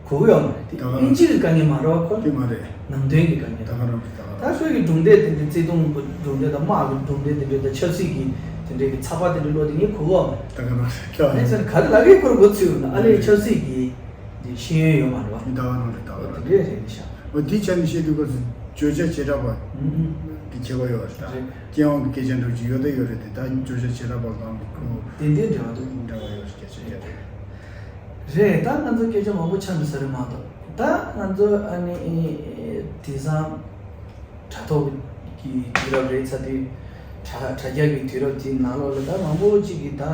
གོ་གི་ཡོད་མ་རེད་དེ། ད་ག་རང་། དབྱིན་ཇི་གི་དཀའ་ངལ་མ་རེད་བ་ཁོ། དེ་མ་རེད། ནང་དོན་གྱི་དཀའ་ངལ། ད་ག་རང་རེད། ད་ག་རང་། ད་ཁོས་ཀྱི་སྒྲུང་དེབ་དེ་འདྲའི་བརྩེ་དུང་གི་སྒྲུང་དེབ་དང་དམག་གི་སྒྲུང་དེབ་དེ་འདྲའི་དང་ཆབ་སྲིད་ཀྱི་དེ་འདྲའི་གི་ཚགས་པར་དེ་འདྲའི་ཀློག་དེ་ངས་གོ་གི་ཡོད་མ་རེད། ད་ག་རང་རེད། ད་ངས་ཟེར་ག་རེ་ལབ་ཀྱི་ཁོར་མགོ་ཚོས་ཡོད་ན་ཨ་ལས་ཆབ་སྲིད་ཀྱི་དེ་ཤེས་ཡོན་ཡོད་མ་རེད་བ། ད་ག་རང་རེད། ད་ག་རང་རེད། དེ་འདྲའི་རེད་ཤག་འོ་དེ་ཆ་ནས་བཤད་དུས་སྐབས་སུ་བརྗོད་བྱ་བྱེ་བྲག་པ་ཨུ་ཨུ། གི་ཁྱད་པར་ཡོད་རེད་ད། རེད། སྤྱི་ཡོངས་ཀྱི་སྐད་ཆ་འདྲ་བོ་ཅིག་ཡོད་ད་ཡོད་རེད་དེ། ད་བརྗོད་བྱ་བྱེ་བྲག་པ་སྒང་གི་ཁོ་དེ་འདྲའི་འབྲེལ་བ་འདུག་འབྲེལ་བ་ཡོད་རེད་སྐད་ཆ་བཤད་དེ། རེད། ད་ང་ཚོ་སྐད་ཆ་མང་པོ་ཆགས་འགྲོ་ས་རེད་མ་གཏོགས། ད་ང་ཚོ་ཨ་ནི་དེང་སང་དྲ་ཐོག་གི་དུས་རབས་རེད་ཚར་དུས། དྲ་དྲ་རྒྱ་གི་དུས་རབས་དེའི་ནང་ལོགས་ལ་ད་མང་པོ་ཅིག་གིས་ད་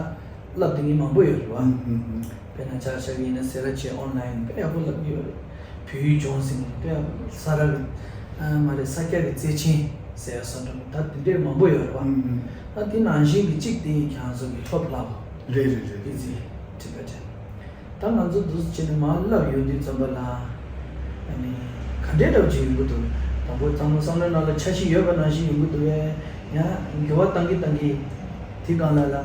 བསླབ་དེ་ངས་མང་པོ་ཡོད་རེད་བ། ཨུ་ཨུ་ཨུ། དཔེར་ན་ཆ་བཞག་ཡིན་ན་སེ་ར་བྱེས་ཨོན་ལན་དཔེ་ཡག་པོ་བསླབ་ཀྱི་ཡོད་རེད། བོད་ཡིག་སྦྱོང་ཟིན་དཔེ་ཡག་པོ་ས་ར་གི་ཨ་མ་རེད་ས་སྐྱ་གི་བརྩེ་ཆེན་ཟེར་ཡ་སོགས་འདྲ་ད་དེ་འདྲས་མང་པོ་ཡོད་རེད་བ། ཨུམ་ཨུམ། ད་དེ་ནང་བཞིན་གྱི་གཅིག་དེ་ཡིན་ཁྱང་སོགས་ཀྱི་ལྷོབ་ལྷབ། རེད་རེད་རེད། ཨི་ཛི་ཊི་བེ་ཊན། ད་ང་ཚོ་འདུག་སེ་བྱས་ནས་མར་བསླབ་ཡོང་དུས་ཙམ་པ་ལ། ཨ་ནི་ག་འདྲས་འདྲ་བོ་ཅིག་ཡོང་གི་འདུག་དང་པོ་ཚང་མ་བསམ་བློའི་ནང་ལ་འཆར་གཞི་ཡོད་པ་ནང་བཞིན་ཡོང་གི་འདུག་གས། ཡང་འགྱུར་བ་གཏང་གི་གཏང་གི། དེ་སྒང་ལ་ལ།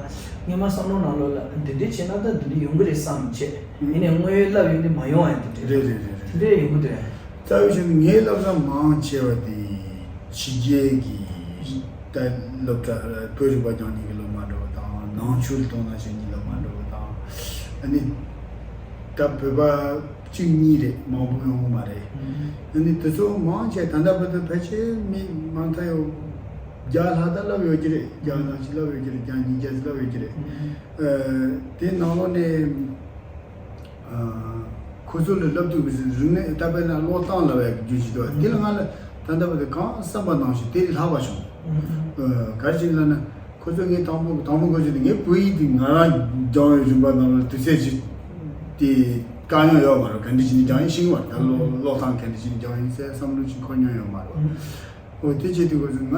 སྔོན་མ་བསམ་བློ་ནང་ལོགས་ལ་འདི་འདྲས་བྱས་ན་ད་འདི་འདྲས་ཡོང་གི་རེད་བསམ་བྱས། ཡིན་ནའི་དངོས་ཡོད་བསླབ་ཡོང་དུས་མ་ཡོང་ཨ་འདི་འདྲས། རེད་རེད་རེད་རེད། དེ་འདྲས་ཡོང་གི་འདུག་ཨ། རྩ་བའི་ཆ་ནས་ངའི་བསླབ་བྱ་མང་ཆེ་བ་དེ་ཕྱི་རྒྱལ་གྱི་ད་སློབ་གྲྭ་བོད་རིག་པ་སྦྱང་མཁན་གྱི་སློབ་མ་འདྲ་བོ་དང་ནང་ཆོས་ལ་དོ་སྣང་བྱེད་མཁན་སློབ་མ་འདྲ་བོ་དང་། ཨ་ནི་ད་བོད་པ་གཅིག་གཉིས་རེད། མང་པོ་ཡོང་གི་མ་རེད། ཨ་ནི་དེ་ཚོ་མང་ཆེ་ད་ལྟ་བར་དུ་ཕལ་ཆེར་མི་མང་ཐལ་ཡོད། བརྒྱ་ལྷག་ད་བསླབ་ཡོད་ཀྱི་རེད། བརྒྱ་ནང་བཞིན་བསླབ་ཡོད་ཀྱི་རེད། བརྒྱ་ཉིས་བརྒྱ་ཙམ་བསླབ་ཡོད་ཀྱི་རེད། ཨ་དེ་ནང་ལོགས་ནས་ཨ་ཁོ་ཚོ་ལ་བསླབ་དུས་ཀྱི་རིག་གནས་ད་དཔེར་ན་ཀློག་སྟངས་ལབ་ཡག་རྒྱུ་ཞིག་འདུག་དེ་ལ་ང་ལ་ད་ལྟ་བར་དུ་གང་བསམ་པ་ནང་བཞིན་དེ་ལས་ལྷག་པ་བྱུང་། ཨ་ག་རེ་བྱས་ལབ་ན་ཁོ་ཚོ་ངས་དང་པོ་དང་པོ་ཁོ་ཚོ་ངས་བོད་ཡིག་དེ་ང་རང་སྦྱང་བའི་རིམ་པ་ནང་ལ་དུས་ཚོད་ཅིག་དེ་དཀའ་རྙོག་ཡོད་མ་རེད། ག་འདྲ་བྱས་ནས་སྦྱང་ཡིན་ཤེས་ཀྱི་མ་རེད། ད་ཀློག་ཀློག་སྟངས་ག་འདྲ་བྱས་ནས་སྦྱང་ཡིན་ཟེར་བསམ་བློ་ཅིག་འཁོར་མྱོང་ཡོད་མ་རེད། འོ་དེ་བྱེད་དུས་ཁོ་ཚོ་ང་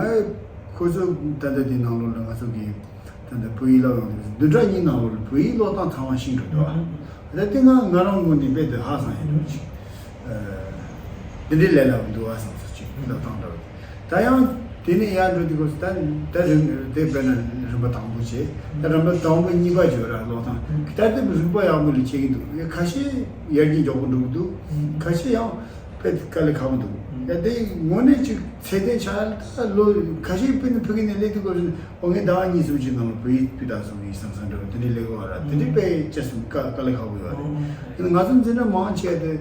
ཁོ་ཚོ་ད་ལྟ་དེ་ནང་ལོགས་ལ་ང་ཚོ་གི་ད་ལྟ་བོད་ཡིག་བསླབ་ཡོང་དུས་བདུན་ཕྲག་གཉིས་ནང་ལོགས་ལ་བོད་ཡིག་ཀློག་སྟངས་ཚང་མ་ཤེས་འགྲོ་འདུག་ཨ། ད་དེ་ང་ང་རང་ངོས་ནས་དཔེ་དེ་ཧ་སང་ཡིན་འགྲོ་ཅིག་ཨ་འདི་འདྲའི་ལས་སླ་པོ་འདུག་ཨ་བསམ་སོང་ཅིག་ཀློག་སྟངས་འདྲ་བོ། ད་ཡང་དེ་ནས་ཡར་འགྲོ་དུས་ཁོ་ཚོ་ད་ད་རིམ་དེ་དཔེར་ན་རིམ་པ་དང་པོ་བྱས། ད་རིམ་པ་དང་པོ་གཉིས་པ་བརྗོད་ར་ཀློག་སྟངས་ད་དེ་རིག་པ་ཡག་པོ་ལ་ཁྱེད་ཀྱི་འདུག་ཁ་ཤས་ཡར་རྒྱས་མགྱོགས་པོ་འགྲོ་གི་འདུག་ཁ་ཤས་ཡང་། དཔེ་དཀའ་ལས་ཁག་པོ་འདུག་ཡ་དེ་དངོས་གནས་ཅིག་ཚད་ལྡན་ཆགས་ཡ་ད་ལོ་ཁ་ཤས་དཔེར་ན་ཕ་གི་ནས་སླེབས་དུས་སྐབས་སུ་ཨོ་ངས་ཟླ་བ་གཉིས་གསུམ་ཅིག་ནང་ལ་བོད་ཡིག་སྤུས་དག་བཟོ་གི་ཡིན་བསམ་བསམ་འདྲ་བོ་དེ་འདྲའི་ལས་ཀ་བ་ར་དེ་འདྲའི་དཔེ་ཅི་སུ་དཀའ་དཀའ་ལས་ཁག་པོ་ཡོད་རེད། ཡིན་ན་ང་ཚོ་འཛིན་གྲྭ་མང་ཆེ་བ་དེ་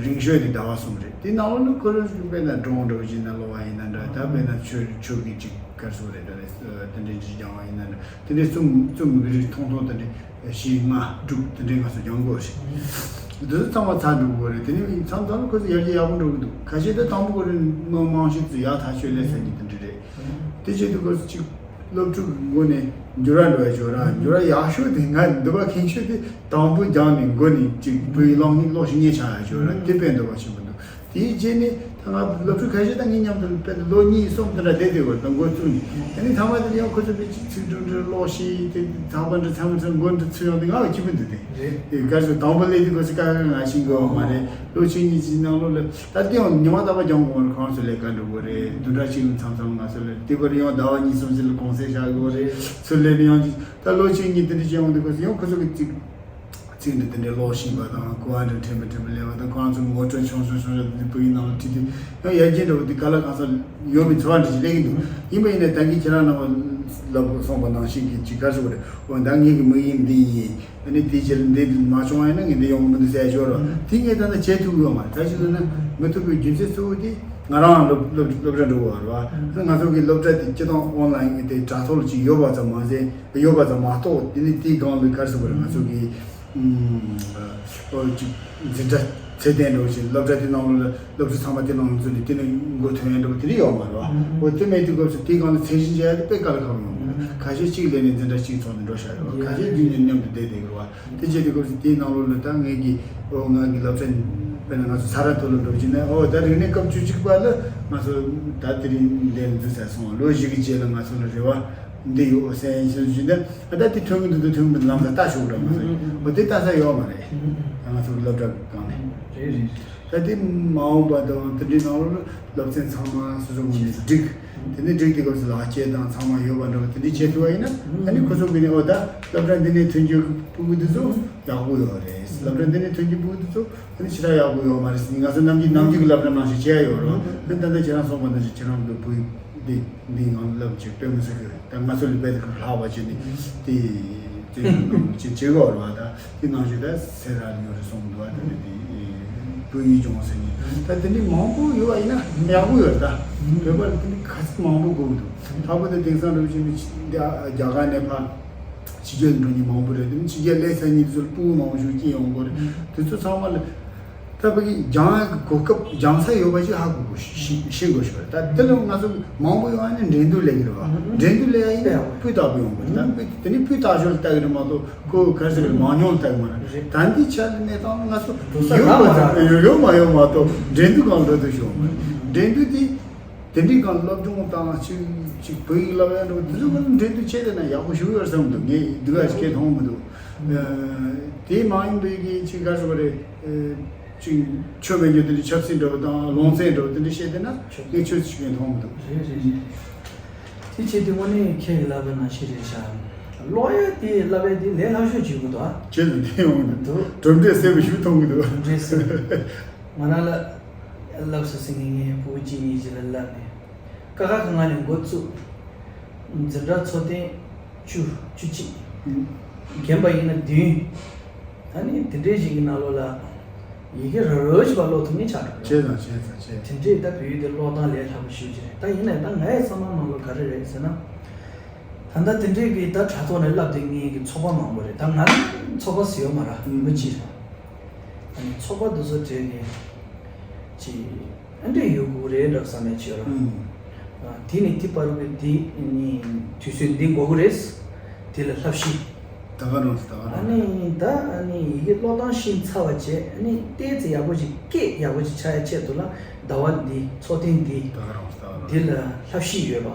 རིང་ཤོས་དེ་ཟླ་བ་གསུམ་རེད། དེ་ནང་ལོགས་ལ་ཁོ་རང་ཚོ་དཔེར་ན་སྒྲུང་འདྲ་བོ་ཅིག་ན་ཀློག་པ་ཡིན་ན་འདྲ་ད་དཔེར་ན་ཆོས་ཆོས་ཀྱི་ཅིག་ག་རེ་ཟེར་དགོས་རེད། ད་ནི་དེ་འདྲའི་ཅིག་སྦྱང་བ་ཡིན་ན་འདྲ་དེ་འདྲའི་རྩོམ་རྩོམ་གྱི་རིགས་ཐུང་ཐུང་དེ་འདྲའི་བཞི་ལྔ་དྲུག་དེ་འདྲའི་ང་ཚོ་སྦྱང་དགོས་རེད། འདི་ཚོ་ཚང་མ་ཚར་འགྲོ་དགོས་རེད། དེ་ནས་མཚམས་མཚམས་ལ་ཁོ་ཚོ་ཡར་རྒྱས་ཡག་པོ་འགྲོ་གི་འདུག་ཁ་ཤས་ད་དང་པོ་ཁོ་རང་མི་མང་ཤོས་ཚོ་ཡག་ཐག་ཆོད་ལས་ས་གཉིས་དེ་འདྲ་རེད། དེ་བྱེད་དུས་ཁོ་ཚོ་གཅིག་སློབ་ཕྲུག་གི་ངོས་ནས་འགྱུར་བ་འགྲོ་ཡ་ཅིག་ཡོད་ར། འགྱུར་བ་ཡག་ཤོས་དེ་ང་འདི་བ་མཁྱེན་ཤོས་དེ་དང་པོ་སྦྱངས་ནས་འགོ་ནས་གཅིག་བོད་ཡིག་ཀློག་ཀློག་ཤེས་མཁན་ཆགས་ཡ་ཅིག་ཡོད་ར། དེ་དཔེ་འདོད་པ་ཆེན་པོ་འདུག་དེའི་རྗེས་ནས་ད་ང་སློབ་ཕྲུག་ཁ་ཤས་ད་ངའི་མཉམ་དུ་དཔེར་ན་ལོ་གཉིས་གསུམ་དེ་འདྲ་བསྡད་བསྡད་ཡོད་རེད། ད་འགོ་བཙུགས་ནས་དེ་ནས་ཐ་མ་དེ་ཡང་ཁོ་ཚོ་དཔེ་ཅིག་ཚིག་འབྲུ་འབྲུ་ཀློག་ཤེས་དེ་ཚགས་པར་འདྲ་ཚང་མ་ཚང་མགོ་འདྲ་ཚུད་ཡོང་དུས་ང་ལ་སྐྱིད་པོ་འདུག་དེ་རེད། དེ་ག་ཚོད་དང་པོ་སླེབས་དུས་ཁོ་ཚོ་དཀའ་ཁག་ང་ཤེས་དགོས་པ་མ་རེད། ལོ་གཅིག་གཉིས་ཀྱི་ནང་ལོགས་ལ་ད་དེ་ཡང་ཉི་མ་རྟག་པར་སྦྱང་དགོས་པ་རེད། ཁོང་ཚོ་ལས་ཀ་འགྲོ་དགོས་རེད། བདུན་ཕྲག་གཅིག་ལ་མཚམས་མཚམས་ང་ཚོ་ལ་དེ་བར་ཡང་ཟླ་བ་གཉིས་གསུམ་ཙམ་ལ་གུང་སེང་བཞག་དགོས་རེད། ཚུར་སླེབས་ནས་ཡང་ཅིག་ད་ལོ་གཅིག་གཉིས་དེ་འདྲ་བྱས་ཡོང་དུས་ཁོ་ཚོ་ཡང་ཁོ་ཚོ་གི་ཅིག་ཚིག་འདི་དེ་འདྲའི་ཀློག་ཤེས་པ་དང་གོ་བ་འདྲ་ཕྲན་བུ་ཕྲན་བུ་ལེན་པ་དང་ཁོ་རང་ཚོ་ངོ་སྤྲོད་ཆུང་ཆུང་ཆུང་ཆུང་འདི་བོད་ཡིག་ནང་ལ་བྲིས་དུས་ཡང་ཡར་རྒྱས་འགྲོ་བ་འདི་ག་ལ་གང་ས་ཡོད་པའི་ཚོར་བ་འདྲ་ཞིག་སླེབས་ཀྱི་འདུག་ཡིན་པ་ཡིན་ནའི་ད་གིན་ཁྱེད་རང་རྣམ་པ་ལབ་སོང་པ་ནང་བཞིན་གྱི་ཅིག་ག་རེ་ཟེར་དགོས་རེད། འོ་ད་ངེད་ཀྱི་དམིགས་ཡུལ་འདི་ཡིན། ཨ་ནི་དེའི་རྗེས་ལ་འདི་མ་བྱུང་བ་ཡིན་ན་ངས་འདི་ཡོང་གི་མི་འདུག་ཟེར་ཡ་ཅིག་ཡོད་རེད་བ། དེ་ངས་ད་ལྟ་བྱེད་ཐུབ་ཀྱི་ཡོད་མ་རེད། ད་ཅི་ལབ་ན་མི་ཐུབ་པའི་རྒྱུ་མཚན་གཙོ་བོ་དེ་ང་རང་སློབ་སློབ་སློབ་གྲྭ་འགྲོ་དགོས་པ་རེད་བ། ང་ཚོ་གི་སློབ་གྲྭ་དེ་སྤྱི་བཏང་ཨོན་ལན་གྱི་དེ་དྲ་ཐོག་ལ་ཅིག་ཡོད་པ་ཙམ་མ་ཟད། ཡོད་པ་ཙམ་མ་གཏོགས་དེ་ནི་དེའི་སྒང་ལ་ག་རེ་ཟེར་དགོས་རེད། ང་ཚོ་གི་ཨོ་ཅིག་འཛིན་གྲྭ་ཚད་ལྡན་འགྲོ་བཞིན་སློབ་གྲྭ་དེ་ནང་ལ་སློབ་ཕྲུག་ཚང་མ་དེ་ནང་ལ་འཛུལ་ནས་དེ་ནི་མགོ་ཐོན་ཡས་འགྲོ་བ་དེ་འདྲ་ཡོད་མ་རེད་བ། འོ་དེ་མེད་དུས་སྐབས་སུ་དེའི་སྒང་ལ་ཚད་གཞི་འཇལ་ཡ་དེ་དཔེ་དཀའ་ལས་ཁག་པོ་ཡོང་གི་རེད། ཁ་ཤས་གཅིག་ལས་ནས་འཛིན་གྲྭ་གཅིག་ཚོགས་ནས་འགྲོ་བཞག་ཡོད་བ། ཁ་ཤས་རྒྱུན་ནས་མཉམ་དུ་བསྡད་བསྡད་ཀྱི་རེད་བ། དེ་བྱས་དུས་སྐབས་སུ་དེའི་ནང་ལོགས་ལ་ད་ངེད་ཀྱི་ཨོ་ང་གི་སློབ་གྲྭ་དཔེར་ན་ང་ཚོ་ས་རཱ་ཐོག་ལ་འགྲོ་བཞིན་ན་ཨོ་ད་རིག་གནས་སྐབས་བཅུ་གཅིག་པ་ལ་ང་ཚོ་ད་དེ་རིང་འདིར་འཛུལ་ཚར་སོང་། ལོ་བཞི་གི་རྗེས་ལ་ང་ཚོ་ལ་རེ་བ་འདི་ཡོད་ཟེར་ཡིན་ཞུ་བཞིན་ད་ཨ་ད་དེ་ཐོན་གི་འདུག་འདུག་ཐོན་གི་འདུག་ལམ་ཁ་ལྟ་ཞོག་འགྲོ་མ་ཟེར། ཨོ་དེ་ལྟ་ས་ཡོད་མ་རེད། ང་ཚོ་གི་སློབ་གྲྭ་སྒང་ནས། རེད་རེད། ད་དེ་མ་འོངས་པ་དང་དེ་འདྲའི་ནང་ལོགས་ལ་སློབ་ཚན་ཚང་མ་སོ་སོ་ངོས་ནས་བསྒྲིགས། དེ་ནས་བསྒྲིགས་དེ་སྐབས་སུ་ལག་ཁྱེར་དང་ཚང་མ་ཡོད་པ་འདྲ་བ་དེ་འདྲའི་བྱེད་ཐུབ་པ་ཡིན་ན་ཨ་ནི་ཁོ་ཚོ་གི་ནས་ཨོ་ད་སློབ་གྲྭ་འདི་ནས་ཐོན་རྒྱུ་ཕྲུ་གུ་འདི་ཚོ་ཡག་པོ་ཡོད་རེད། སློབ་གྲྭ་འདི་ནས་ཐོན་རྒྱུ་ཕྲུ་གུ་འདི་ཚོ་ཨ་ནི་ཞེ་དྲག་ཡག་པོ་ཡོད་མ་རེད་ཟེར་ནས་ང་ཚོ་ནམ་རྒྱུན་ནམ་རྒྱུན་གྱི་སློབ་གྲྭ་ནང་བཞིན་བྱས་ཡོད་རེད། ཨ་ནི་ད་ལྟ་ཁྱེད་རང་གསུངས་པ་ནང་བཞིན་ཁྱེད་རང་གི་བུ་འདི་འདི་ངང་སློབ་ཅིག་སྟོན་མི་ཟེར་གི་ད་ང་ཚོ་ལས་དཔེ་དེ་ག་ལྷག་པ་བྱས་ནས་དེ་དེ་ཅིག་བྱེད་དགོས་རེད་བ། ད་དེ་ནང་བཞིན་ད་སེ་ར་ལ་ཡོད་རེད་གསུངས་འདུག་བ། དེ་ནས་དེ་བོད་ཡིག་སྦྱོང་ཟེར་ནས་ད་དེ་འདྲའི་མང་པོ་ཡོད་བ་ཡིན་ན་ཡག་པོ་ཡོད་རེད། ད་བོད་པ་ལ་དེ་འདྲའི་ག་ཚོད་མང་པོ་དགོས་ཀྱི་འདུག་ད་བོད་དེ་དེང་སང་འགྲོ་བཞིན་འདི་རྒྱ་གར་ནས་ཕར་ཕྱི་རྒྱལ་འགྲོ་མཁན་མང་པོ་རེད། དེ་ནས་ཕྱི་རྒྱལ་སླེབས་ཚར་མཁན་དེ་ཚོ་ལ་སྤུ་གུ་མང་པོ་ཞིག་སྐྱེས་ཡོང་གི་རེད། དེ་ཚོ་ཚང་མ་ལ་ད་ཕ་གི་སྦྱང་ཡག་གི་གོ་སྐབས་སྦྱང་ས་ཡོད་པ་ཞིག་ཧ་གོ་དགོས་ཤེས་ཤེས་དགོས་ཤིག་རེད། ད་དེ་ལ་ང་ཚོ་མང་པོ་ཡོང་ཡ་ནི་འགྲན་བསྡུར་ལས་ཀྱི་རེད་བ། འགྲན་བསྡུར་ལས་ཡ་ཡིན་ན་སྤུས་དག་པོ་ཡོང་དགོས་རེད། ད་སྤུས་དེ་ནི་སྤུས་དག་ཤོས་ལ་ལྟ་གི་རེད་མ་གཏོགས་ཁོ་ག་རེ་ཟེར་གི་རེད་མང་ཉུང་ལ་ལྟ་གི་མ་རེད། ད་འདི་ཆ་ལ་གནས་སྟངས་ང་ཚོ་ཡོད་མ་ཡོད་མ་གཏོགས་འགྲན་བསྡུར་གང་འགྲོ་ཐུབ་ཤོག་མ་རེད། འགྲན་བསྡུར་དེ་དེ་འདྲའི་སྒང་སློབ་སྦྱོང་དང་ཅིག་ཅིག་བོད་ཡིག་བསླབ་ཡ་འགྲོ་དེ་ཚོ་ག་ལ་འགྲན་བསྡུར་བྱས་བསྡད་ན་ཡག་པོ་ཞིག་ཡོད་བསམ་འདུག་ངས་འདི་ག་ཅིག་སྐད་མཐོང་མི་འདུག་དེ་མ་ཡིན་པའི་གི་ཅིག་ག་རེ་ཟེར་དགོས་རེད། ཅིག་ཆོས་མེད་རྒྱུ་དེ་འདྲའི་ཆབ་སྲིད་འདྲ་བོ་དང་ལུང་ཚན་འདྲ་བོ་དེ་འདྲ་བཤད་བསྡད་ན་ངས་ཆོས་ཅིག་སྐད་མཐོང་མི་འདུག་རེད་རེད་རེད། དེ་བྱས་དུས་དངོས་གནས་ཁྱེད་ཀྱིས་ལབ་པ་ནང་བཞིན་རེད་ཤག་ཀློག་ཡ་དེ་བསླབ་ཡ་དེ་ལས་སླ་ཤོས་ཅིག་ཡོད་འདུག་ཨ། ཁྱེད་ལ་བསྟན་ཡོང་གི་འདུག་གྲུབ་འབྲས་གསལ་པོ་ཞིག་མཐོང་གི་འདུག་གྲུབ་འབྲས་གསལ་པོ། ང་རང་ལ་བསླབ་སོང་ཟེར་མཁན་ངའི་ཕྲུ་གུ་གཅིག་གཉིས་ཅིག་ལ་བསླབ་ནས། ཀ་ཁ་ག་ང་ནས་འགོ་བཙུགས། འཛིན་གྲྭ་ཚོགས་ཐེངས་བཅུ་བཅུ་གཅིག་ཨུ། རྒན་པ་ཡིན་ན་བདུན། ཨ་ནི་དེ་འདྲའི་ཞིག་གི་ནང་ལོགས་ལ། ཡི་གེ་ར་རོ་ཞིག་པ་ཀློག་ཐུབ་མཁན་ཆགས་འགྲོ་གི་རེད། བྱས་ཙང་བྱས་ཙང་བྱས། དེ་འདྲས་ད་བོད་ཡིག་དེ་ཀློག་སྟངས་ལས་སླ་པོ་ཞེ་པོ་ཅིག་རེད། ད་ཡིན་ནའི་ད་ངའི་བསམ་བློ་ནང་ལོགས་ག་རེ་རེད་ཟེར་ན། ད་ལྟ་དེ་འདྲས་ཀྱི་ད་དྲ་ཐོག་ནས་བསླབ་བསྡད་མཁན་གྱི་ཚོགས་པ་མང་པོ་རེད། ད་ང་ཚོགས་པ་ཟེར་ཡོད་མ་རེད་མི་གཅིག་རེད། ཨ་ནི་ཚོགས་པ་འདི་ཚོ་གྲས་ཀྱི་ཅིག་ཨ་འདྲས་ཡོད་དགོས་རེད་འདྲ་བསམ་ཡས་ཅིག་ཡོད་ར། ཨུམ། ཨ། དེ་ནས་དེ་བར་གྱི་དེ་ནི་དུས་ཚོད་འདི་འགོར་གི་རེད། དེ་ལ་བསླབ་གཞི། ད་ག་རང་ད་ག་ཨ་རང་། ནི་ད་ཨ་ནི་ཡི་གེ་ཀློག་སྟངས་ཤེས་ཚར་བ་བྱས་ཨ་ནི་ཏོག་ཙམ་ཡག་པོ་ཅིག་སྐད་ཡག་པོ་ཅིག་ཆགས་ཡ་ཆེད་དུ་ལ་ཟླ་བ་འདི་ཚོགས་ཐེངས་འདི་ད་ག་རང་ད་ག་རང་། འདི་ལ་བསླབ་གཞི་ཡོད་པ།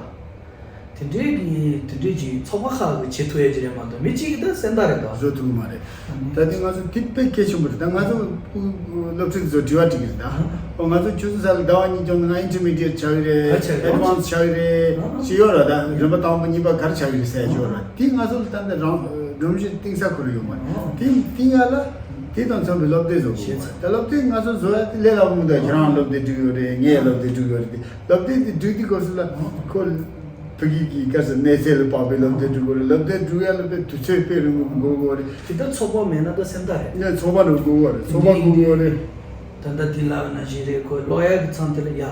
དེ་འདྲའི་གི་དེ་འདྲའི་ཅིག་ཚོགས་པ་ཁག་གི་བྱེད་ཐུབ་ཡ་ཅིག་རེད་མ་གཏོགས་མི་གཅིག་གིས་ད་གསན་ད་རེད་དོ། བཟོ་ཐུབ་ཀྱི་མ་རེད། ད་དེ་ང་ཚོ་དེ་དཔེ་གལ་ཆེན་པོ་རེད། ད་ང་ཚོ་སློབ་ཕྲུག་ཚོ་དྲི་བ་དྲི་གི་རེད་ད། ཨོ་ང་ཚོ་ཆུ་ཚོད་གསར་ལ་ཟླ་བ་གཉིས་སྦྱངས་ན་ང་ཨིན་ཊར་མི་ཌི་ཡེཊ་ཆགས་ཀྱི་རེད། ཨ་ཆགས་ཀྱི་རེད། ཨེཌ་ཝན་སི་ཆགས་ཀྱི་རེད། ཨ་ཅི་ཡོད་ར་ད་རིམ་པ་དང་པོ་གཉིས་པ་ག་རེ་ཆགས་ཀྱི་རེད་ཟེར་ཡ་ཅིག་ཡོད་ར། དེ་ང་ཚོ་ལ་ད་ལྟ་རང་སྒྲོམ་གཞི་བཏིང་ས་ཁོ་རང་ཡོད་མ་རེད། དེ་བཏིང་ཡ་ལ་ དེ་དང་འཚམས་པའི་སློབ་དེབ་བཟོ་དགོས་ཤེས་ཚར། ད་སློབ་དེབ་ང་ཚོ་བཟོ་ཡ་དེ་ལས་སླ་པོ་མི་འདུག་ཁྱེད་རང་སློབ་དེབ་བྲིས་ཡོད་རེད། ངས་སློབ་དེབ་བྲིས་ཡོད་རེད། དེ་སློབ་དེབ་དེ་བྲིས་དུས་སྐབས་སུ་ལ་ཁོ་ཕ་གི་གི་སྐབས་སུ་གནས་ཚད་ལ་དཔག་པའི་སློབ་དེབ་བྲིས་དགོས་རེད། སློབ་དེབ་བྲིས་ཡ་ལ་དཔེ་དུས་ཚོད་དཔེ་རིང་པོ་དགོས་དགོས་རེད། དེ་ལྟར་ཚོགས་པ་མེད་ན་ད་སེམས་ཐག་རེད། ངས་ཚོགས་པ་འགྲོ་དགོས་རེད། ཚོགས་པ་དགོས་དགོས་རེད། ད་ལྟ་དེ་ལབ་ན་ཞིག་རེད། ཁོ་ཀློག་ཡ་གི་མཚམས་དེ་ལ་ཡ།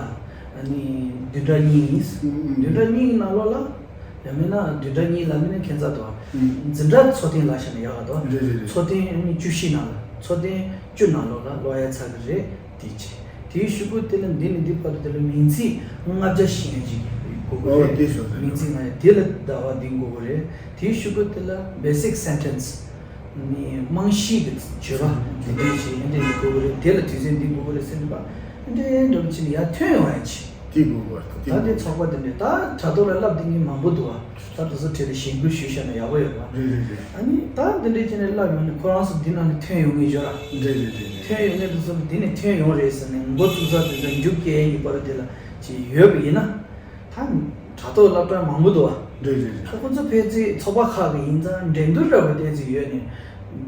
ཨ་ནི་བདུན་ཕྲག་གཉིས་ཡིན། ཨུ་ཨུ། བདུན་ཕྲག་གཉིས་ཀྱི་ནང་ལོགས་ལ། ཡང་མིན་ན་བདུན་ཕྲག་གཉིས་ལ་མིན་ན་ཁྱད་མཚར་དུ། ཨུ། འཛིན་གྲྭ་འཚོ་རྟེན་ལ་བཞག་ན་ཡག་ག་དོ། རེད་རེད་རེད། འཚོ་རྟེན་ཨ་ནི་བཅུ་བཞི་ནང་ལ། འཚོ་རྟེན་བཅུ་ནང་ལོགས་ལ་ཀློག་ཡ་ཚར་གི་རེད། དེ་བྱས། དེའི་གཞུག་གུ་དེ་ལ་འདི་ནས་འདི་བར་དུ་དེ་ལ་མིང་ཚིག་ལྔ་བརྒྱ་ཤེས་ཡོན་ཅིག་དགོས་ཀྱི་ཨོ་རེད། དེ་སོ་རེད། མིང་ཚིག་ལྔ་བརྒྱ་དེ་ལ་ཟླ་བ་འདི་དགོས་ཀྱི་རེད། དེའི་གཞུག་གུ་དེ་ལ་basic sentence ནི་རྨང་གཞི་གི་བརྗོད་པ་དེ་འདྲས་ཞིག་ཨེ་འདྲས་ཡིན་དགོས་ཀྱི་རེད། དེ་ལ་དུས་ཚོད་འདི་དགོས་ཀྱི་རེད་ཟེར་ནས་པ་ཨེ་འདྲས་འདྲ་བ་ཅིག་ནི་ཡར་ཐོན་ཡོང་ཡ་ཅིག་དེ་དགོས་པར་དེ། ད་དེ་ཚོགས་པ་དེ་འདྲས་ད་དྲ་ཐོག་ལ་བསླབ་དེ་ངས་མང་པོ་འདུག་ཨ། ད་དེ་ཚོ་གྲས་ལ་ཞེན་སྐུལ་ཞུས་བཞག་ན་ཡག་པོ་ཡོད་པ། རེད་རེད་རེད། ཨ་ནི་ད་དེ་འདྲས་བྱས་ནས་བསླབ་ཡོང་ནས་ཁོ་རང་ཚོ་འདི་ནང་ནས་ཐོན་ཡོང་ངེས་ཡོད་ར། རེད་རེད་རེད་རེད། ཐོན་ཡོང་ནས་དེ་ཚོ་འདི་ནས་ཐོན་ཡོང་རེད་ཟེར་ནས་འགོ་བཙུགས་ས་དེ་ཚོ་མཇུག་སྐྱེལ་ཡས་ཀྱི་བར་དེ་ལ་ཅིག་ཡོད་པ་ཡིན་ན། ད་དྲ་ཐོག་སློབ་གྲྭ་མང་པོ་འདུག་ཨ། རེད་རེད་རེད། ད་ཁོ་ཚོ་ཕལ་ཆེར་ཚོགས་པ་ཁག་གི་ཡིན་ཙང་འགྲན་བསྡུར་འདྲ་བོ་དེ་ཚོ་ཡོད་ནས།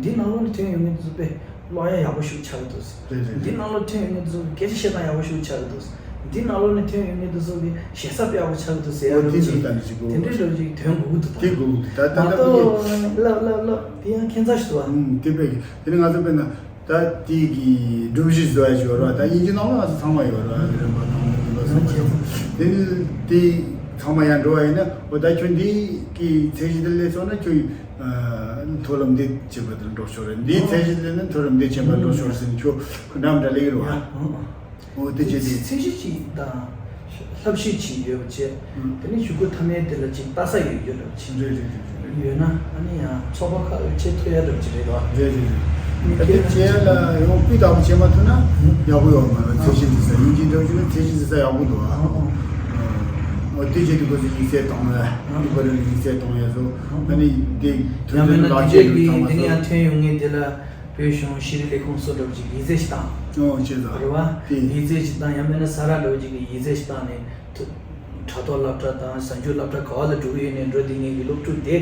འདི་ནང་ལོགས་ནས་ཐོན་ཡོང་མཁན་དེ་ཚོ་དཔེ་ཀློག་ཡ་ཡག་པོ་ཞིག་ཆགས་ཀྱི་འདུག་རེད་རེད་རེད། འདི་ནང་ལོགས་ཐོན་ཡོང་མཁན་དེ་ཚོ་སྐད་ཆ་བཤད་སྟངས་ཡག་པོ་ཞིག་ཆགས་ཀྱི་འདུག་འདི་ནང་ལོགས་ནས་ཐོན་ཡོང་མཁན་དེ་ཚོ་གི་ཞེ་ས་དཔེ་ཡག་པོ་ཆགས་ཀྱི་འདུག་ཟེར་ཡ་འོ་འདྲ་དེ་ཚོ་ཅིག་ད་ནི་ཅིག་དགོས། དེ་འདྲའི་འདྲ་ཅིག་ཐོན་དགོས་ཀྱི་འདུག་ད། དེ་དགོས་ཀྱི་འདུག་ད་ད་མ་ད་གཏོགས་ལབ་ལབ་ལབ་དེ་ཡང་ཁྱད་མཚར་ཞིག་འདུག་ཨ། ཨུམ་དེ་དཔེ་དེ་ནི་ང་ཚོ་དཔེར་ན། ད་དེ་གི་སྒྲོམ་གཞི་བཟོ་ཡ་ཞིག་ཡོད་རེད་བ། ད་དབྱིན་ཇི་ནང་ལ་ང་ཚོ་ཚང་མ་ཡོད་རེད་བ། རིམ་པ་དང་པོ་དེ་འདྲ་ཚང་མ་ཡོད། དེ་ནི་དེ་ཚང་མ་ཡར་འགྲོ་བ་ཡིན་ན། འོ་ད་ཁྱོད་འདི་གི་ཚད་གཞི་དེ་སླེབས་སོང་ན་ཁྱོད་ཨ་མཐོ་སློབ་འདི་བྱེད་པ་དེར་འགྲོ་ཆོག་རེད། འདིའི་ཚད་གཞི་དེ་སླེབས་ན་མཐོ་སློབ་འདི་བྱེད་པར་འགྲོ་ཆོག་རེད་ཟེར་ནས་ཁྱོད་ཁོ་འདྲ་མི་འདྲ་སླེབས་ཀྱི་རེད་བ། འོ་དེ་བྱས་ཏེ། ཚད་གཞི་གཅིག་དང་། བསླབ་གཞི་གཅིག་ཡོད་པ་བྱས། ཨུ། དེ་ནས་གཞུག་གུ་མཐའ་མའི་དེ་ལ་གཅིག་ལྟ་ས་ཡོད་རྒྱུ་འདྲ་བ་ཅིག་རེད་རེད་རེད་རེད། ཡོད་ན་ཨ་ནི་ཡང་ཚོགས་པ་ཁག་ལ་བྱེད་ཐུབ་ཡ་འདྲ་བ་ཅིག་རེད་དོ། རེད་རེད་རེད། མི་ད་དེ་སྐད་བྱས་ལ་ཡང་སྤུས་དག་པོ་བྱེད་མ་ཐུབ་ན་ཡག་པོ་ཡོད་མ་རེད། ཚད་གཞི་འཛིན་ས་དབྱིན་ཇི་འདྲ་བ་ཅིག་ན་ཚད་གཞི་འཛིན་ས་ཡག་པོ་འདུག་ཨ། ཨ་ཨ། འོ་དེ་བྱས་དུས་སྐབས་སུ་ཡིག་ཚད་གཏོང་ཡ། ཨ་ཨ། ཡིག་པ་རེ་ལ་ཡིག་ཚད་གཏོང་ཡ་བཟོ། ཨ་ནི་དེ་ཡང་མིན་ན་དེ་འདྲའི་གི་དེ་ནས་ཡང་ཐོན་ཡོང་ངེས་དེ་ལ་བོད་གཞུང་ཤེས་རིག་ལས་ཁུངས་སོགས་འདྲ་བ་ཅིག་ཡིག་ཚད་ཞིག་བཏང་། ཨོ་བྱས་ཙང་རེད་བ། དེ་ཡིག་ཚད་ཞིག་བཏང་། ཡང་མིན་ན་ས་ར་འདྲ་བ་ཅིག་གི་ཡིག་ཚད་ཞིག་བཏང་ནས། དྲ་ཐོག་སློབ་གྲྭ་དང་གཟའ་མཇུག་སློབ་གྲྭ་ག་བ་ལ་འགྲོ་གི་ཡོད་ནས་འགྲོ་བསྡད་མཁན་གྱི་སློབ་ཕྲུག་དེ།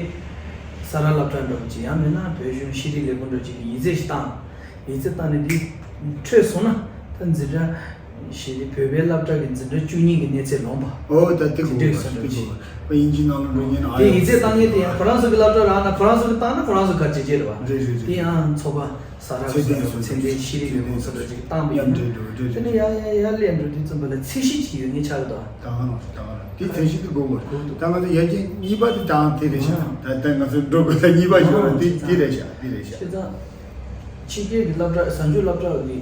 ས་ར་སློབ་གྲྭ་འདྲ་བ་ཅིག་ཡང་མིན་ན་བོད་གཞུང་ཤེས་རིག་ལས་ཁུངས་འདྲ་བ་ཅིག་གི་ཡིག་ཚད་ཞིག་བཏང་། ཡིག་ཚད་བཏང་ནས་འདི་འཕྲོད་སོང་ན་ད་འཛིན་གྲྭ། ཞེས་ཏེ་བོད་པའི་སློབ་གྲྭ་གི་འཛིན་གྲྭ་བཅུ་གཉིས་ཀྱི་གནས་ཚད་ལོངས་པ། ཨོ་ད་དེ་དེ་འདྲའི་གསུངས་འདྲ་བ་ཅིག་དེ་དབྱིན་ཇི་ནང་ལ་འགྲོ་མཁན་ཨ་དེ་ཡོད་ཡིག་ཚད་བཏང་མཁན་དེ་ཡང་ཁོ་རང་ཚོ་གི་སློབ་གྲྭ་རང་ན་ཁོ་རང་ཚོ་གི་བཏང་ན་ཁོ་རང་ཚོ་ག་བྱེད་ཀྱི་རེད་བ། རེད་རེད་རེད། དེ་ཡང་ཚོགས་པ་ས་ར་ཚད་ལྡན་སོགས་ཚད་ལྡན་ཤེས་རིག་ལས་ཁུངས་སོགས་འདྲ་ཅིག་བཏང་པ་ཡིན་ན། མཉམ་འབྲེལ་འགྲོ་དེ་དེ་ནས་ཡ་ཡ་ཡ་སླེབས་འགྲོ་དུས་ཙམ་པ་ལ་ཚད་གཞི་ཅིག་ཡོད་ངེས་ཆགས་འདུག་ད་ག་ནང་བཞིན་ད་ག་རང་དེ་ཚད་གཞི་དེ་དགོས་དགོས་ད་ང་ཚོ་ཡ་གཅིག་གཉིས་པ་དེ་དང་དེ་རེད་ཤག་ད་ལྟ་ང་ཚོ་འགྲོ་དགོས་ད་གཉིས་པ་ཞིག་ཡོད་རེད། དེ་དེ་རེད་ཤག་དེ་རེད་ཤག་ཤེས་ཙང་། ཕྱི་རྒྱལ་གྱི་སློབ་གྲྭ་གཟའ་མཇུག་སློབ་གྲྭ་གི་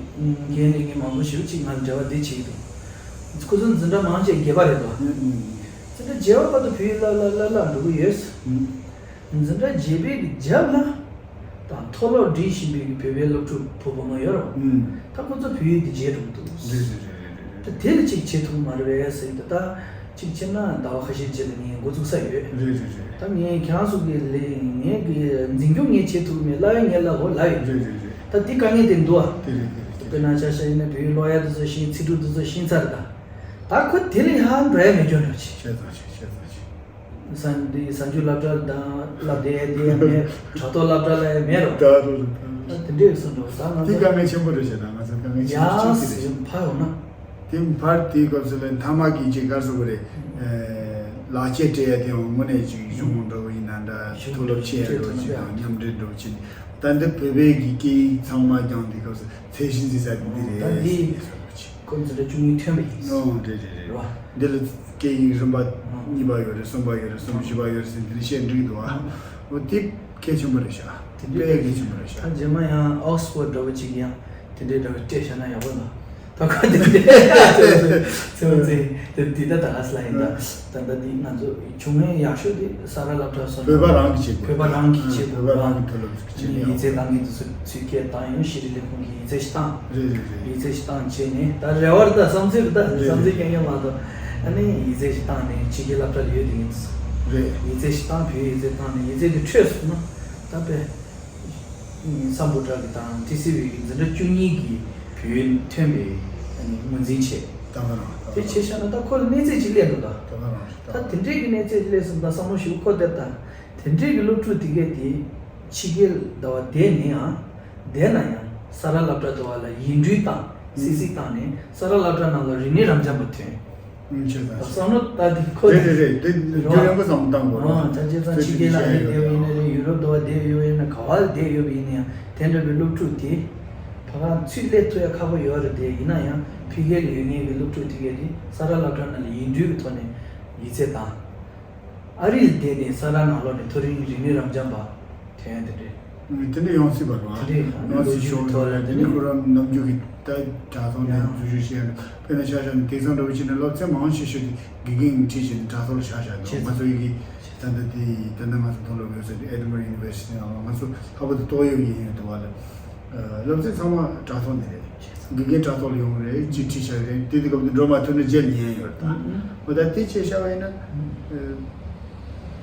འགན་ལེན་མཁན་མང་པོ་ཞིག་ཅིག་ང་ལ་འབྲེལ་བ་འདི་བྱེད་ཀྱི་འདུག་ཁོ་ཚོ་འཛིན་གྲྭ་མང་ཆེ་བརྒྱད་པ་རེད་དོ། འཛིན་གྲྭ་བརྒྱད་པ་བར་དུ་བོད་ཡིག་བསླབ་བསླབ་བསླབ་བསླབ་འགྲོ་གི་ཡོད། འཛིན་གྲྭ་བརྒྱད་པའི་གི་རྒྱབ་ལ་དང་མཐོ་སློབ་འགྲིམ་བཞིན་པའི་གི་བོད་པའི་སློབ་ཕྲུག་བུ་བུ་མོ་ཡོད་རེད། ད་ཁོ་ཚོ་བོད་ཡིག་འདི་བརྗེད་འགྲོ་གི་འདུག་རེད་རེད་རེད་རེད་རེད། ད་དེ་ལ་ཅིག་བྱེད་ཐུབ་མ་རེད་པས་ཟེར་གྱི་འདུག་ད། གཅིག་བྱས་ན་ཟླ་བ་ཁ་ཤས་རྗེས་ལ་ངས་འགོ་འཛུགས་ས་ཡོད། རེད་རེད་རེད། ད་ངས་ཁྱེད་རང་ཚོ་གི་ལས་ངས་གི་འཛིན་སྐྱོང་ངས་བྱེད་ཐུབ་མེད་ལབ་ཡ་ངས་ལབ་འོ་ལབ་ཡོད། རེད་རེད་རེད། ད་འདི་དཀའ་ངལ་དེ་འདུག་ཨ། དེ་རེད་དེ་རེད་དེ་དཔེར་ན་ཆ་བཞག་ཡིན་ན་བོད་ཡིག་ཀློག་ཡ་དེ་ཚོ་ཤེས། ཚིག་གྲུབ་དེ་ཚོ་ཤེས་ཚར་ད། ད་ཁོ་དེ་ལས་ཡར་འགྲོ་ཡ་མེད་རྒྱུ་འདྲ་ཅིག་བྱས་ཙང་ཅིག་བྱས་ཙང་ཅིག་གཟའ་འདི་གཟའ་མཇུག་སློབ་གྲྭ་དང་བསླབ་བསྡད་ཡ་དེ་ཡང་མེད། དྲ་ཐོག་སློབ་གྲྭ་ལ་ཡང་མེད་རོ། ད་རོ་རོ་ད་རོ། ད་དེ་འདྲས་སོང་འགྲོ་ད་ང་དེ་ཚོ་དཀའ་ངལ་ཆེན་པོ་རེད་བྱས་ན་ང་ཚོ་དཀའ་ངལ་ཆེན་པོ་ཡ་ཅིག་དེ་རེད། སེམས་ཕ་ཡོང་ན། དེ་ཕར་དེའི་སྐབས་སུ་ལ་མཐའ་མ་གི་ཅིག་ག་རེ་ཟེར་དགོས་རེད། ཨེ། ལག་ཁྱེར་སྤྲད་ཡ་དེ་ཡང་དངོས་གནས་ཅིག་གཞུང་འགྲོ་བ་ཡིན་ན་འདྲ། མཐོ་སློབ་ཆེ་ཡ་འགྲོ་བ་ཅིག་དང་མཉམ་འབྲེལ་འགྲོ་བ་ཅིག་ད་འདི་བོད་པའི་གི་སྐད་ཡིག་ཚང་མ་སྦྱངས་དེའི་སྐབས་སུ་ཚད་གཞི་འཛིན་ས་དེ་འདི་རེད་ཟེར་བ་ཅིག་ཁོ་འཛིན་གྲྭ་བཅུ་གཉིས་ཐོན་པ་ཡིན། ཨོ་རེད་རེད་རེད། རེད་བ། འདི་ལ་སྐད་ཡིག་རིམ་པ་གཉིས་པ་ཡོད་རེད། གསུམ་པ་ཡོད་རེད། གསུམ་བཞི་པ་ཡོད་རེད་ཟེར་འདི་ལ་བཤད་འགྲིག་འདུག་ཨ། ཨོ་དེ་གལ་ཆེན་པོ་རེད་ཤག་དེ་དཔེ་གལ་ཆེན་པོ་རེད་ཤག་ད་རྗེས་མ་ཡང་ཨོག་སི་ཕོར་ཌི་འདྲ་བོ་ཅིག་ཡང་དེ་འདྲའི་འདྲ་བོ་སྤྲད་བཞག་ན་ཡག་པོ་འདུག་ད་ཁ་དེ་འདྲའི་ཚོད་ཚོད་དེ་འདི་ད་ད་ལ་སླ་ཡིན་ད། ད་ལྟ་འདི་ང་ཚོ་བྱུང་ངན་ཡག་ཤོས་དེ་ས་ར་སློབ་གྲྭ་སོགས་བོད་པ་རང་གི་བྱེད་དགོས། བོད་པ་རང་གི་བྱེད་དགོས། བོད་པ་རང་གི་མཐོ་སློབ་ཅིག་བྱེད་ནས་ཡིག་ཚད་བཏང་མཁན་དེ་ཚོ་ཚུར་སྐད་བཏང་ཡོང་། ཤེས་རིག་ལས་ཁུངས་ཀྱི་ཡིག་ཚད་ཞིག་བཏང་། རེད་རེད་རེད། ཡིག་ཚད་ཞིག་བཏང་བྱས་ནས་ད་རེ་བར་ད་བསམ་ཚུལ་རེད་ད། རེད་བསམ་ཚུལ་རེད། རྐྱང་རྐྱང་མ་གཏོགས་ཨ་ནི་ཡིག་ཚད་ཞིག་བཏང་ནས་ཕྱི་རྒྱལ་སློབ་གྲྭ་ལ་ཡོད་དེ་ཡིན། རེད། ཡིག་ཚད་ཞིག་བཏང་། བོད་ཡིག་ཡིག་ཚད་བཏང་ནས་ཡིག་ཚད་དེ་འཕྲོད་སོང་ན་ད་དཔེ་སམ་བྷོ་ཊ་གི་དང་ཊི་སི་ཝི་གི་འཛིན་གྲྭ་བཅུ་གཉིས་ཀྱི་བོད་ཡིག་ཐོན་པའི་ཨ་ནི་ངོས་འཛིན་བྱས། ད་ག་རང་། དེ་བྱས་བཞག་ན་ད་ཁོ་ལ་གནས་ཚད་ཅིག་སླེབས་འདུག་ད། ད་ག་རང་། ད་དེ་འདྲའི་གི་གནས་ཚད་ཅིག་སླེབས་སོང་ད་བསམ་བློ་ཞིག་འཁོར་བསྡད་ད། དེ་འདྲའི་གི་སློབ་ཕྲུག་དེ་གས་དེ་ཕྱི་རྒྱལ་ཟླ་བ་བསྡད་ནས་ཡང་བསྡད་ན་ཡང་ ས་རཱ་སློབ་གྲྭ་དུ་བ་ལ་ཡིག་འབྲེལ་བཏང་། སི་སི་བཏང་ནས་ས་རཱ་སློབ་གྲྭ་ནང་ལ་རིག་གནས་རབ་འབྱམས་པ་ཐོན། ཨུམ། བྱས་ཙང་། བསམ་བློ་ལྟ་དེ་ཁོ་རེད་རེད་རེད། དེ་རེད་རྒྱུན་རིང་པོ་བསམ་བློ་བཏང་དགོས་རེད། ཨོ། ད་བྱས་ཙང་ཕྱི་རྒྱལ་ལ་བསྡད་ཡོད་པ་ཡིན་ན་རེད། ཡུ་རོབ་དུ་བ་བསྡད་ཡོད་པ་ཡིན་ན། ག་བ་ལ་བསྡད་ཡོད་པ་ཡིན་ན་ཡང་དེ་འདྲ་བའི་སློབ་ཕྲུག་དེ་ཕ་ག་ཚུར་སླེབས་ཐུབ་ཡ་ཁག་པོ་ཡོད་རེད། དེ་ཡིན་ན་ཡང་ཕ་གི་ལ་ཡོད་མཁན་གྱི་སློབ་ཕྲུག་དེ་གས་དེ་ས་རཱ་སློབ་གྲྭ་ནང་ལ་ཡིག་འབྲེལ་གྱི་ཐོག་ནས་ཡིག་ཚད་བཏང་། ཨ་རི་ལ་བསྡད་ནས་ས་རཱ་ནང་ལོགས་ནས་མཐོ་རིམ་རིག་གནས་རབ་འབྱམས་པ་ཐོན་ཡ་དེ་འདྲས། ཨུམ། དེ་འདྲས་ཡོང་སྲིད་པ་རེད་བ། དེ་འདྲས་ཡོང་སྲིད་ཤོག་རེད། དེ་འདྲས་ཁོ་རང་ནམ་རྒྱུན་གྱི་ད་དྲ་ཐོག་ནས་འཛུལ་ཞུགས་བྱས་ཡ། དཔེར་ན་ཆ་བཞག་ན་དེང་སང་འདྲ་བོ་བྱས་ན་སློབ་ཚན་མང་ཆེ་ཤོས་དེ་དགེ་རྒན་གྱིས་ཁྲིད་བྱས་ནས་དྲ་ཐོག་ལ་བཞག་བཞག་འདུག། ང་ཚོ་ཡི་གེ་ད་ལྟ་དེ་ད་ལྟ་ང་ཚོ་མཐོ་སློབ་ཡོད་ས་དེ་Edinburgh University ནང་ང་ཚོ་ལྷག་པར་དུ་ཏོག་དབྱིབས་ཡིན་ཡོད་འདུག་བ་ལ། སློབ་ཚན་ཚང་མ་དྲ་ཐོག་ནས་རེད། དགེ་རྒན་དྲ་ཐོག་ལ་ཡོང་རེད། ཅིག་ཁྲིད་བྱ་རེད། དེ་དུས་སྐབས་དུ་འགྲོ་མ་ཐུབ་ན་རྗེས་ལ་ཉན་ཡོད་ད། འོ་ད་དེ་བྱས་བཞག་པ་ཡིན་ན།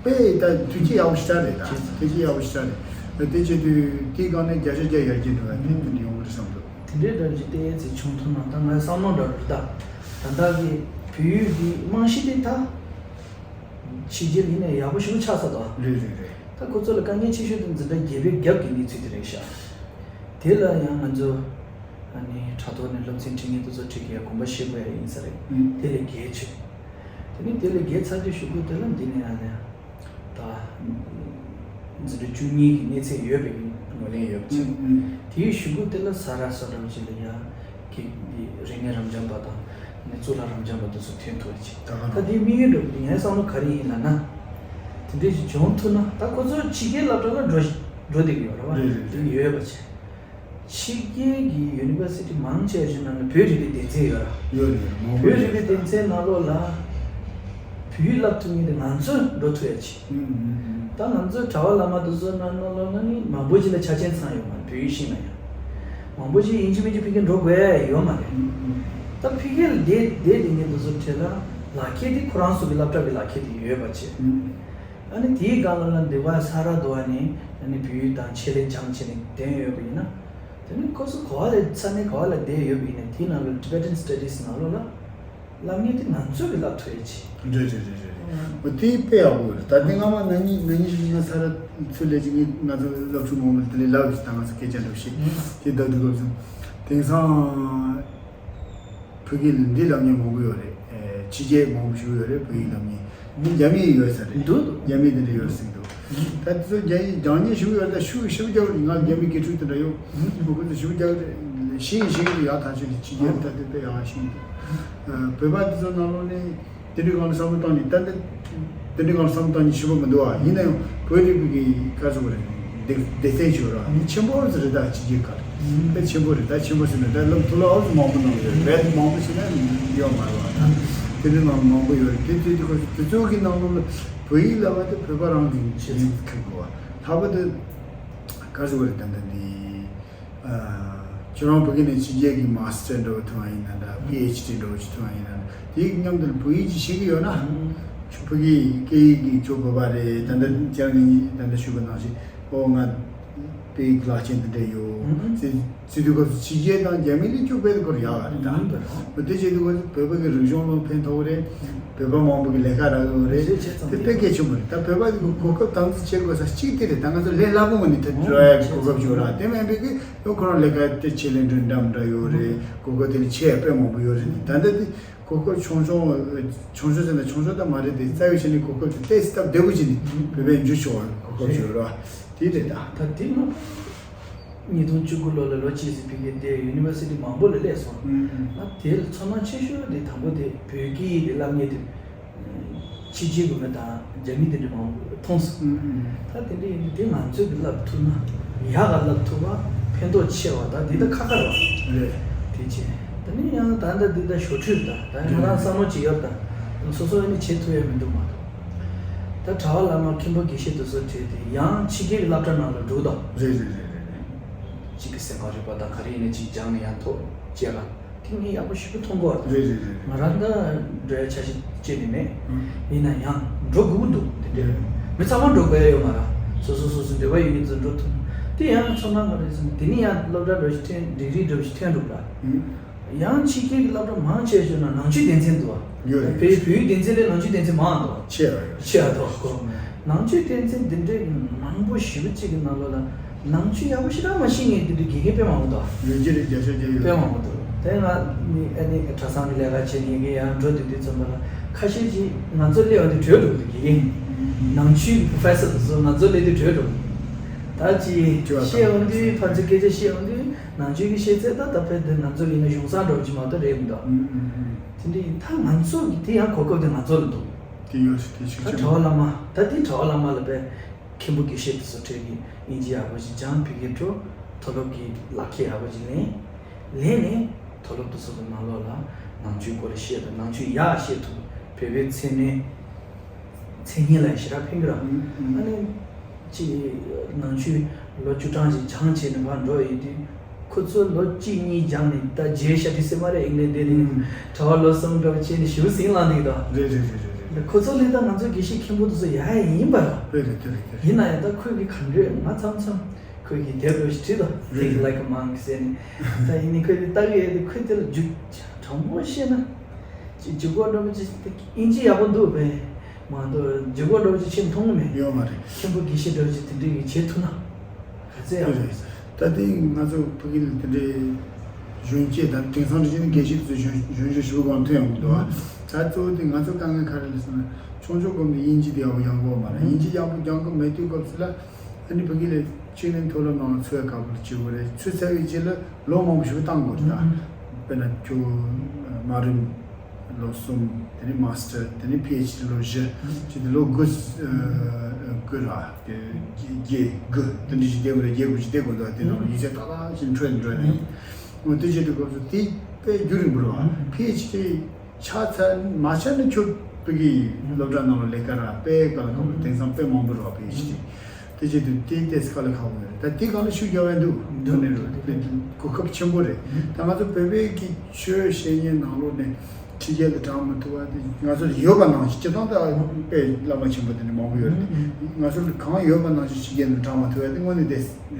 དཔེ་ད་དུས་ཚོད་ཡག་པོ་ཞེ་དྲག་རེད་ད། དུས་ཚོད་ཡག་པོ་ཞེ་དྲག་རེད། དེ་བྱས་དུས་དེའི་སྒང་ནས་བརྒྱ་ཆ་བརྒྱ་ཡར་རྒྱས་འགྲོ་བ་དེ་དེ་འདྲ་ཡོང་གི་རེད་བསམ་འདུག། དེ་འདྲའི་འདྲ་ཞིག་བལྟས་ཚེ་བྱུང་ཐུབ་ན་ད་ངའི་བསམ་བློ་འདྲ་རེད་ད། ད་ལྟ་གི་བོད་ཡིག་གི་རྨང་གཞི་དེ་ད། ཕྱི་རྒྱལ་ཡིན་ན་ཡག་པོ་ཞེ་པོ་ཆགས་ཚར་འདུག། རེད་རེད་རེད། ད་ཁོ་ཚོ་ལ་དཀའ་ངལ་ཆེ་ཤོས་དེ་འཛིན་གྲྭ་བརྒྱད་པའི་རྒྱབ་ཀྱི་གནས་ཚུལ་དེ་རེད་ཤག། དེ་ལ་ཡང་ང་ཚོ་ཨ་ནི་དྲ་ཐོག་ནས་སློབ་ཚན་ཁྲིད་མཁན་དེ་ཚོ་ཁྲིད་ཀྱི་ཡ་གོམ་པ་ཤེས་དགོས་ཡ་ཡིན་ས་རེད། ཨུམ། དེ་ལས་བརྒལ་ཆེ། དེ་ནི་དེ་ལས་བརྒལ་ཚར་དུས་གཞུག་གུ་དེ་ལ་འདི་ནས་ཨ་ནི་ད་འཛིན་གྲྭ་བཅུ་གཉིས་ཀྱི་གནས་ཚད་ཡོད་པའི་ངོས་ལེན་ཡོད་པ་ཅིག། ཨུམ་ཨུམ། དེའི་གཞུག་གུ་དེ་ལ་ས་རཱ་ས་རཱ་ཅིག་ལ་ཡ། གི་འདི་རིག་གནས་རབ་འབྱམས་པ་དང་ནི་གཙུག་ལག་རབ་འབྱམས་པ་དེ་ཚོ་ཐོན་ཐུབ་པ་ཅིག། ད་ག་ད་རང་དེའི་དམིགས་ཡུལ་འདྲ་པོ་དེ་ངའི་བསམ་བློ་ག་རེ་ཡིན་ལབ་ན། དེ་འདྲས་ཞིག་བྱུང་ཐུབ་ན་ད་ཁོ་ཚོ་ཕྱི་རྒྱལ་སློབ་གྲྭ་ལ་འགྲོ་འགྲོ་བསྡད་ཀྱི་ཡོད་རེད་བ། རེད་རེད་རེད། དེ་ཡོད་པ་ཅིག། ཕྱི་རྒྱལ་གྱི་ཡུ་ནི་ཝར་སི་ཊི་མང་ཆེ་བ་ཞིག་ནང་ནས་བོད་རིག་པའི་སྡེ་ཚན་ཡོད་ར། ཡོད་རེད། མང་པོ་བོད་རིག་པའི་སྡེ་ཚན་ནང་ལོགས་ལ་བོད་ཡིག་བསླབ་ཐུབ་མཁན་དེ་ང་ཚོས་འགྲོ་ཐུབ་ཡ་ཅིག། ཨུམ་ཨུམ་ཨུམ། ད་ང་ཚོའི་གྲྭ་པ་བླ་མ་དེ་ཚོ་ནང་ནང་ལོགས་ན་ནི་མང་པོ་ཅིག་ལ་ཆ་རྐྱེན་ཚང་ཡོད་མ་རེད། བོད་ཡིག་ཤེས་ན་ཡང་། མང་པོ་ཅིག་ཡིན་གཅིག་མིན་གཅིག་ཕ་གིར་འགྲོ་དགོས་ཡ་ཡོད་མ་རེད། ཨུམ་ཨུམ། ད་ཕ་གིར་བསྡད་བསྡད་བསྡད་མཁན་དེ་ཚོ་གྲས་ལ་ལག་ཁྱེར་དེ་ཁོ་རང་ཚོ་གི་སློབ་གྲྭ་གི་ལག་ཁྱེར་དེ་ཡོད་པ་བྱས། ཨུམ། ཨ་ནི་དེའི་སྒང་ལ་ལ་འདི་བ་ས་རཱ་དུ་བ་ནས་ཨ་ནི་བོད་ཡིག་དང་ཆེད་ལས་སྦྱངས་བྱས་ནས་བསྡད་ཡོད་པ་ཡིན་ན། དེ་ནི་ཁོ་ཚོ་ག་བ་ལ་ས་གནས་ག་བ་ལ་བསྡད་ཡོད་པ་ཡིན་ན་དེའི་ནང་ལ་Tibetan Studies ནང་ལོགས་ལ། ལབ་མཁན་དེ་ང་ཚོས་གི་ལབ་ཐུབ་ཡ་ཅིག། རེད་རེད་རེད་རེད། ཨང་། འོ་དེ་དཔེ་ཡག་པོ་རེད། ད་ལྟ་སྔ་མ་ན་ནིང་ན་ནིང་ཞིག་ང་ས་རཱ་ཚུར་སླེབས་ཀྱི་ང་ཚོ་སློབ་ཕྲུག་མང་པོ་དེ་ལས་ལབ་ཀྱི་ད་ང་ཚོ་སྐད་ཆ་འདྲ་བཤད་ཨང་། དེ་ལྟ་དུས་སྐབས་སུ་དེང་སང་ཕ་གི་ལ་འདི་ལབ་མཁན་མང་པོ་ཡོད་རེད། ཨེ། ཕྱི་རྒྱལ་མང་པོ་ཞིག་ཡོད་རེད། བོད་ཡིག་ལབ་མཁན་འདི་རྒྱ་མི་ཡོད་ས་རེད། འདུག་འདུག། རྒྱ་མི་དེ་འདྲ་ཡོད་ཟེར་འདུག། ད་དེ་ཚོ་རྒྱ་ཡིག་སྦྱང་མཁན་ཞིག་ཡོད། ད་ཤུགས་ཞེ་པོ་རྒྱག་རེད། ང་རྒྱ་མི་དགེ་ཕྲུག་དེ་འདྲ་ཡོད། ཨང་། ཁོ་ཚོ་ཞེ་པོ་རྒྱག་རེད། ཤེས་ཤེས་ཀྱི་ཡག་ཐག་ཆོད་རེད། ཕྱི་རྒྱལ་ད་དེ་དཔེ་ཡག་ཤེས་འདུག། ཨ། བོད་པ་དེ་ཚོ་ནང་ལོགས་ནས་དེ་འདྲའི་སྒང་ལ་བསམ་བློ་བཏང་ནས་ད་ལྟ་དེ་འདྲའི་སྒང་ལ་བསམ་བློ་བཏང་མཁན་ཞེ་པོ་མི་འདུག་ཨ། ཡིན་ན་ཡང་བོད་རིག་པའི་གི་ག་ཚོད་རེད། སྡེ་སྡེ་ཚན་ཞིག་ཡོད་ར། ཆེན་པོ་ཟེར་རེད། ད་ཕྱི་རྒྱལ་ཁག་དཔེ་ཆེན་པོ་རེད། ད་ཆེན་པོ་ཟེར་ན་ད་སློབ་ཐོ་ལ་ཨོ་ཙི་མང་པོ་གནང་གི་ཡོད་རེད། མང་པོ་ཟེར་ན་ཡོད་མ་རེད་བ། ད་དེ་འདྲའི་ནང་མང་པོ་ཡོད་རེད། དེ་དེ་དེ་ཁོ་དེ་ཚོ་གི་ནང་ལོགས་ལ་བོད་ཡིག་ལབ་པ་དེ་བོད་པ་རང་གི་ཆེད་ཁེལ་དགོས་བ། ལྷག་པར་དུ་ག་ཚོད་རེད། ད་ལྟ་འདི། ཨ། ཁྱོད་རང་ཕ་གི་ནས་ཕྱི་རྒྱལ་གྱི་མཱ་སི་ཊར་འདྲ་བོ་ཐོན་པ་ཡིན་ན་འདྲ། པི་ཨེཆ་ཌི་འདྲ་བོ་ཞིག་ཐོན་པ་ཡིན་ན་འདྲ། དེའི་མཉམ་དུ་བོད་ཡིག་ཅིག་ཤེས་ཀྱི་ཡོད་ན། ཨང་། ཁྱོད་ཕ་གིའི་སྐད་ཡིག་གི་ཁྱོད་བོད་པ་རེད། ད་ལྟ་ཁྱེད་རང་གིས་ད་ལྟ་ཞུས་པ་ནང་བཞིན། ཨོ་ང་དཔེ་ཡིག་ལག་ཆེན་འདི་འདྲ་ཡོད། ཨང་། ཟེར་ཟེར་དུས་སྐབས་སུ་ཕྱི་རྒྱལ་དང་རྒྱ་མི་ལས་ཁྱོད་དཔེ་ཁོ་རང་ཡག་ག་རེད་ད། ཨང་། དེ་བྱེད་དུས་སྐབས་སུ་བོད་པ་གི་རིག་གཞུང་ལ་ཕན་ཐོགས་རེད། བོད་པ་མང་པོ་གི་ལས་ཀ་རག་གི་རེད། རེད་བྱས་ཙང་དེ་དཔེ་གལ་ཆེན་པོ་རེད། ད་བོད་པ་གི་གོ་སྐབས་དམ་འཛིན་བྱེད་དགོས་ས་གཅིག་དེ་རེད། ད་ང་ཚོ་ལས་སླ་པོ་ངོས་ནས་ཐད་འགྲོ་ཡ་གི་གོ་སྐབས་ཡོད་ར། དེ་མིན་པའི་གི་ཡང་ཁོ་རང་ལས་ཀ་དེ་ཆེད་ལས་འདྲ་འདྲ་མི་འདྲ་ཡོད་རེད། གོ་སྐབས་དེ་ལས་ཆེ་ཡ་དཔེ་མང་པོ་ཡོད་རེད། ད་ལྟ་དེ་གོ་སྐབས་ཆུང་ཆུང་། ཆུང་ཆུང་ཟེར་ན་ཆུང་ཆུང་ད་མ་རེད་དེ། རྩ་བའི་ཆ་ནས་གོ་སྐབས་དེ་ཏོག་ཙམ་སྟབས་བདེ་པོ་བྱས་ནས་བོད་པས་འཇུ་ཆོག་པ་གོ་སྐབས་ཡོད་ར། དེ་རེད་ད། ད་དེ་ནི་ཉིས་སྟོང་བཅུ་དགུ་ལོ་ལ་ལོ་གཅིག་ཙམ་ཕ་གིར་བསྡད། ཡུ་ནི་ཝར་སི་ཊི་མང་པོ་ལ་སླེབས་སོང་། ཨང་། ད་དེ་ལ་ཚོར་སྣང་ཆེ་ཤོས་དེ་དང་པོ་དེ་བོད་སྐད་ཡིག་དེ་བསླབ་མཁན་དེ། ཕྱི་རྒྱལ་བོད་མི་དང་རྒྱ་མི་དེ་འདྲ་མང་པོ་མཐོང་སོང་། ཨང་། ད་དེ་འདྲ་ཡིན་དུས་དེ་ང་ཚོས་གི་བསླབ་ཐུབ་ན་ཡག་ག་བསླབ་ཐུབ་པ་ཕན་ཐོགས་ཆེ་བ། ད་འདི་ད་ཁ་ཁ་རེད་བ། རེད། དེ་བྱས་ད་ནི་ཡང་ད་ལྟ་འདི་ད་ཞོར་འཕྲོས་རེད། ད་ད་ང་རང་བསམ་བློ་ཅིག་ཡོད་ད། སོ་སོ་ཡིན་ན་བྱེད་ཐུབ་ཡ་མི་འདུག་མ་གཏོགས། ད་གྲྭ་པ་བླ་མ་མཁན་པོ་དགེ་བཤེས་དེ་ཚོ་བྱས་ཏེ་ཡང་ཕྱི་རྒྱལ་གི་སློབ་གྲྭ་ནང་ལ་འགྲོ་དང་། རེད་རེད་རེད་རེད་རེད། གཅིག་གི་སེམས་ཁམས་རིག་པ་དང་ག་རེ་ཡིན་ན་གཅིག་སྦྱངས་ནས་ཡང་ཐོབ་བྱས་ལ། དེ་ངས་ཡག་པོ་ཞེ་པོ་མཐོང་གི་ཡོད་རེད། རེད་རེད་རེད། ང་རང་ད་འགྲོ་ཡ་འཆར་གཞི་བཅད་ནས་མེད། ཨང་། ཡིན་ན་ཡང་འགྲོ་དགོས་ཀྱི་འདུག་དེ་འདྲ། རེད། མི་ཚང་མ་འགྲོ་དགོས་ཡ་ཡོད་མ་རེད། སོ་སོ་སོ་སོ་འདོད་པ་ཡོད་མཁན་ཚོ་འགྲོ་ཐུབ། དེ་ཡང་ཚོར་སྣང་ག་རེ་ཟེར་ན་དེ་ནི་ཡང་སློབ་གྲྭ་འགྲོ་ཞིག་ཐོན། འགྲིག་རིགས་འགྲོ་ཞིག་ཐོན་འགྲོ་ར། ཨང་། ཡང་ཕྱི་རྒྱལ་གྱི་སློབ་གྲྭ་མང་ཆེ་ཤོས་ན་ནང་ཆོས་སྡེ་ཚན་འདུག་བ། ཡོད་རེད། བོད་བོད་ཡིག་སྡེ་ཚན་ལས་ནང་ཆོས་སྡེ་ཚན་མང་འདུག་བ། ཆེ་བ་ཡོད། ཆེ་བ་འདུག་གོ། ནང་ཆོས་སྡེ་ཚན་འདི་འདྲའི་མང་པོ་ཞེ་པོ་ཅིག་གི་ནང་ལོགས་ལ་ ནང་ཆོས་ཡག་པོ་ཞེ་དྲག་མ་ཤེས་མཁན་དེ་འདྲ་དགེ་རྒན་དཔེ་མང་པོ་འདུག་ཡོད་ཀྱི་རེད། བརྒྱ་ཆ་བརྒྱ་ཡོད། དཔེ་མང་པོ་འདུག་དེ་ང་ནི་ཨ་ནི་གྲྭ་ཚང་གི་ལས་ཀ་བྱེད་མཁན་གྱི་ཡང་འགྲོ་དུས་དུས་ཙམ་པ་ལ་ཁ་ཤས་ཀྱིས་ང་ཚོ་སླེབས་ཡོང་དུས་བྲོས་འགྲོ་གི་འདུག་དགེ་རྒན། ནང་ཆོས་ཀྱི་པོ་རོ་ཕེ་སར་དེ་ཚོ་ང་ཚོ་སླེབས་དུས་བྲོས་འགྲོ་གི་འདུག་ད་ཅི་དྲི་བ་བཤད་ཡོང་དུས་ཕར་ཚུར་སྐད་ཆ་བཤད་ཡོང་དུས་ནང་ཆོས་ཀྱི་ཤེས་ཚད་ད་ད་ཕེབས་དུས་ང་ཚོ་ཡིན་ན་གཞུང་བཟང་འདྲ་བོ་ཅིག་མ་གཏོགས་རེད་མི་འདུག་དེ་འདྲ་ཡིན་ད་ང་ཚོ་གི་དེ་ཡང་གོ་སྐབས་དེ་ང་ཚོ་ལ་འདུག་དེ་ཡོད་ཤག་དེ་ཤུགས་ད་ཆེན་གྲྭ་པོ་བླ་མ་ད་དེ་གྲྭ་པོ་བླ་མ་ལ་དཔེ་མཁན་པོ་དགེ་བཤེས་དེ་ཚོ་འཕྲད་ཀྱི་དབྱིན་ཇི་ཡག་པོ་ཞིག་སྦྱངས་ཕ་གིར་འགྲོ། མཐོ་སློབ་ཀྱི་ལག་ཁྱེར་ཡག་པོ་ཞིག་ལེན། ལེན་ནས་མཐོ་སློབ་དེ་ཚོ་གི་ནང་ལོགས་ལ་ནང་ཆོས་སྐོར་ལ་བཤད་དང་ནང་ཆོས་ཡག་བཤད་ཐུབ། བོད་པའི་མཚན་གནས་མཚན་སྙན་ལ་ཞེ་དྲག་ཕན་གྱི་རེད། ཨ་ནི་ཅིག་ནང་ཆོས་ལོ་བཅུ་གྲངས་ཅིག་སྦྱངས་བྱས་ནས་ཕར་འགྲོ་ཡོང་དུས་ཁོ་ཚོ་ལོ་གཅིག་གཉིས་སྦྱངས་ནས་ད་རྗེས་ཤ་དེ་སེ་མ་རེད། ཨིན་ལན་དེ་ནས་གྲྭ་པ་ལོ་གསུམ་འདྲ་བོ་བྱས་ནས་ཞེ་པོ་ཟིང་ལངས་འདུག་ད། རེད་རེད་རེད་རེད། ཁོ་ཚོ་ལས་ད་ང་ཚོ་དགེ་བཤེས་མཁན་པོ་དེ་ཚོ་ཡག་ཡག་ཡིན་པ་རེད། རེད་རེད་རེད་རེད། ཡིན་ན་ཡང་ད་ཁོས་གི་ག་འདྲས་ང་མཚམས་མཚམས་ཁོས་གི་དེབ་འདྲ་བོ་ཞིག་བྲིས་དང་རེད། Think Like a Monk ཟེར་ནས་ད་ཡིན་ནི་ཁོས་གི་ལྟ་གི་ཡོད་དེ་ཁོས་དེ་ལ་འཇུག་དྲང་པོ་བཤད་ན་ཅིག་འཇུག་སྒོ་འདྲ་བོ་ཅིག་དབྱིན་ཇི་ཡག་པོ་འདུག་པས། མ་གཏོགས་འཇུག་སྒོ་འདྲ་བོ་ཅིག་ཕྱིན་མཐོང་གི་མེད། ཡོད་མ་རེད། མཁན་པོ་དགེ་བཤེས་འདྲ་བོ་ཅིག་དེ་འདྲས་གི་བྱེད་ཐུབ་ན་ག་ཚད་ཡག་པོ་རེད། ད་དེ་ང་ཚོ་ཕ་གི་ལ་དེ་འདྲའི་གཞོན་སྐྱེས་དང་དེང་སང་དེ་བཞིན་དགེ་བཤེས་ཚོ་གཞོན་གཞོན་གཞོན་ཞིག་གོང་མཐོ་ཡོང་གི་འདུག་ད་གཙོ་བོ་དེ་ང་ཚོ་དཀའ་ངལ་ག་རེ་ལ་ཟེར་ན་ཆུང་ཆུང་སྒང་ནས་དབྱིན་ཇི་དེ་ཡག་པོ་སྦྱང་དགོས་མ་རེད། དབྱིན་ཇི་ཡག་པོ་སྦྱང་དགོས་མེད་དུས་སྐབས་སུ་ལ་ཨ་ནི་ཕ་གི་ལ་ཕྱི་ནས་མཐོ་སློབ་ནང་ཚུད་ཡག་ག་པར་བྱེད་དགོས་རེད། ཚུད་ཚར་བའི་རྗེས་ལ་ལོ་མང་པོ་ཞིག་བཏང་དགོས་རེད་ད། དཔེར་ན་ཁྱོད་དམའ་རིམ་ལོ་གསུམ། དེ་ནས་མ་སི་ཊར། དེ་ནས་པི་ཨེཆ་ཌི་ལོ་བཞི། ཅིག་དེ་ལོ་དགུ། ཨ། དགུ་ར། དེ་བརྒྱད་དགུ་དེ་འདྲ་ཞིག་བསྡད་དགོས་རེད། བརྒྱད་དགུ་ཞིག་བསྡད་དགོས་འདུག་དེ་ནང་ལ་ཡིག་ཚད་ཏག་ཏག་ཅིག་འཕྲོད་འགྲོ་ནས། འོ་དེ་བྱེད་དུས་སྐབས་སུ་དེ་དཔེ་རྒྱུན་རིང་པོ་རེད་བ། པི་ཨེཆ་ཌི་ཆགས་ཚར་མ་ཆགས་ན་ཁྱོད་ཕ་གི་སློབ་གྲྭ་ནང་ལ་ལས་ཀ་རག་དཔེ་དཀའ་ལས་ཁག་པོ། དེང་སང་དཔེ་མང་པོ་རེད་བ་པི་ཨེཆ་ཌི། དེ་བྱེད་དུས་དེ་ཏོག་ཙམ་དཀའ་ལས་ཁག་པོ་ཡོད་རེད། ད་དེ་སྒང་ལ་ཤུགས་རྒྱག་ཡ་འདུག་འདུག་དངོས་གནས་རེད། གོ་སྐབས་ཆེན་པོ་རེད། ད་ང་ཚོ་བོད་པའི་གི་ཆོས་བཤད་མཁན་ནང་ལོགས་ནས་ཕྱི་རྒྱལ་ལ་གྲགས་མ་ཐུབ་པ་དེ་ང་ཚོ་ལ་ཡོད་པ་ནང་བཞིན་སྤྱིར་བཏང་ད་དཔེ་བླ་མ་ཆེན་པོ་དེ་འདྲ་མང་པོ་ཡོད་རེད། ང་ཚོ་ལ་གང་ཡོད་པ་ནང་བཞིན་ཕྱི་རྒྱལ་ལ་གྲགས་མ་ཐུབ་པ་དེ་དངོས་གནས་དེ་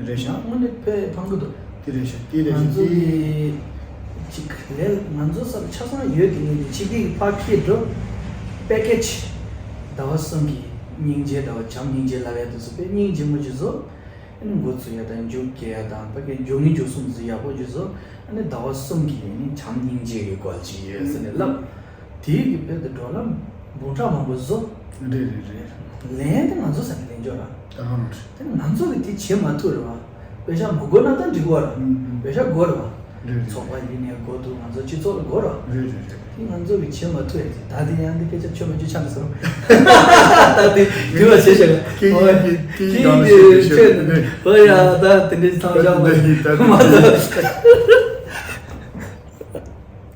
རེད་ཤག་དངོས་གནས་དཔེ་ཕངས་ཀྱི་འདུག་དེ་རེད་ཤག་དེ་རེད་ང་ཤག་ཚོ་དེ་གི་ཅིག་ལས་ང་ཚོ་སར་ཆ་ཚང་ཡོད་དེ་ངས་དེ་ཕྱི་རྒྱལ་གི་ཕར་ཁྱེར་འགྲོ། པེ་ཀེ་ཇི་ཟླ་བ་གསུམ་གི་སྙིང་རྗེ་ཟླ་བ་བྱམས་སྙིང་རྗེ་ལབ་ཡ་དེ་ཚོ་དཔེ་སྙིང་རྗེ་མོ་ཅིག་བཟོ། ཨ་ནི་འགོ་ཚུགས་ཡ་དང་མཇུག་སྐྱེལ་ཡ་དང་ཕ་གི་མཇུག་གཉིས་མཇུག་གསུམ་ཚོ་ཡག་པོ་ཅིག་བཟོ། ཨ་ནི་ཟླ་བ་གསུམ་གི་ནི་བྱམས་སྙིང་རྗེ་གི་སྐོར་ཅིག་ཡོད་ཟེར་ནས་ལབ། དེའི་གི་དཔེ་དེ་འགྲོ་ལམ་འབུམ་ཕྲག་མང་པོ་བཟོ། རེད་རེད་རེད། ལན་དེ་ང་ཚོ་ས་ནས་ལེན་འཇོག་ར། ད་གང་རེད། དེ་ང་ཚོ་གི་དེ་བྱེད་མ་ཐུབ་རེད་བ། པེ་ཤ་མ་དགོས་ན་ད་འགྲིག་གོ་ར། ཨུམ་ཨུམ། པེ་ཤ་དགོས་རེད་བ། རེད་རེད། ཚོགས་པ་ཡིན་ནས་དགོས་འདུག་ང་ཚོ་སྤྱི་ཚོགས་ལ་དགོས་རེད་བ། རེད་རེད་རེད། དེ་ང་ཚོ་གི་བྱེད་མ་ཐུབ་ཡ་ཅིག་ད་དེ་ཡང་འདི་སྐད་ཆ་ཆོ་མ་ཆོ་ཆ་མི་སོང་། ད་དེ་འདུལ་བ་བྱེད་ཤག་ཁྱེད་ཀྱིས་ཁྱེད་ཀྱིས་ཁྱེད་ཀྱིས་ཡང་ཆོས་ཆོས་འདི་ནས་ཨོ་ཡ་ད་དེ་འདྲའི་ཚང་ཞག་མ་ད་དེ་མ་ད་ད།